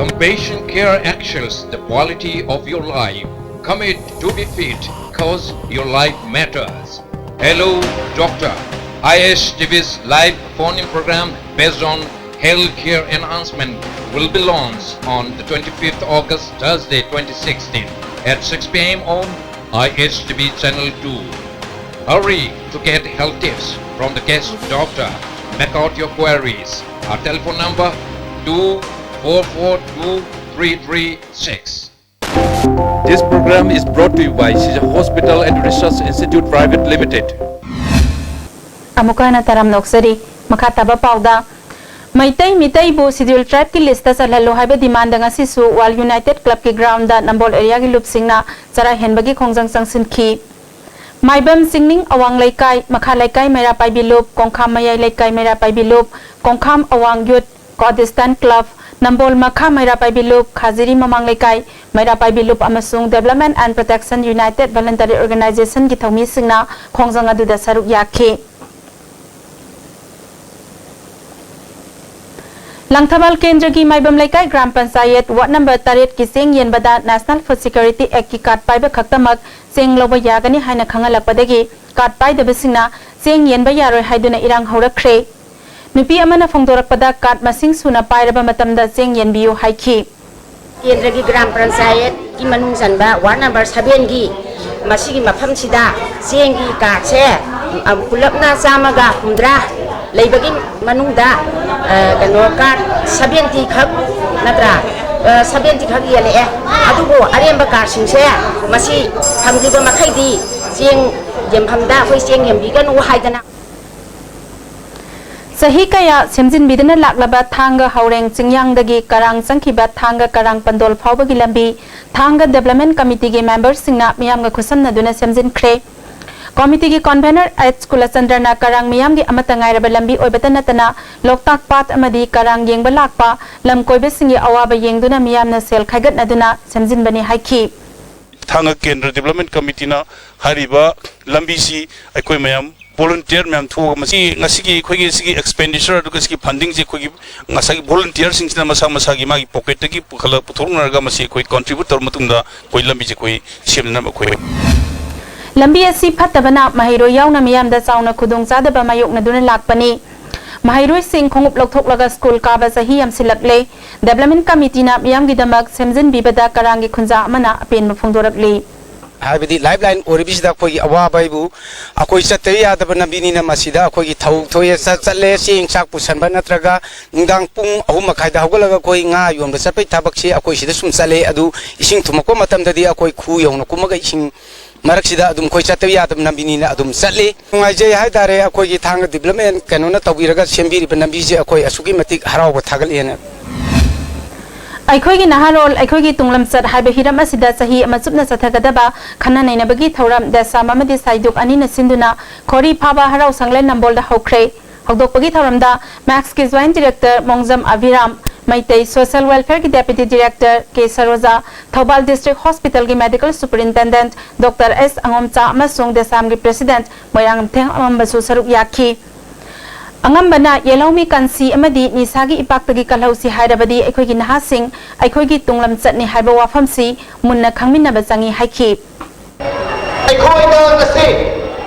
Compassion Care excels the quality of your life. Commit to be fit, cause your life matters. Hello, Doctor. I S T V's live phone-in program based on healthcare enhancement will be launched on the twenty-fifth August, Thursday, twenty sixteen, at six p m on I S T V Channel two. Hurry to get health tips from the guest doctor. Make out your queries. Our telephone number, two four four two three three six. This program is brought to you by Shija Hospital and Research Institute Private Limited. ꯑꯃꯨꯛꯀ ꯍꯟꯅ ꯇꯥꯔꯝꯅ ꯑꯣꯛꯆꯔꯤ꯫ ꯃꯈꯥ ꯇꯥꯕ ꯄꯥꯎꯗ, ꯃꯩꯇꯩ ꯃꯤꯇꯩꯕꯨ Scheduled Tribeꯀꯤ listꯇ ꯆꯜꯍꯜꯂꯨ ꯍꯥꯏꯕ demandꯗ ꯉꯁꯤꯁꯨ World United Clubꯀꯤ groundꯗ ꯅꯝꯕꯣꯜ areaꯒꯤ ꯂꯨꯞꯁꯤꯡꯅ ꯆꯔꯥ ꯍꯦꯟꯕꯒꯤ ꯈꯣꯡꯖꯪ ꯆꯪꯁꯤꯟꯈꯤ꯫ ꯃꯥꯏꯕꯝ ꯆꯤꯡꯅꯤꯡ ꯑꯋꯥꯡ ꯂꯩꯀꯥꯏ, ꯃꯈꯥ ꯂꯩꯀꯥꯏ ꯃꯩꯔꯥ ꯄꯥꯏꯕꯤ ꯂꯨꯞ, ꯀꯣꯡꯈꯥꯝ ꯃꯌꯥꯏ ꯂꯩꯀꯥꯏ ꯃꯩꯔꯥ ꯄꯥꯏꯕꯤ ꯂꯨꯞ, ꯀꯣꯡꯈꯥꯝ ꯑꯋꯥꯡ Youth Coadistant Club, ꯅꯝꯕꯣꯜ ꯃꯈꯥ ꯃꯩꯔꯥ ꯄꯥꯏꯕꯤ ꯂꯨꯞ, ꯈꯥꯖꯤꯔꯤ ꯃꯃꯥꯡ ꯂꯩꯀꯥꯏ ꯃꯩꯔꯥ ꯄꯥꯏꯕꯤ ꯂꯨꯞ ꯑꯃꯁꯨꯡ Development and Protection United Voluntary Organizationꯒꯤ ꯊꯧꯃꯤꯁꯤꯡꯅ ꯈꯣꯡꯖꯪ ꯑꯗꯨꯗ ꯁꯔꯨꯛ ꯌꯥꯈꯤ꯫ ꯂꯪꯊꯕꯥꯜ ꯀꯦꯟꯗ꯭ꯔꯒꯤ ꯃꯥꯏꯕꯝ ꯂꯩꯀꯥꯏ ꯒ꯭ꯔꯥꯝ ꯄꯟꯆꯥꯌꯠ ꯋꯥꯔꯗ ꯅꯝꯕꯔ ꯇꯔꯦꯠꯀꯤ ꯆꯦꯡ ꯌꯦꯟꯕꯗ National Food Security Actꯀꯤ card ꯄꯥꯏꯕ ꯈꯛꯇꯃꯛ ꯆꯦꯡ ꯂꯧꯕ ꯌꯥꯒꯅꯤ ꯍꯥꯏꯅ ꯈꯪꯍꯜꯂꯛꯄꯗꯒꯤ card ꯄꯥꯏꯗꯕꯁꯤꯡꯅ ꯆꯦꯡ ꯌꯦꯟꯕ ꯌꯥꯔꯣꯏ ꯍꯥꯏꯗꯨꯅ ꯏꯔꯥꯡ ꯍꯧꯔꯛꯈ꯭ꯔꯦ꯫ ꯅꯨꯄꯤ ꯑꯃꯅ ꯐꯣꯡꯗꯣꯔꯛꯄꯗ card ꯃꯁꯤꯡ ꯁꯨꯅ ꯄꯥꯏꯔꯕ ꯃꯇꯝꯗ ꯆꯦꯡ ꯌꯦꯟꯕꯤꯌꯨ ꯍꯥꯏꯈꯤ꯫ ꯀꯦꯟꯗ꯭ꯔꯒꯤ ꯒ꯭ꯔꯥꯝ ꯄꯟꯆꯥꯌꯠꯀꯤ ꯃꯅꯨꯡ ꯆꯟꯕ ꯋꯥꯔꯗ ꯅꯝꯕꯔ ꯁꯚꯦꯟꯒꯤ ꯃꯁꯤꯒꯤ ꯃꯐꯝꯁꯤꯗ ꯆꯦꯡꯒꯤ cardꯁꯦ, ꯑ, ꯄꯨꯂꯞꯅ ꯆꯥꯝꯃꯒ ꯍꯨꯝꯗ꯭ꯔꯥ ꯂꯩꯕꯒꯤ ꯃꯅꯨꯡꯗ, ꯑ, ꯀꯩꯅꯣ, card seventy ꯈꯛ ꯅꯠꯇ꯭ꯔꯥ? ꯑ, seventy ꯈꯛ ꯌꯦꯜꯂꯛꯑꯦ꯫ ꯑꯗꯨꯕꯨ ꯑꯔꯦꯝꯕ cardꯁꯤꯡꯁꯦ ꯃꯁꯤ ꯐꯪꯗ꯭ꯔꯤꯕ ꯃꯈꯩꯗꯤ ꯆꯦꯡ ꯌꯦꯟꯐꯝꯗ ꯑꯩꯈꯣꯏ ꯆꯦꯡ ꯌꯦꯟꯕꯤꯒꯅꯨ ꯍꯥꯏꯗꯅ꯫ ꯆꯍꯤ ꯀꯌꯥ ꯁꯦꯝꯖꯤꯟꯕꯤꯗꯨꯅ ꯂꯥꯛꯂꯕ ꯊꯥꯡꯒ ꯍꯧꯔꯦꯡ ꯆꯤꯡꯌꯥꯡꯗꯒꯤ ꯀꯔꯥꯡ ꯆꯪꯈꯤꯕ ꯊꯥꯡꯒ ꯀꯔꯥꯡ ꯄꯟꯗꯣꯜ ꯐꯥꯎꯕꯒꯤ ꯂꯝꯕꯤ ꯊꯥꯡꯒ Development Committeeꯒꯤ memberꯁꯤꯡꯅ ꯃꯤꯌꯥꯝꯒ ꯈꯨꯠꯁꯝꯅꯗꯨꯅ ꯁꯦꯝꯖꯤꯟꯈ꯭ꯔꯦ꯫ Committeeꯒꯤ convener H ꯀꯨꯂꯆꯟꯗ꯭ꯔꯅ ꯀꯔꯥꯡ ꯃꯤꯌꯥꯝꯒꯤ ꯑꯃꯠꯇ ꯉꯥꯏꯔꯕ ꯂꯝꯕꯤ ꯑꯣꯏꯕꯇ ꯅꯠꯇꯅ ꯂꯣꯛꯇꯥꯛ ꯄꯥꯠ ꯑꯃꯗꯤ ꯀꯔꯥꯡ ꯌꯦꯡꯕ ꯂꯥꯛꯄ ꯂꯝ ꯀꯣꯏꯕꯁꯤꯡꯒꯤ ꯑꯋꯥꯕ ꯌꯦꯡꯗꯨꯅ ꯃꯤꯌꯥꯝꯅ ꯁꯦꯜ ꯈꯥꯏꯒꯠꯅꯗꯨꯅ ꯁꯦꯝꯖꯤꯟꯕꯅꯤ ꯍꯥꯏꯈꯤ꯫ ꯊꯥꯡꯒ ꯀꯦꯟꯗ꯭ꯔ Development Committeeꯅ ꯍꯥꯏꯔꯤꯕ ꯂꯝꯕꯤꯁꯤ ꯑꯩꯈꯣꯏ ꯃꯌꯥꯝ volunteer ꯃꯌꯥꯝ ꯊꯣꯛꯑꯒ ꯃꯁꯤ ꯉꯁꯤꯒꯤ ꯑꯩꯈꯣꯏꯒꯤ ꯁꯤꯒꯤ expenditure ꯑꯗꯨꯒ ꯁꯤꯒꯤ fundingꯁꯦ ꯑꯩꯈꯣꯏꯒꯤ ꯉꯁꯥꯏꯒꯤ volunteerꯁꯤꯡꯁꯤꯅ ꯃꯁꯥ ꯃꯁꯥꯒꯤ ꯃꯥꯒꯤ pocketꯇꯒꯤ ꯄꯨꯈꯠꯂ ꯄꯨꯊꯣꯛꯅꯔꯒ ꯃꯁꯤ ꯑꯩꯈꯣꯏ contribute ꯇꯧꯔ ꯃꯇꯨꯡꯗ ꯑꯩꯈꯣꯏ ꯂꯝꯕꯤꯁꯦ ꯑꯩꯈꯣꯏ ꯁꯦꯝꯅꯅꯕ ꯑꯩꯈꯣꯏ ꯂꯝꯕꯤ ꯑꯁꯤ ꯐꯠꯇꯕꯅ ꯃꯍꯩꯔꯣꯏ ꯌꯥꯎꯅ ꯃꯤꯌꯥꯝꯗ ꯆꯥꯎꯅ ꯈꯨꯗꯣꯡꯆꯥꯗꯕ ꯃꯥꯌꯣꯛꯅꯗꯨꯅ ꯂꯥꯛꯄꯅꯤ꯫ ꯃꯍꯩꯔꯣꯏꯁꯤꯡ ꯈꯣꯡꯎꯞ ꯂꯧꯊꯣꯛꯂꯒ ꯁ꯭ꯀꯨꯜ ꯀꯥꯕ ꯆꯍꯤ ꯌꯥꯝꯁꯤꯜꯂꯛꯂꯦ꯫ Development Committeeꯅ ꯃꯤꯌꯥꯝꯒꯤꯗꯃꯛ ꯁꯦꯝꯖꯤꯟꯕꯤꯕꯗ ꯀꯔꯥꯡꯒꯤ ꯈꯨꯟꯖꯥ ꯑꯃꯅ ꯑꯄꯦꯟꯕ ꯐꯣꯡꯗꯣꯔꯛꯂꯤ꯫ ꯍꯥꯏꯕꯗꯤ lifeline ꯑꯣꯏꯔꯤꯕꯁꯤꯗ ꯑꯩꯈꯣꯏꯒꯤ ꯑꯋꯥꯕ ꯍꯥꯏꯕꯨ ꯑꯩꯈꯣꯏ ꯆꯠꯇꯕ ꯌꯥꯗꯕ ꯂꯝꯕꯤꯅꯤꯅ ꯃꯁꯤꯗ ꯑꯩꯈꯣꯏꯒꯤ ꯊꯧ ꯊꯣꯛꯑꯦ ꯆꯠ-, ꯆꯠꯂꯦ ꯆꯦꯡ ꯆꯥꯛ ꯄꯨꯁꯟꯕ ꯅꯠꯇ꯭ꯔꯒ ꯅꯨꯡꯗꯥꯡ ꯄꯨꯡ ꯑꯍꯨꯝ ꯃꯈꯥꯏꯗ ꯍꯧꯒꯠꯂꯒ ꯑꯩꯈꯣꯏ ꯉꯥ ꯌꯣꯟꯕ ꯆꯠꯄꯒꯤ ꯊꯕꯛꯁꯤ ꯑꯩꯈꯣꯏ ꯁꯤꯗ ꯁꯨꯝ ꯆꯠꯂꯦ꯫ ꯑꯗꯨ ꯏꯁꯤꯡ ꯊꯨꯝꯃꯛꯄ ꯃꯇꯝꯗꯗꯤ ꯑꯩꯈꯣꯏ ꯈꯨ ꯌꯧꯅ ꯀꯨꯝꯃꯒ ꯏꯁꯤꯡ ꯃꯔꯛꯁꯤꯗ ꯑꯗꯨꯝ ꯑꯩꯈꯣꯏ ꯆꯠꯇꯕ ꯌꯥꯗꯕ ꯂꯝꯕꯤꯅꯤꯅ ꯑꯗꯨꯝ ꯆꯠꯂꯤ꯫ ꯅꯨꯡꯉꯥꯏꯖꯩ ꯍꯥꯏꯇꯥꯔꯦ, ꯑꯩꯈꯣꯏꯒꯤ ꯊꯥꯡꯒ development ꯀꯩꯅꯣꯅ ꯇꯧꯕꯤꯔꯒ ꯁꯦꯝꯕꯤꯔꯤꯕ ꯂꯝꯕꯤꯁꯦ ꯑꯩꯈꯣꯏ ꯑꯁꯨꯛꯀꯤ ꯃꯇꯤꯛ ꯍꯔꯥꯎꯕ ꯊꯥꯒꯠꯂꯦꯅ꯫ ꯑꯩꯈꯣꯏꯒꯤ ꯅꯍꯥꯔꯣꯜ, ꯑꯩꯈꯣꯏꯒꯤ ꯇꯨꯡꯂꯝꯆꯠ ꯍꯥꯏꯕ ꯍꯤꯔꯝ ꯑꯁꯤꯗ ꯆꯍꯤ ꯑꯃ ꯆꯨꯞꯅ ꯆꯠꯊꯒꯗꯕ ꯈꯟꯅ ꯅꯩꯅꯕꯒꯤ ꯊꯧꯔꯝ ꯗꯦꯁꯥꯝ ꯑꯃꯗꯤ ꯁꯥꯏꯗꯨꯛ ꯑꯅꯤꯅ ꯁꯤꯟꯗꯨꯅ ꯈꯣꯔꯤ ꯐꯥꯕ ꯍꯔꯥꯎ ꯁꯪꯂꯦꯟ ꯅꯝꯕꯣꯜꯗ ꯍꯧꯈ꯭ꯔꯦ꯫ ꯍꯧꯗꯣꯛꯄꯒꯤ ꯊꯧꯔꯝꯗ ꯃꯦꯛꯁꯀꯤ Joint Director ꯃꯣꯡꯖꯝ ꯑꯚꯤꯔꯥꯝ, Meitei Social Welfareꯒꯤ Deputy Director ꯀꯦ ꯁꯔꯣꯖꯥ, Thoubal District Hospitalꯒꯤ Medical Superintendent Doctor ꯑꯦꯁ ꯑꯉꯣꯝꯆꯥ ꯑꯃꯁꯨꯡ ꯗꯦꯁꯥꯝꯒꯤ President ꯃꯣꯏꯔꯥꯡꯊꯦꯝ ꯑꯉꯝꯕꯁꯨ ꯁꯔꯨꯛ ꯌꯥꯈꯤ꯫ ꯑꯉꯝꯕꯅ ꯌꯦꯜꯍꯧꯃꯤ ꯀꯟꯁꯤ ꯑꯃꯗꯤ ꯅꯤꯁꯥꯒꯤ ꯏꯄꯥꯛꯇꯒꯤ ꯀꯜꯍꯧꯁꯤ ꯍꯥꯏꯔꯕꯗꯤ ꯑꯩꯈꯣꯏꯒꯤ ꯅꯍꯥꯁꯤꯡ ꯑꯩꯈꯣꯏꯒꯤ ꯇꯨꯡꯂꯝꯆꯠꯅꯤ ꯍꯥꯏꯕ ꯋꯥꯐꯝꯁꯤ ꯃꯨꯟꯅ ꯈꯪꯃꯤꯟꯅꯕ ꯆꯪꯏ ꯍꯥꯏꯈꯤ꯫ ꯑꯩꯈꯣꯏꯗ ꯉꯁꯤ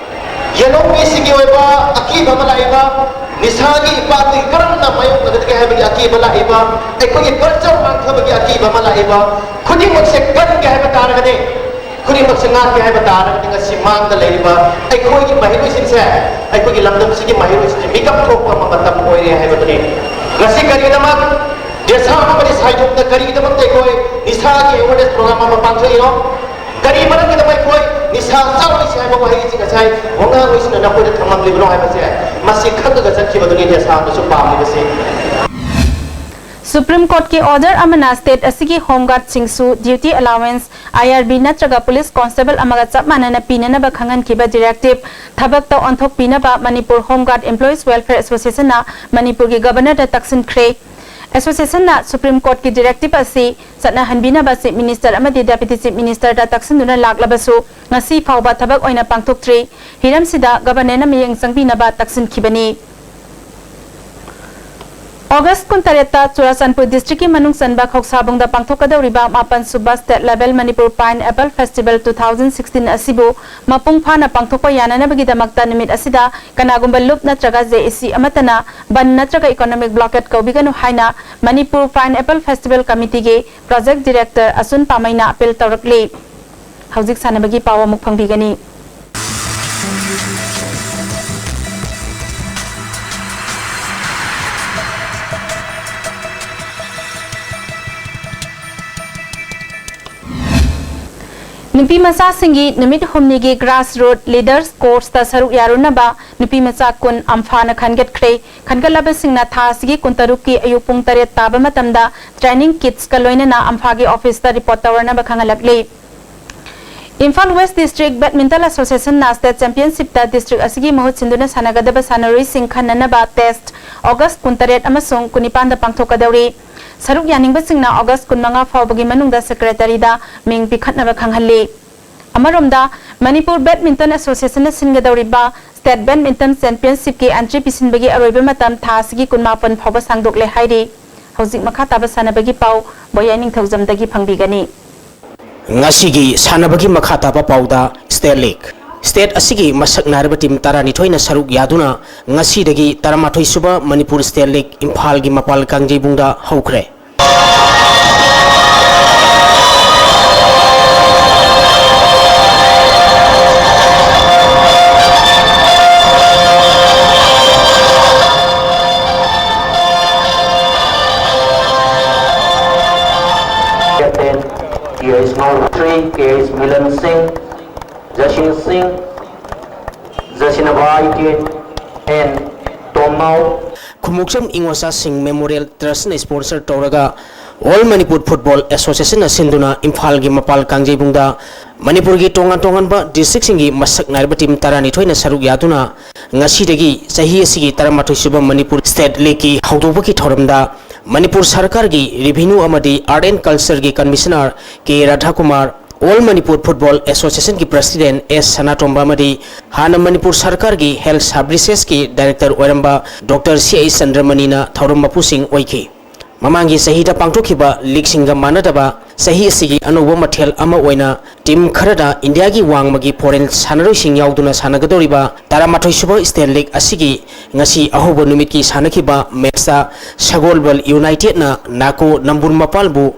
ꯌꯦꯜꯍꯧꯃꯤꯁꯤꯡꯒꯤ ꯑꯣꯏꯕ ꯑꯀꯤꯕ ꯑꯃ ꯂꯥꯛꯏꯕ, ꯅꯤꯁꯥꯒꯤ ꯏꯄꯥꯛꯇꯒꯤ ꯀꯔꯝꯅ ꯃꯥꯌꯣꯛꯅꯒꯗꯒꯦ ꯍꯥꯏꯕꯒꯤ ꯑꯀꯤꯕ ꯂꯥꯛꯏꯕ, ꯑꯩꯈꯣꯏꯒꯤ culture ꯃꯥꯡꯊꯕꯒꯤ ꯑꯀꯤꯕ ꯑꯃ ꯂꯥꯛꯏꯕ, ꯈꯨꯗꯤꯡꯃꯛꯁꯦ ꯀꯟꯒꯦ ꯍꯥꯏꯕ ꯇꯥꯔꯒꯗꯤ, ꯈꯨꯗꯤꯡꯃꯛꯁꯦ ꯉꯥꯛꯀꯦ ꯍꯥꯏꯕ ꯇꯥꯔꯒꯗꯤ ꯉꯁꯤ ꯃꯥꯡꯗ ꯂꯩꯔꯤꯕ ꯑꯩꯈꯣꯏꯒꯤ ꯃꯍꯩꯔꯣꯏꯁꯤꯡꯁꯦ, ꯑꯩꯈꯣꯏꯒꯤ ꯂꯝꯗꯝꯁꯤꯒꯤ ꯃꯍꯩꯔꯣꯏꯁꯤꯡꯁꯦ ꯃꯤꯀꯞ ꯊꯣꯛꯄ ꯑꯃ ꯃꯇꯝ ꯑꯣꯏꯔꯦ ꯍꯥꯏꯕꯗꯨꯅꯤ꯫ ꯉꯁꯤ ꯀꯔꯤꯒꯤꯗꯃꯛ ꯗꯦꯁꯥꯝ ꯑꯃꯗꯤ ꯁꯥꯏꯗꯣꯛꯇ ꯀꯔꯤꯒꯤꯗꯃꯛꯇ ꯑꯩꯈꯣꯏ ꯅꯤꯁꯥꯒꯤ awareness program ꯑꯃ ꯄꯥꯡꯊꯣꯛꯏꯅꯣ? ꯀꯔꯤ ꯃꯔꯝꯒꯤꯗꯃꯛ ꯑꯩꯈꯣꯏ ꯅꯤꯁꯥ ꯆꯥꯔꯣꯏꯁꯤ ꯍꯥꯏꯕ ꯋꯥꯍꯩꯁꯤ ꯉꯁꯥꯏ ꯋꯥꯉꯥꯡꯂꯣꯏꯁꯤꯡꯅ ꯅꯈꯣꯏꯗ ꯊꯝꯂꯝꯂꯤꯕꯅꯣ ꯍꯥꯏꯕꯁꯦ ꯃꯁꯤ ꯈꯪꯂꯒ ꯆꯠꯈꯤꯕꯗꯨꯅꯤ ꯗꯦꯁꯥꯝꯅꯁꯨ ꯄꯥꯝꯂꯤꯕꯁꯤ꯫ Supreme Courtꯀꯤ order ꯑꯃꯅ state ꯑꯁꯤꯒꯤ Home Guardꯁꯤꯡꯁꯨ duty allowance, I R B ꯅꯠꯇ꯭ꯔꯒ police constable ꯑꯃꯒ ꯆꯞ ꯃꯥꯟꯅꯅ ꯄꯤꯅꯅꯕ ꯈꯪꯍꯟꯈꯤꯕ directive ꯊꯕꯛꯇ ꯑꯣꯟꯊꯣꯛꯄꯤꯅꯕ Manipur Home Guard Employees Welfare Associationꯅ ꯃꯅꯤꯄꯨꯔꯒꯤ Governorꯗ ꯇꯛꯁꯤꯟꯈ꯭ꯔꯦ꯫ Associationꯅ Supreme Courtꯀꯤ directive ꯑꯁꯤ ꯆꯠꯅꯍꯟꯕꯤꯅꯕ Chief Minister ꯑꯃꯗꯤ Deputy Chief Ministerꯗ ꯇꯛꯁꯤꯟꯗꯨꯅ ꯂꯥꯛꯂꯕꯁꯨ ꯉꯁꯤ ꯐꯥꯎꯕ ꯊꯕꯛ ꯑꯣꯏꯅ ꯄꯥꯡꯊꯣꯛꯇ꯭ꯔꯤ꯫ ꯍꯤꯔꯝꯁꯤꯗ Governorꯅ ꯃꯤꯠꯌꯦꯡ ꯆꯪꯕꯤꯅꯕ ꯇꯛꯁꯤꯟꯈꯤꯕꯅꯤ꯫ August ꯀꯨꯟꯇꯔꯦꯠꯇ ꯆꯨꯔꯥꯆꯥꯟꯄꯨꯔ districtꯀꯤ ꯃꯅꯨꯡ ꯆꯟꯕ ꯈꯧꯁꯥꯕꯨꯡꯗ ꯄꯥꯡꯊꯣꯛꯀꯗꯧꯔꯤꯕ ꯃꯥꯄꯟ ꯁꯨꯕ State Level Manipur Pineapple Festival two thousand sixteen ꯑꯁꯤꯕꯨ ꯃꯄꯨꯡ ꯐꯥꯅ ꯄꯥꯡꯊꯣꯛꯄ ꯌꯥꯅꯅꯕꯒꯤꯗꯃꯛꯇ ꯅꯨꯃꯤꯠ ꯑꯁꯤꯗ ꯀꯅꯥꯒꯨꯝꯕ ꯂꯨꯞ ꯅꯠꯇ꯭ꯔꯒ J A C ꯑꯃꯠꯇꯅ ꯕꯟ ꯅꯠꯇ꯭ꯔꯒ economic blockade ꯀꯧꯕꯤꯒꯅꯨ ꯍꯥꯏꯅ Manipur Pineapple Festival Committeeꯒꯤ Project Director ꯑꯆꯨꯟ ꯄꯥꯃꯩꯅ appeal ꯇꯧꯔꯛꯂꯤ꯫ ꯍꯧꯖꯤꯛ ꯁꯥꯟꯅꯕꯒꯤ ꯄꯥꯎ ꯑꯃꯨꯛ ꯐꯪꯕꯤꯒꯅꯤ꯫ ꯅꯨꯄꯤ ꯃꯆꯥꯁꯤꯡꯒꯤ ꯅꯨꯃꯤꯠ ꯍꯨꯝꯅꯤꯒꯤ Grassroot Leaders Courseꯇ ꯁꯔꯨꯛ ꯌꯥꯔꯨꯅꯕ ꯅꯨꯄꯤ ꯃꯆꯥ ꯀꯨꯟ ꯑꯝꯐꯥꯅ ꯈꯟꯒꯠꯈ꯭ꯔꯦ꯫ ꯈꯟꯒꯠꯂꯕꯁꯤꯡꯅ ꯊꯥ ꯑꯁꯤꯒꯤ ꯀꯨꯟꯇꯔꯨꯛꯀꯤ ꯑꯌꯨꯛ ꯄꯨꯡ ꯇꯔꯦꯠ ꯇꯥꯕ ꯃꯇꯝꯗ training kitsꯀ ꯂꯣꯏꯅꯅ ꯑꯝꯐꯥꯒꯤ officeꯇ report ꯇꯧꯔꯅꯕ ꯈꯪꯍꯜꯂꯛꯂꯤ꯫ Imphal West District Badminton Associationꯅ state championshipꯇ district ꯑꯁꯤꯒꯤ ꯃꯍꯨꯠ ꯁꯤꯟꯗꯨꯅ ꯁꯥꯟꯅꯒꯗꯕ ꯁꯥꯟꯅꯔꯣꯏꯁꯤꯡ ꯈꯟꯅꯅꯕ test August ꯀꯨꯟꯇꯔꯦꯠ ꯑꯃꯁꯨꯡ ꯀꯨꯟꯅꯤꯄꯥꯟꯗ ꯄꯥꯡꯊꯣꯛꯀꯗꯧꯔꯤ꯫ ꯁꯔꯨꯛ ꯌꯥꯅꯤꯡꯕꯁꯤꯡꯅ August ꯀꯨꯟꯃꯉꯥ ꯐꯥꯎꯕꯒꯤ ꯃꯅꯨꯡꯗ secretaryꯗ ꯃꯤꯡ ꯄꯤꯈꯠꯅꯕ ꯈꯪꯍꯜꯂꯤ꯫ ꯑꯃꯔꯣꯝꯗ, Manipur Badminton Associationꯅ ꯁꯤꯟꯒꯗꯧꯔꯤꯕ state badminton championshipꯀꯤ entry ꯄꯤꯁꯤꯟꯕꯒꯤ ꯑꯔꯣꯏꯕ ꯃꯇꯝ ꯊꯥ ꯑꯁꯤꯒꯤ ꯀꯨꯟꯃꯥꯄꯟ ꯐꯥꯎꯕ ꯁꯥꯡꯗꯣꯛꯂꯦ ꯍꯥꯏꯔꯤ꯫ ꯍꯧꯖꯤꯛ ꯃꯈꯥ ꯇꯥꯕ ꯁꯥꯟꯅꯕꯒꯤ ꯄꯥꯎ ꯕꯣꯌꯥꯏ ꯅꯤꯡꯊꯧꯖꯝꯗꯒꯤ ꯐꯪꯕꯤꯒꯅꯤ꯫ ꯉꯁꯤꯒꯤ ꯁꯥꯟꯅꯕꯒꯤ ꯃꯈꯥ ꯇꯥꯕ ꯄꯥꯎꯗ state league꯫ State ꯑꯁꯤꯒꯤ ꯃꯁꯛ ꯅꯥꯏꯔꯕ team ꯇꯔꯥꯅꯤꯊꯣꯏꯅ ꯁꯔꯨꯛ ꯌꯥꯗꯨꯅ ꯉꯁꯤꯗꯒꯤ ꯇꯔꯥꯃꯥꯊꯣꯏ ꯁꯨꯕ ꯃꯅꯤꯄꯨꯔ state league ꯏꯝꯐꯥꯜꯒꯤ ꯃꯄꯥꯜ ꯀꯥꯡꯖꯩꯕꯨꯡꯗ ꯍꯧꯈ꯭ꯔꯦ꯫ Captain, K S Nautri, K S Milan Singh, Jashin Singh, Jasinabai Tin, and Tomnao. ꯈꯨꯃꯣꯛꯆꯝ ꯏꯉꯣꯆꯥꯁꯤꯡ Memorial Trustꯅ sponsor ꯇꯧꯔꯒ All Manipur Football Associationꯅ ꯁꯤꯟꯗꯨꯅ ꯏꯝꯐꯥꯜꯒꯤ ꯃꯄꯥꯜ ꯀꯥꯡꯖꯩꯕꯨꯡꯗ ꯃꯅꯤꯄꯨꯔꯒꯤ ꯇꯣꯉꯥꯟ ꯇꯣꯉꯥꯟꯕ districtꯁꯤꯡꯒꯤ ꯃꯁꯛ ꯅꯥꯏꯔꯕ team ꯇꯔꯥꯅꯤꯊꯣꯏꯅ ꯁꯔꯨꯛ ꯌꯥꯗꯨꯅ ꯉꯁꯤꯗꯒꯤ ꯆꯍꯤ ꯑꯁꯤꯒꯤ ꯇꯔꯥꯃꯥꯊꯣꯏ ꯁꯨꯕ ꯃꯅꯤꯄꯨꯔ state leagueꯀꯤ ꯍꯧꯗꯣꯛꯄꯒꯤ ꯊꯧꯔꯝꯗ ꯃꯅꯤꯄꯨꯔ ꯁꯔꯀꯥꯔꯒꯤ Revenue ꯑꯃꯗꯤ Art and Cultureꯒꯤ Commissioner K ꯔꯥꯙꯥꯀꯨꯃꯥꯔ, All Manipur Football Associationꯒꯤ President ꯑꯦꯁ ꯁꯅꯥꯇꯣꯝꯕ ꯑꯃꯗꯤ ꯍꯥꯟꯅ ꯃꯅꯤꯄꯨꯔ ꯁꯔꯀꯥꯔꯒꯤ Health Servicesꯀꯤ Director ꯑꯣꯏꯔꯝꯕ ꯗꯣꯛꯇꯔ ꯁꯤ ꯑꯩꯆ ꯆꯟꯗ꯭ꯔꯃꯅꯤꯅ ꯊꯧꯔꯝ ꯃꯄꯨꯁꯤꯡ ꯑꯣꯏꯈꯤ꯫ ꯃꯃꯥꯡꯒꯤ ꯆꯍꯤꯗ ꯄꯥꯡꯊꯣꯛꯈꯤꯕ leagueꯁꯤꯡꯒ ꯃꯥꯟꯅꯗꯕ ꯆꯍꯤ ꯑꯁꯤꯒꯤ ꯑꯅꯧꯕ ꯃꯊꯦꯜ ꯑꯃ ꯑꯣꯏꯅ team ꯈꯔꯗ ꯏꯟꯗꯤꯌꯥꯒꯤ ꯋꯥꯡꯃꯒꯤ foreign ꯁꯥꯟꯅꯔꯣꯏꯁꯤꯡ ꯌꯥꯎꯗꯨꯅ ꯁꯥꯟꯅꯒꯗꯧꯔꯤꯕ ꯇꯔꯥꯃꯥꯊꯣꯏ ꯁꯨꯕ state league ꯑꯁꯤꯒꯤ ꯉꯁꯤ ꯑꯍꯧꯕ ꯅꯨꯃꯤꯠꯀꯤ ꯁꯥꯟꯅꯈꯤꯕ matchꯇ ꯁꯒꯣꯜꯕꯜ Unitedꯅ ꯅꯥꯀꯣ ꯅꯝꯕꯨꯜ ꯃꯄꯥꯜꯕꯨ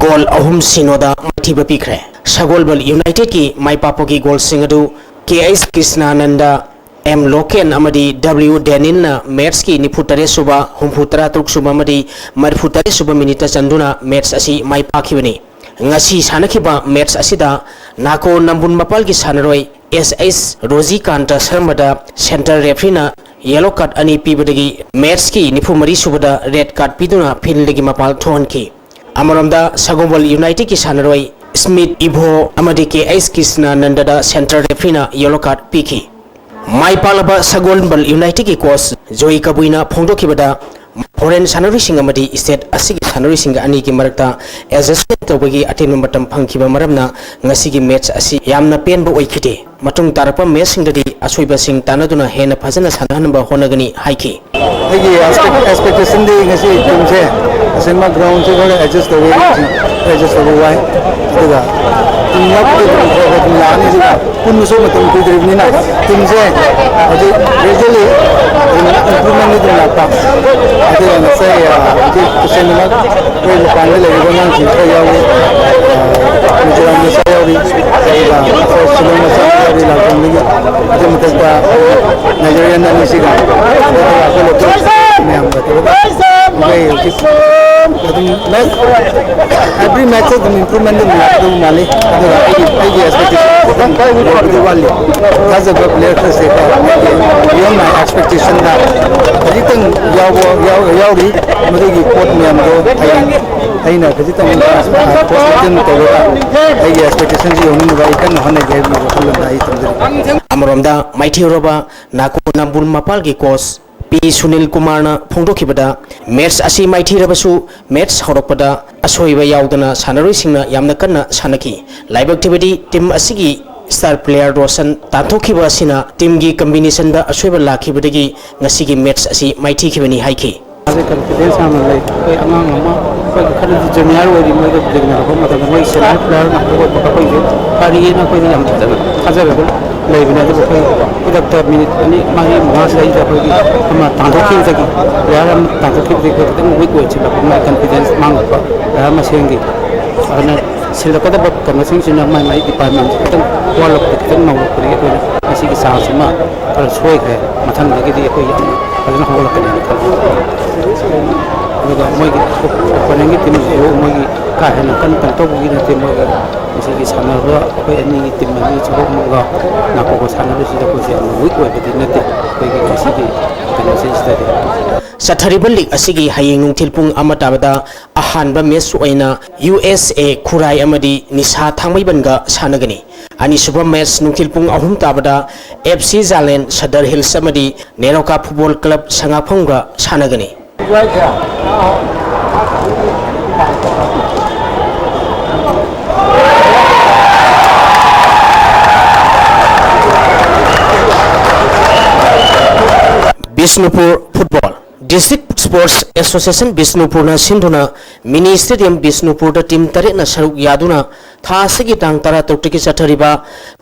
goal ꯑꯍꯨꯝ ꯁꯤꯅꯣꯗ ꯃꯥꯏꯊꯤꯕ ꯄꯤꯈ꯭ꯔꯦ꯫ ꯁꯒꯣꯜꯕꯜ Unitedꯀꯤ ꯃꯥꯏ ꯄꯥꯛꯄꯒꯤ goalꯁꯤꯡ ꯑꯗꯨ ꯀꯦ ꯑꯩꯆ ꯀ꯭ꯔꯤꯁꯅꯥꯅꯟꯗ, ꯑꯦꯝ ꯂꯣꯀꯦꯟ ꯑꯃꯗꯤ ꯗꯕ꯭ꯂꯤꯎ ꯗꯦꯅꯤꯜꯅ matchꯀꯤ ꯅꯤꯐꯨ ꯇꯔꯦꯠ ꯁꯨꯕ, ꯍꯨꯝꯐꯨ ꯇꯔꯥ ꯇꯔꯨꯛ ꯁꯨꯕ ꯑꯃꯗꯤ ꯃꯔꯤꯐꯨ ꯇꯔꯦꯠ ꯁꯨꯕ minuteꯇ ꯆꯟꯗꯨꯅ match ꯑꯁꯤ ꯃꯥꯏ ꯄꯥꯛꯈꯤꯕꯅꯤ꯫ ꯉꯁꯤ ꯁꯥꯟꯅꯈꯤꯕ match ꯑꯁꯤꯗ ꯅꯥꯀꯣ ꯅꯝꯕꯨꯜ ꯃꯄꯥꯜꯒꯤ ꯁꯥꯟꯅꯔꯣꯏ ꯑꯦꯁ ꯑꯩꯆ ꯔꯣꯖꯤꯀꯥꯟꯇ ꯁꯔꯃꯗ center refereeꯅ yellow card ꯑꯅꯤ ꯄꯤꯕꯗꯒꯤ matchꯀꯤ ꯅꯤꯐꯨ ꯃꯔꯤ ꯁꯨꯕꯗ red card ꯄꯤꯗꯨꯅ fieldꯗꯒꯤ ꯃꯄꯥꯜ ꯊꯣꯛꯍꯟꯈꯤ꯫ ꯑꯃꯔꯣꯝꯗ ꯁꯒꯣꯜꯕꯜ Unitedꯀꯤ ꯁꯥꯟꯅꯔꯣꯏ ꯁ꯭ꯃꯤꯠ ꯏꯚꯣ ꯑꯃꯗꯤ ꯀꯦ ꯑꯩꯆ ꯀ꯭ꯔꯤꯁꯅꯥꯅꯟꯗꯗ center refereeꯅ yellow card ꯄꯤꯈꯤ꯫ ꯃꯥꯏ ꯄꯥꯛꯂꯕ ꯁꯒꯣꯜꯕꯜ Unitedꯀꯤ coach ꯖꯣꯏ ꯀꯕꯨꯏꯅ ꯐꯣꯡꯗꯣꯛꯈꯤꯕꯗ, foreign ꯁꯥꯟꯅꯔꯣꯏꯁꯤꯡ ꯑꯃꯗꯤ state ꯑꯁꯤꯒꯤ ꯁꯥꯟꯅꯔꯣꯏꯁꯤꯡ ꯑꯅꯤꯒꯤ ꯃꯔꯛꯇ adjustment ꯇꯧꯕꯒꯤ ꯑꯇꯦꯟꯕ ꯃꯇꯝ ꯐꯪꯈꯤꯕ ꯃꯔꯝꯅ ꯉꯁꯤꯒꯤ match ꯑꯁꯤ ꯌꯥꯝꯅ ꯄꯦꯟꯕ ꯑꯣꯏꯈꯤꯗꯦ꯫ ꯃꯇꯨꯡ ꯇꯥꯔꯛꯄ matchꯁꯤꯡꯗꯗꯤ ꯑꯁꯣꯏꯕꯁꯤꯡ ꯇꯥꯟꯅꯗꯨꯅ ꯍꯦꯟꯅ ꯐꯖꯅ ꯁꯥꯟꯅꯍꯟꯅꯕ ꯍꯣꯠꯅꯒꯅꯤ ꯍꯥꯏꯈꯤ꯫ ꯑꯩꯒꯤ expect-, expectationꯗꯤ ꯉꯁꯤ teamꯁꯦ ꯑꯁꯤꯃ groundꯁꯦ ꯈꯔ adjust ꯇꯧꯕ, adjust ꯇꯧꯕ ꯋꯥꯏ꯫ ꯑꯗꯨꯒ team workꯇꯤ ꯑꯗꯨꯝ ꯈꯔ ꯈꯔ ꯑꯗꯨꯝ ꯂꯥꯛꯑꯅꯤ꯫ ꯑꯗꯨꯒ ꯄꯨꯟꯕꯁꯨ ꯃꯇꯝ ꯀꯨꯏꯗ꯭ꯔꯤꯕꯅꯤꯅ teamꯁꯦ ꯍꯧꯖꯤꯛ gradually ꯑꯗꯨꯝ improvementꯗꯤ ꯑꯗꯨꯝ ꯂꯥꯛꯄ꯫ ꯑꯗꯨꯒ ꯉꯁꯥꯏ, ꯑ, ꯍꯧꯖꯤꯛ ꯇꯁꯦꯡꯅꯃꯛ ꯑꯩꯈꯣꯏ ꯃꯄꯥꯟꯗ ꯂꯩꯔꯤꯕ ꯑꯉꯥꯡꯁꯤꯡ ꯈꯔ ꯌꯥꯎꯏ꯫ ꯑ, ꯃꯤꯖꯣꯔꯥꯝ ꯃꯆꯥ ꯌꯥꯎꯔꯤ, ꯑꯗꯨꯒ ꯑꯩꯈꯣꯏ ꯁꯤꯂꯣꯡ ꯃꯆꯥ ꯌꯥꯎꯔꯤ, ꯂꯥꯛꯐꯝꯗꯒꯤ꯫ ꯑꯗꯨ ꯃꯊꯛꯇ Nigerian ꯑꯅꯤꯁꯤꯒ, ꯑꯗꯨꯒ ꯑꯩꯈꯣꯏ local ꯃꯌꯥꯝꯒ ꯇꯧꯔꯒ ꯑꯩꯈꯣꯏ ꯍꯧꯖꯤꯛ ꯑꯗꯨꯝ match, every match ꯑꯗꯨꯝ improvement ꯑꯗꯨꯝ ꯂꯥꯛꯀꯗꯧꯕ ꯃꯥꯜꯂꯤ꯫ ꯑꯗꯨꯒ ꯑꯩꯒꯤ, ꯑꯩꯒꯤ expectation ꯈꯤꯇꯪ ꯋꯥꯠꯄꯗꯤ ꯋꯥꯠꯂꯤ꯫ ꯊꯥꯖꯕ player ꯈꯔꯁꯦ ꯈꯔ beyond my expectationꯗ ꯈꯖꯤꯛꯇꯪ ꯌꯥꯎꯕ, ꯌꯥꯎ-, ꯌꯥꯎꯔꯤ꯫ ꯃꯗꯨꯒꯤ ꯄꯣꯠ ꯃꯌꯥꯝꯗꯣ ꯑꯩ, ꯑꯩꯅ ꯈꯖꯤꯛꯇꯪ, ꯑ, coach ꯃꯇꯦꯡ ꯇꯧꯔꯒ ꯑꯩꯒꯤ expectationꯁꯤ ꯌꯧꯅꯅꯕ ꯑꯩ ꯀꯟꯅ ꯍꯣꯠꯅꯒꯦ ꯍꯥꯏꯕꯒꯤ ꯋꯥꯈꯜꯂꯣꯟꯗ ꯑꯩ ꯊꯝꯖꯔꯤ꯫ ꯑꯃꯔꯣꯝꯗ ꯃꯥꯏꯊꯤꯔꯕ ꯅꯥꯀꯣ ꯅꯝꯕꯨꯜ ꯃꯄꯥꯜꯒꯤ coach ꯄꯤ ꯁꯨꯅꯤꯜ ꯀꯨꯃꯥꯔꯅ ꯐꯣꯡꯗꯣꯛꯈꯤꯕꯗ, match ꯑꯁꯤ ꯃꯥꯏꯊꯤꯔꯕꯁꯨ match ꯍꯧꯔꯛꯄꯗ ꯑꯁꯣꯏꯕ ꯌꯥꯎꯗꯅ ꯁꯥꯟꯅꯔꯣꯏꯁꯤꯡꯅ ꯌꯥꯝꯅ ꯀꯟꯅ ꯁꯥꯟꯅꯈꯤ꯫ ꯂꯥꯏꯕꯛ ꯊꯤꯕꯗꯤ team ꯑꯁꯤꯒꯤ star player ꯔꯣꯁꯟ ꯇꯥꯟꯊꯣꯛꯈꯤꯕ ꯑꯁꯤꯅ teamꯒꯤ combinationꯗ ꯑꯁꯣꯏꯕ ꯂꯥꯛꯈꯤꯕꯗꯒꯤ ꯉꯁꯤꯒꯤ match ꯑꯁꯤ ꯃꯥꯏꯊꯤꯈꯤꯕꯅꯤ ꯍꯥꯏꯈꯤ꯫ ꯑꯗꯩ confidence ꯌꯥꯝꯅ ꯂꯩ꯫ ꯑꯩꯈꯣꯏ ꯑꯉꯥꯡ ꯑꯃ, ꯑꯩꯈꯣꯏ ꯈꯔꯗꯤ junior ꯑꯣꯏꯔꯤ, ꯃꯣꯏꯒ ꯌꯦꯡꯅꯔꯛꯄ ꯃꯇꯝꯗ ꯃꯣꯏ senior player ꯉꯥꯛꯇ ꯑꯣꯏꯕ ꯑꯩꯈꯣꯏꯁꯦ ꯐꯔꯦꯅ ꯑꯩꯈꯣꯏꯗ ꯌꯥꯝ ꯐꯖꯅ ꯊꯥꯖꯔꯒ ꯂꯩꯕꯅꯦ꯫ ꯑꯗꯨꯕꯨ ꯑꯩꯈꯣꯏ ꯈꯨꯗꯛꯇ minute ꯑꯅꯤ, ꯃꯔꯤ, ꯃꯉꯥ ꯁꯤꯗꯩꯗ ꯑꯩꯈꯣꯏꯒꯤ ꯑꯃ ꯇꯥꯟꯊꯣꯛꯈꯤꯕꯗꯒꯤ, player ꯑꯃ ꯇꯥꯟꯊꯣꯛꯈꯤꯕꯗꯒꯤ ꯑꯩꯈꯣꯏ ꯈꯤꯇꯪ weak ꯑꯣꯏꯁꯤꯜꯂꯛꯄ, ꯃꯥꯒꯤ confidence ꯃꯥꯡꯉꯛꯄ player ꯃꯁꯦꯟꯒꯤ꯫ ꯑꯗꯨꯅ ꯁꯤꯜꯂꯛꯀꯗꯕ ꯀꯩꯅꯣꯁꯤꯡꯁꯤꯅ ꯃꯥꯏ ꯃꯥꯏ department ꯈꯤꯇꯪ ꯋꯥꯠꯂꯛꯄꯗ, ꯈꯤꯇꯪ ꯅꯧꯔꯛꯄꯗꯒꯤ ꯑꯩꯈꯣꯏꯅ ꯉꯁꯤꯒꯤ chance ꯑꯃ ꯈꯔ ꯁꯣꯏꯈ꯭ꯔꯦ꯫ ꯃꯊꯪꯗꯒꯤꯗꯤ ꯑꯩꯈꯣꯏ ꯌꯥꯝꯅ ꯐꯖꯅ ꯍꯧꯒꯠꯂꯛꯀꯅꯤ ꯍꯥꯏꯅ ꯈꯜꯂꯤ꯫ ꯑꯗꯨꯒ ꯃꯣꯏꯒꯤ ꯑꯣꯄꯣꯅꯦꯟꯒꯤ ꯇꯤꯝꯁꯤꯁꯨ ꯃꯣꯏꯒꯤ ꯀꯥ ꯍꯦꯟꯅ ꯀꯟꯅ ꯀꯩꯅꯣ ꯇꯧꯕꯒꯤ ꯅꯠꯇꯦ꯫ ꯃꯣꯏꯒꯤ ꯉꯁꯤꯒꯤ ꯁꯥꯟꯅꯕ ꯑꯩꯈꯣꯏ ꯑꯅꯤꯒꯤ ꯇꯤꯝ ꯑꯅꯤ ꯁꯒꯣꯜꯕꯟꯒ ꯅꯥꯀꯣꯡꯒ ꯁꯥꯟꯅꯕꯁꯤꯗ ꯑꯩꯈꯣꯏꯁꯦ ꯌꯥꯝꯅ ꯋꯤꯛ ꯑꯣꯏꯕꯗꯤ ꯅꯠꯇꯦ ꯑꯩꯈꯣꯏꯒꯤ ꯉꯁꯤꯒꯤ ꯀꯩꯅꯣꯁꯤꯗꯗꯤ꯫ ꯆꯠꯊꯔꯤꯕ ꯂꯤꯒ ꯑꯁꯤꯒꯤ ꯍꯌꯦꯡ ꯅꯨꯡꯊꯤꯜ ꯄꯨꯡ ꯑꯃ ꯇꯥꯕꯗ ꯑꯍꯥꯟꯕ ꯃꯦꯠꯆ ꯑꯣꯏꯅ ꯌꯨ ꯑꯦꯁ ꯑꯦ ꯈꯨꯔꯥꯏ ꯑꯃꯗꯤ ꯅꯤꯁꯥ ꯊꯥꯡꯃꯩꯕꯟꯒ ꯁꯥꯟꯅꯒꯅꯤ꯫ ꯑꯅꯤꯁꯨꯕ ꯃꯦꯠꯆ ꯅꯨꯡꯊꯤꯜ ꯄꯨꯡ ꯑꯍꯨꯝ ꯇꯥꯕꯗ ꯑꯦꯐ ꯁꯤ ꯖꯥꯂꯦꯟ ꯁꯗꯔ ꯍꯤꯜꯁ ꯑꯃꯗꯤ ꯅꯦꯔꯣꯀꯥ ꯐꯨꯠꯕꯣꯜ ꯀ꯭ꯂꯕ ꯁꯉꯥꯛꯐꯝꯒ ꯁꯥꯟꯅꯒꯅꯤ꯫ Bishnupur football. District sports association ꯕꯤꯁꯅꯨꯄꯨꯔꯅ ꯁꯤꯟꯗꯨꯅ ꯃꯤꯅꯤ ꯁ꯭ꯇꯦꯗꯤꯌꯝ ꯕꯤꯁꯅꯨꯄꯨꯔꯗ ꯇꯤꯝ ꯇꯔꯦꯠꯅ ꯁꯔꯨꯛ ꯌꯥꯗꯨꯅ ꯊꯥ ꯑꯁꯤꯒꯤ ꯇꯥꯡ ꯇꯔꯥꯇꯔꯨꯛꯇꯒꯤ ꯆꯠꯊꯔꯤꯕ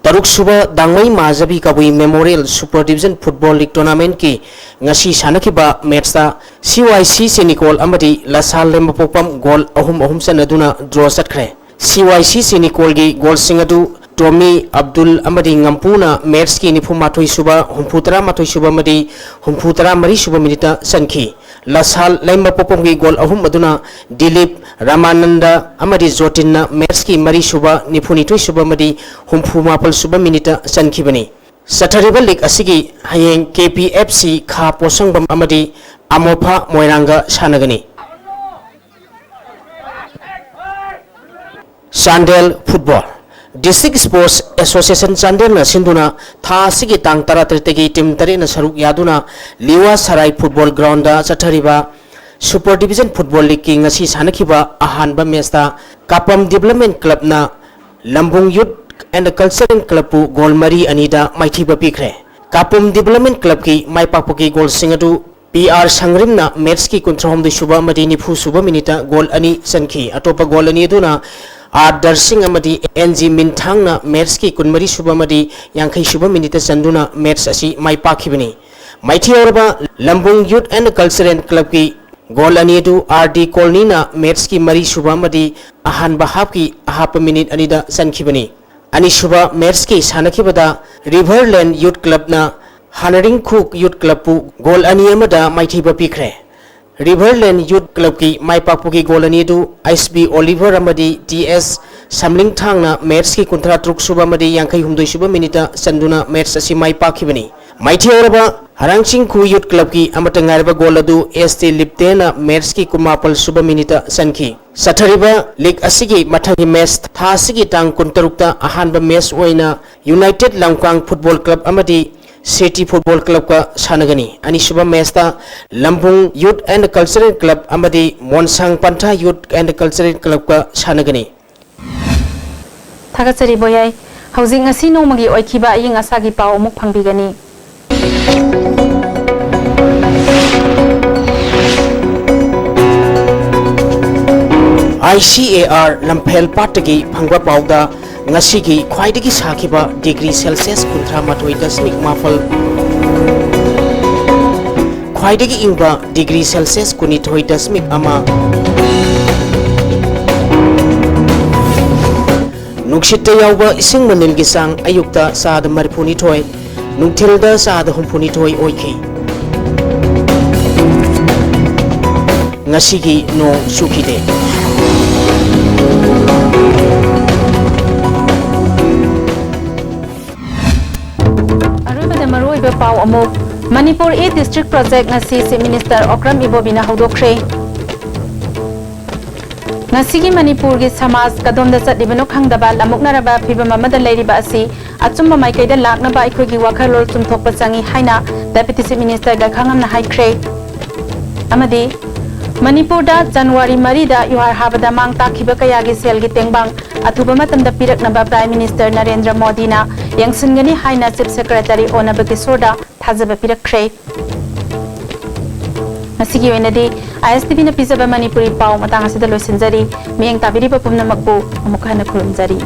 ꯇꯔꯨꯛꯁꯨꯕ Dangmei Mahajabi Kabui memorial super division football league ꯇꯣꯔꯅꯥꯃꯦꯟꯠꯀꯤ ꯉꯁꯤ ꯁꯥꯟꯅꯈꯤꯕ ꯃꯦꯠꯁꯇ ꯁꯤ ꯋꯥꯏ ꯁꯤ ꯆꯦꯅꯤꯀꯣꯜ ꯑꯃꯗꯤ ꯂꯁꯥꯜ ꯂꯦꯝꯕꯄꯣꯛꯄꯝ ꯒꯣꯜ ꯑꯍꯨꯝ ꯑꯍꯨꯝ ꯆꯟꯅꯗꯨꯅ ꯗ꯭ꯔꯣ ꯆꯠꯈ꯭ꯔꯦ꯫ ꯁꯤ ꯋꯥꯏ ꯁꯤ ꯆꯦꯅꯤꯀꯣꯜꯒꯤ ꯒꯣꯜꯁꯤꯡ ꯑꯗꯨ ꯇꯣꯃꯤ ꯑꯕꯗꯨꯜ ꯑꯃꯗꯤ ꯉꯝꯄꯨꯅ ꯃꯦꯠꯁꯀꯤ ꯅꯤꯐꯨ ꯃꯥꯊꯣꯏ ꯁꯨꯕ, ꯍꯨꯝꯐꯨ ꯇꯔꯥ ꯃꯥꯊꯣꯏ ꯁꯨꯕ ꯑꯃꯗꯤ ꯍꯨꯝꯐꯨ ꯇꯔꯥ ꯃꯔꯤ ꯁꯨꯕ ꯃꯤꯅꯤꯠꯇ ꯆꯟꯈꯤ꯫ ꯂꯁꯥꯜ ꯂꯩꯃꯄꯣꯛꯄꯝꯒꯤ ꯒꯣꯜ ꯑꯍꯨꯝ ꯑꯗꯨꯅ ꯗꯤꯂꯤꯞ, ꯔꯥꯃꯥꯅꯟꯗ ꯑꯃꯗꯤ ꯖꯣꯇꯤꯟꯅ ꯃꯦꯠꯁꯀꯤ ꯃꯔꯤ ꯁꯨꯕ, ꯅꯤꯐꯨ ꯅꯤꯊꯣꯏ ꯁꯨꯕ ꯑꯃꯗꯤ ꯍꯨꯝꯐꯨ ꯃꯥꯄꯜ ꯁꯨꯕ ꯃꯤꯅꯤꯠꯇ ꯆꯟꯈꯤꯕꯅꯤ꯫ ꯆꯠꯊꯔꯤꯕ ꯂꯤꯒ ꯑꯁꯤꯒꯤ ꯍꯌꯦꯡ ꯀꯦ ꯄꯤ ꯑꯦꯐ ꯁꯤ ꯈꯥ ꯄꯣꯠꯁꯪꯕꯝ ꯑꯃꯗꯤ ꯑꯃꯣꯐꯥ ꯃꯣꯏꯔꯥꯡꯒ ꯁꯥꯟꯅꯒꯅꯤ꯫ Chandel football. District sports association ꯆꯥꯟꯗꯦꯜꯅ ꯁꯤꯟꯗꯨꯅ ꯊꯥ ꯑꯁꯤꯒꯤ ꯇꯥꯡ ꯇꯔꯥꯇꯔꯦꯠꯇꯒꯤ ꯇꯤꯝ ꯇꯔꯦꯠꯅ ꯁꯔꯨꯛ ꯌꯥꯗꯨꯅ ꯂꯤꯋꯥ ꯁꯔꯥꯏ ꯐꯨꯠꯕꯣꯜ ꯒ꯭ꯔꯥꯎꯟꯗ ꯆꯠꯊꯔꯤꯕ ꯁꯨꯄꯔ ꯗꯤꯕꯤꯖꯟ ꯐꯨꯠꯕꯣꯜ ꯂꯤꯒꯀꯤ ꯉꯁꯤ ꯁꯥꯟꯅꯈꯤꯕ ꯑꯍꯥꯟꯕ ꯃꯦꯠꯁꯇ ꯀꯥꯄꯝ ꯗꯤꯕ꯭ꯂꯞꯃꯦꯟ ꯀ꯭ꯂꯕꯅ ꯂꯝꯕꯨꯡ ꯌꯨꯠ ꯑꯦꯟ ꯀꯜꯆꯔꯦꯜ ꯀ꯭ꯂꯕꯄꯨ ꯒꯣꯜ ꯃꯔꯤ ꯑꯅꯤꯗ ꯃꯥꯏꯊꯤꯕ ꯄꯤꯈ꯭ꯔꯦ꯫ ꯀꯥꯄꯝ ꯗꯤꯕ꯭ꯂꯞꯃꯦꯟ ꯀ꯭ꯂꯕꯀꯤ ꯃꯥꯏ ꯄꯥꯛꯄꯒꯤ ꯒꯣꯜꯁꯤꯡ ꯑꯗꯨ ꯄꯤ ꯑꯥꯔ ꯁꯪꯔꯤꯝꯅ ꯃꯦꯠꯁꯀꯤ ꯀꯨꯟꯊ꯭ꯔꯥꯍꯨꯝꯗꯣꯏ ꯁꯨꯕ ꯑꯃꯗꯤ ꯅꯤꯐꯨ ꯁꯨꯕ ꯃꯤꯅꯤꯠꯇ ꯒꯣꯜ ꯑꯅꯤ ꯆꯟꯈꯤ꯫ ꯑꯇꯣꯞꯄ ꯒꯣꯜ ꯑꯅꯤ ꯑꯗꯨꯅ ꯑꯥꯔ ꯗꯔꯁꯤꯡ ꯑꯃꯗꯤ ꯑꯦꯟ ꯖꯤ ꯃꯤꯟꯊꯥꯡꯅ ꯃꯦꯠꯁꯀꯤ ꯀꯨꯟꯃꯔꯤ ꯁꯨꯕ ꯑꯃꯗꯤ ꯌꯥꯡꯈꯩ ꯁꯨꯕ ꯃꯤꯅꯤꯠꯇ ꯆꯟꯗꯨꯅ ꯃꯦꯠꯁ ꯑꯁꯤ ꯃꯥꯏ ꯄꯥꯛꯈꯤꯕꯅꯤ꯫ ꯃꯥꯏꯊꯤꯍꯧꯔꯕ ꯂꯝꯕꯨꯡ ꯌꯨꯠ ꯑꯦꯟ ꯀꯜꯆꯔꯦꯜ ꯀ꯭ꯂꯕꯀꯤ ꯒꯣꯜ ꯑꯅꯤ ꯑꯗꯨ ꯑꯥꯔ ꯗꯤ ꯀꯣꯂꯅꯤꯅ ꯃꯦꯠꯁꯀꯤ ꯃꯔꯤ ꯁꯨꯕ ꯑꯃꯗꯤ ꯑꯍꯥꯟꯕ ꯍꯥꯞꯀꯤ ꯑꯍꯥꯞꯄ ꯃꯤꯅꯤꯠ ꯑꯅꯤꯗ ꯆꯟꯈꯤꯕꯅꯤ꯫ ꯑꯅꯤꯁꯨꯕ ꯃꯦꯠꯁꯀꯤ ꯁꯥꯟꯅꯈꯤꯕꯗ ꯔꯤꯚꯔꯂꯦꯟ ꯌꯨꯠ ꯀ꯭ꯂꯕꯅ ꯍꯥꯅꯔꯤꯡꯈꯨ ꯌꯨꯠ ꯀ꯭ꯂꯕꯄꯨ ꯒꯣꯜ ꯑꯅꯤ ꯑꯃꯗ ꯃꯥꯏꯊꯤꯕ ꯄꯤꯈ꯭ꯔꯦ꯫ Riverland Youth Clubꯀꯤ ꯃꯥꯏ ꯄꯥꯛꯄꯒꯤ ꯒꯣꯜ ꯑꯅꯤ ꯑꯗꯨ ꯑꯩꯆ ꯕꯤ ꯑꯣꯂꯤꯚꯔ ꯑꯃꯗꯤ ꯇꯤ ꯑꯦꯁ ꯁꯝꯂꯤꯡꯊꯥꯡꯅ ꯃꯦꯠꯁꯀꯤ ꯀꯨꯟꯊ꯭ꯔꯥ ꯇꯔꯨꯛ ꯁꯨꯕ ꯑꯃꯗꯤ ꯌꯥꯡꯈꯩ ꯍꯨꯝꯗꯣꯏ ꯁꯨꯕ ꯃꯤꯅꯤꯠꯇ ꯆꯟꯗꯨꯅ ꯃꯦꯠꯁ ꯑꯁꯤ ꯃꯥꯏ ꯄꯥꯛꯈꯤꯕꯅꯤ꯫ ꯃꯥꯏꯊꯤꯍꯧꯔꯕ ꯍꯔꯥꯡꯆꯤꯡꯈꯨ ꯌꯨꯠ ꯀ꯭ꯂꯕꯀꯤ ꯑꯃꯠꯇ ꯉꯥꯏꯔꯕ ꯒꯣꯜ ꯑꯗꯨ ꯑꯦꯁ ꯇꯤ ꯂꯤꯞꯇꯦꯅ ꯃꯦꯠꯁꯀꯤ ꯀꯨꯟꯃꯥꯄꯜ ꯁꯨꯕ ꯃꯤꯅꯤꯠꯇ ꯆꯟꯈꯤ꯫ ꯆꯠꯊꯔꯤꯕ ꯂꯤꯒ ꯑꯁꯤꯒꯤ ꯃꯊꯪꯒꯤ ꯃꯦꯠꯁ ꯊꯥ ꯑꯁꯤꯒꯤ ꯇꯥꯡ ꯀꯨꯟꯇꯔꯨꯛꯇ ꯑꯍꯥꯟꯕ ꯃꯦꯠꯁ ꯑꯣꯏꯅ ꯌꯨꯅꯥꯏꯇꯦꯗ ꯂꯝꯀꯥꯡ ꯐꯨꯠꯕꯣꯜ ꯀ꯭ꯂꯕ ꯑꯃꯗꯤ ꯁꯦꯇꯤ ꯐꯨꯠꯕꯣꯜ ꯀ꯭ꯂꯕꯀ ꯁꯥꯟꯅꯒꯅꯤ꯫ ꯑꯅꯤꯁꯨꯕ ꯃꯦꯠꯁꯇ ꯂꯝꯕꯨꯡ ꯌꯨꯠ ꯑꯦꯟ ꯀꯜꯆꯔꯦꯜ ꯀ꯭ꯂꯕ ꯑꯃꯗꯤ ꯃꯣꯟꯁꯥꯡ ꯄꯟꯊꯥ ꯌꯨꯠ ꯑꯦꯟ ꯀꯜꯆꯔꯦꯜ ꯀ꯭ꯂꯕꯀ ꯁꯥꯟꯅꯒꯅꯤ꯫ ꯊꯥꯒꯠꯆꯔꯤ ꯕꯣꯌꯥꯏ꯫ ꯍꯧꯖꯤꯛ ꯉꯁꯤ ꯅꯣꯡꯃꯒꯤ ꯑꯣꯏꯈꯤꯕ ꯑꯏꯪ ꯑꯁꯥꯒꯤ ꯄꯥꯎ ꯑꯃꯨꯛ ꯐꯪꯕꯤꯒꯅꯤ꯫ ꯑꯥꯏ ꯁꯤ ꯑꯦ ꯑꯥꯔ ꯂꯝꯐꯦꯜ ꯄꯥꯠꯇꯒꯤ ꯐꯪꯕ ꯄꯥꯎꯗ ꯉꯁꯤꯒꯤ ꯈ꯭ꯋꯥꯏꯗꯒꯤ ꯁꯥꯈꯤꯕ ꯗꯤꯒ꯭ꯔꯤ ꯁꯦꯜꯁꯤꯌꯁ ꯀꯨꯟꯊ꯭ꯔꯥ ꯃꯥꯊꯣꯏ ꯗꯁꯃꯤꯛ ꯃꯥꯄꯜ, ꯈ꯭ꯋꯥꯏꯗꯒꯤ ꯏꯪꯕ ꯗꯤꯒ꯭ꯔꯤ ꯁꯦꯜꯁꯤꯌꯁ ꯀꯨꯟꯅꯤꯊꯣꯏ ꯗꯁꯃꯤꯛ ꯑꯃ, ꯅꯨꯡꯁꯤꯠꯇ ꯌꯥꯎꯕ ꯏꯁꯤꯡ ꯃꯅꯤꯜꯒꯤ ꯆꯥꯡ ꯑꯌꯨꯛꯇ ꯆꯥꯗ ꯃꯔꯤꯐꯨꯅꯤꯊꯣꯏ, ꯅꯨꯡꯊꯤꯜꯗ ꯆꯥꯗ ꯍꯨꯝꯐꯨꯅꯤꯊꯣꯏ ꯑꯣꯏꯈꯤ꯫ ꯉꯁꯤꯒꯤ ꯅꯣꯡ ꯆꯨꯈꯤꯗꯦ꯫ ꯑꯔꯣꯏꯕꯗ ꯃꯔꯨꯑꯣꯏꯕ ꯄꯥꯎ ꯑꯃꯨꯛ꯫ ꯃꯅꯤꯄꯨꯔ E District Project ꯉꯁꯤ Chief Minister ꯑꯣꯀ꯭ꯔꯝ ꯏꯕꯣꯕꯤꯅ ꯍꯧꯗꯣꯛꯈ꯭ꯔꯦ꯫ ꯉꯁꯤꯒꯤ ꯃꯅꯤꯄꯨꯔꯒꯤ ꯁꯃꯥꯖ ꯀꯗꯣꯝꯗ ꯆꯠꯂꯤꯕꯅꯣ ꯈꯪꯗꯕ ꯂꯝꯃꯨꯛꯅꯔꯕ ꯐꯤꯕꯝ ꯑꯃꯗ ꯂꯩꯔꯤꯕ ꯑꯁꯤ ꯑꯆꯨꯝꯕ ꯃꯥꯏꯀꯩꯗ ꯂꯥꯛꯅꯕ ꯑꯩꯈꯣꯏꯒꯤ ꯋꯥꯈꯜꯂꯣꯟ ꯆꯨꯝꯊꯣꯛꯄ ꯆꯪꯏ ꯍꯥꯏꯅ Deputy Chief Minister ꯒꯩꯈꯥꯉꯝꯅ ꯍꯥꯏꯈ꯭ꯔꯦ꯫ ꯑꯃꯗꯤ ꯃꯅꯤꯄꯨꯔꯗ ꯖꯅꯋꯥꯔꯤ ꯃꯔꯤꯗ ꯌꯨꯍꯥꯔ ꯍꯥꯕꯗ ꯃꯥꯡ ꯇꯥꯛꯈꯤꯕ ꯀꯌꯥꯒꯤ ꯁꯦꯜꯒꯤ ꯇꯦꯡꯕꯥꯡ ꯑꯊꯨꯕ ꯃꯇꯝꯗ ꯄꯤꯔꯛꯅꯕ Prime Minister ꯅꯔꯦꯟꯗ꯭ꯔ ꯃꯣꯗꯤꯅ ꯌꯦꯡꯁꯤꯟꯒꯅꯤ ꯍꯥꯏꯅ Chief Secretary ꯑꯣꯅꯕ ꯀꯤꯁꯣꯔꯗ ꯊꯥꯖꯕ ꯄꯤꯔꯛꯈ꯭ꯔꯦ꯫ ꯉꯁꯤꯒꯤ ꯑꯣꯏꯅꯗꯤ ISTV ꯅ ꯄꯤꯖꯕ ꯃꯅꯤꯄꯨꯔꯤ ꯄꯥꯎ ꯃꯇꯥꯡ ꯑꯁꯤꯗ ꯂꯣꯏꯁꯤꯟꯖꯔꯤ꯫ ꯃꯤꯠꯌꯦꯡ ꯇꯥꯕꯤꯔꯤꯕ ꯄꯨꯝꯅꯃꯛꯄꯨ ꯑꯃꯨꯛ ꯍꯟꯅ ꯈꯨꯔꯨꯝꯖꯔꯤ꯫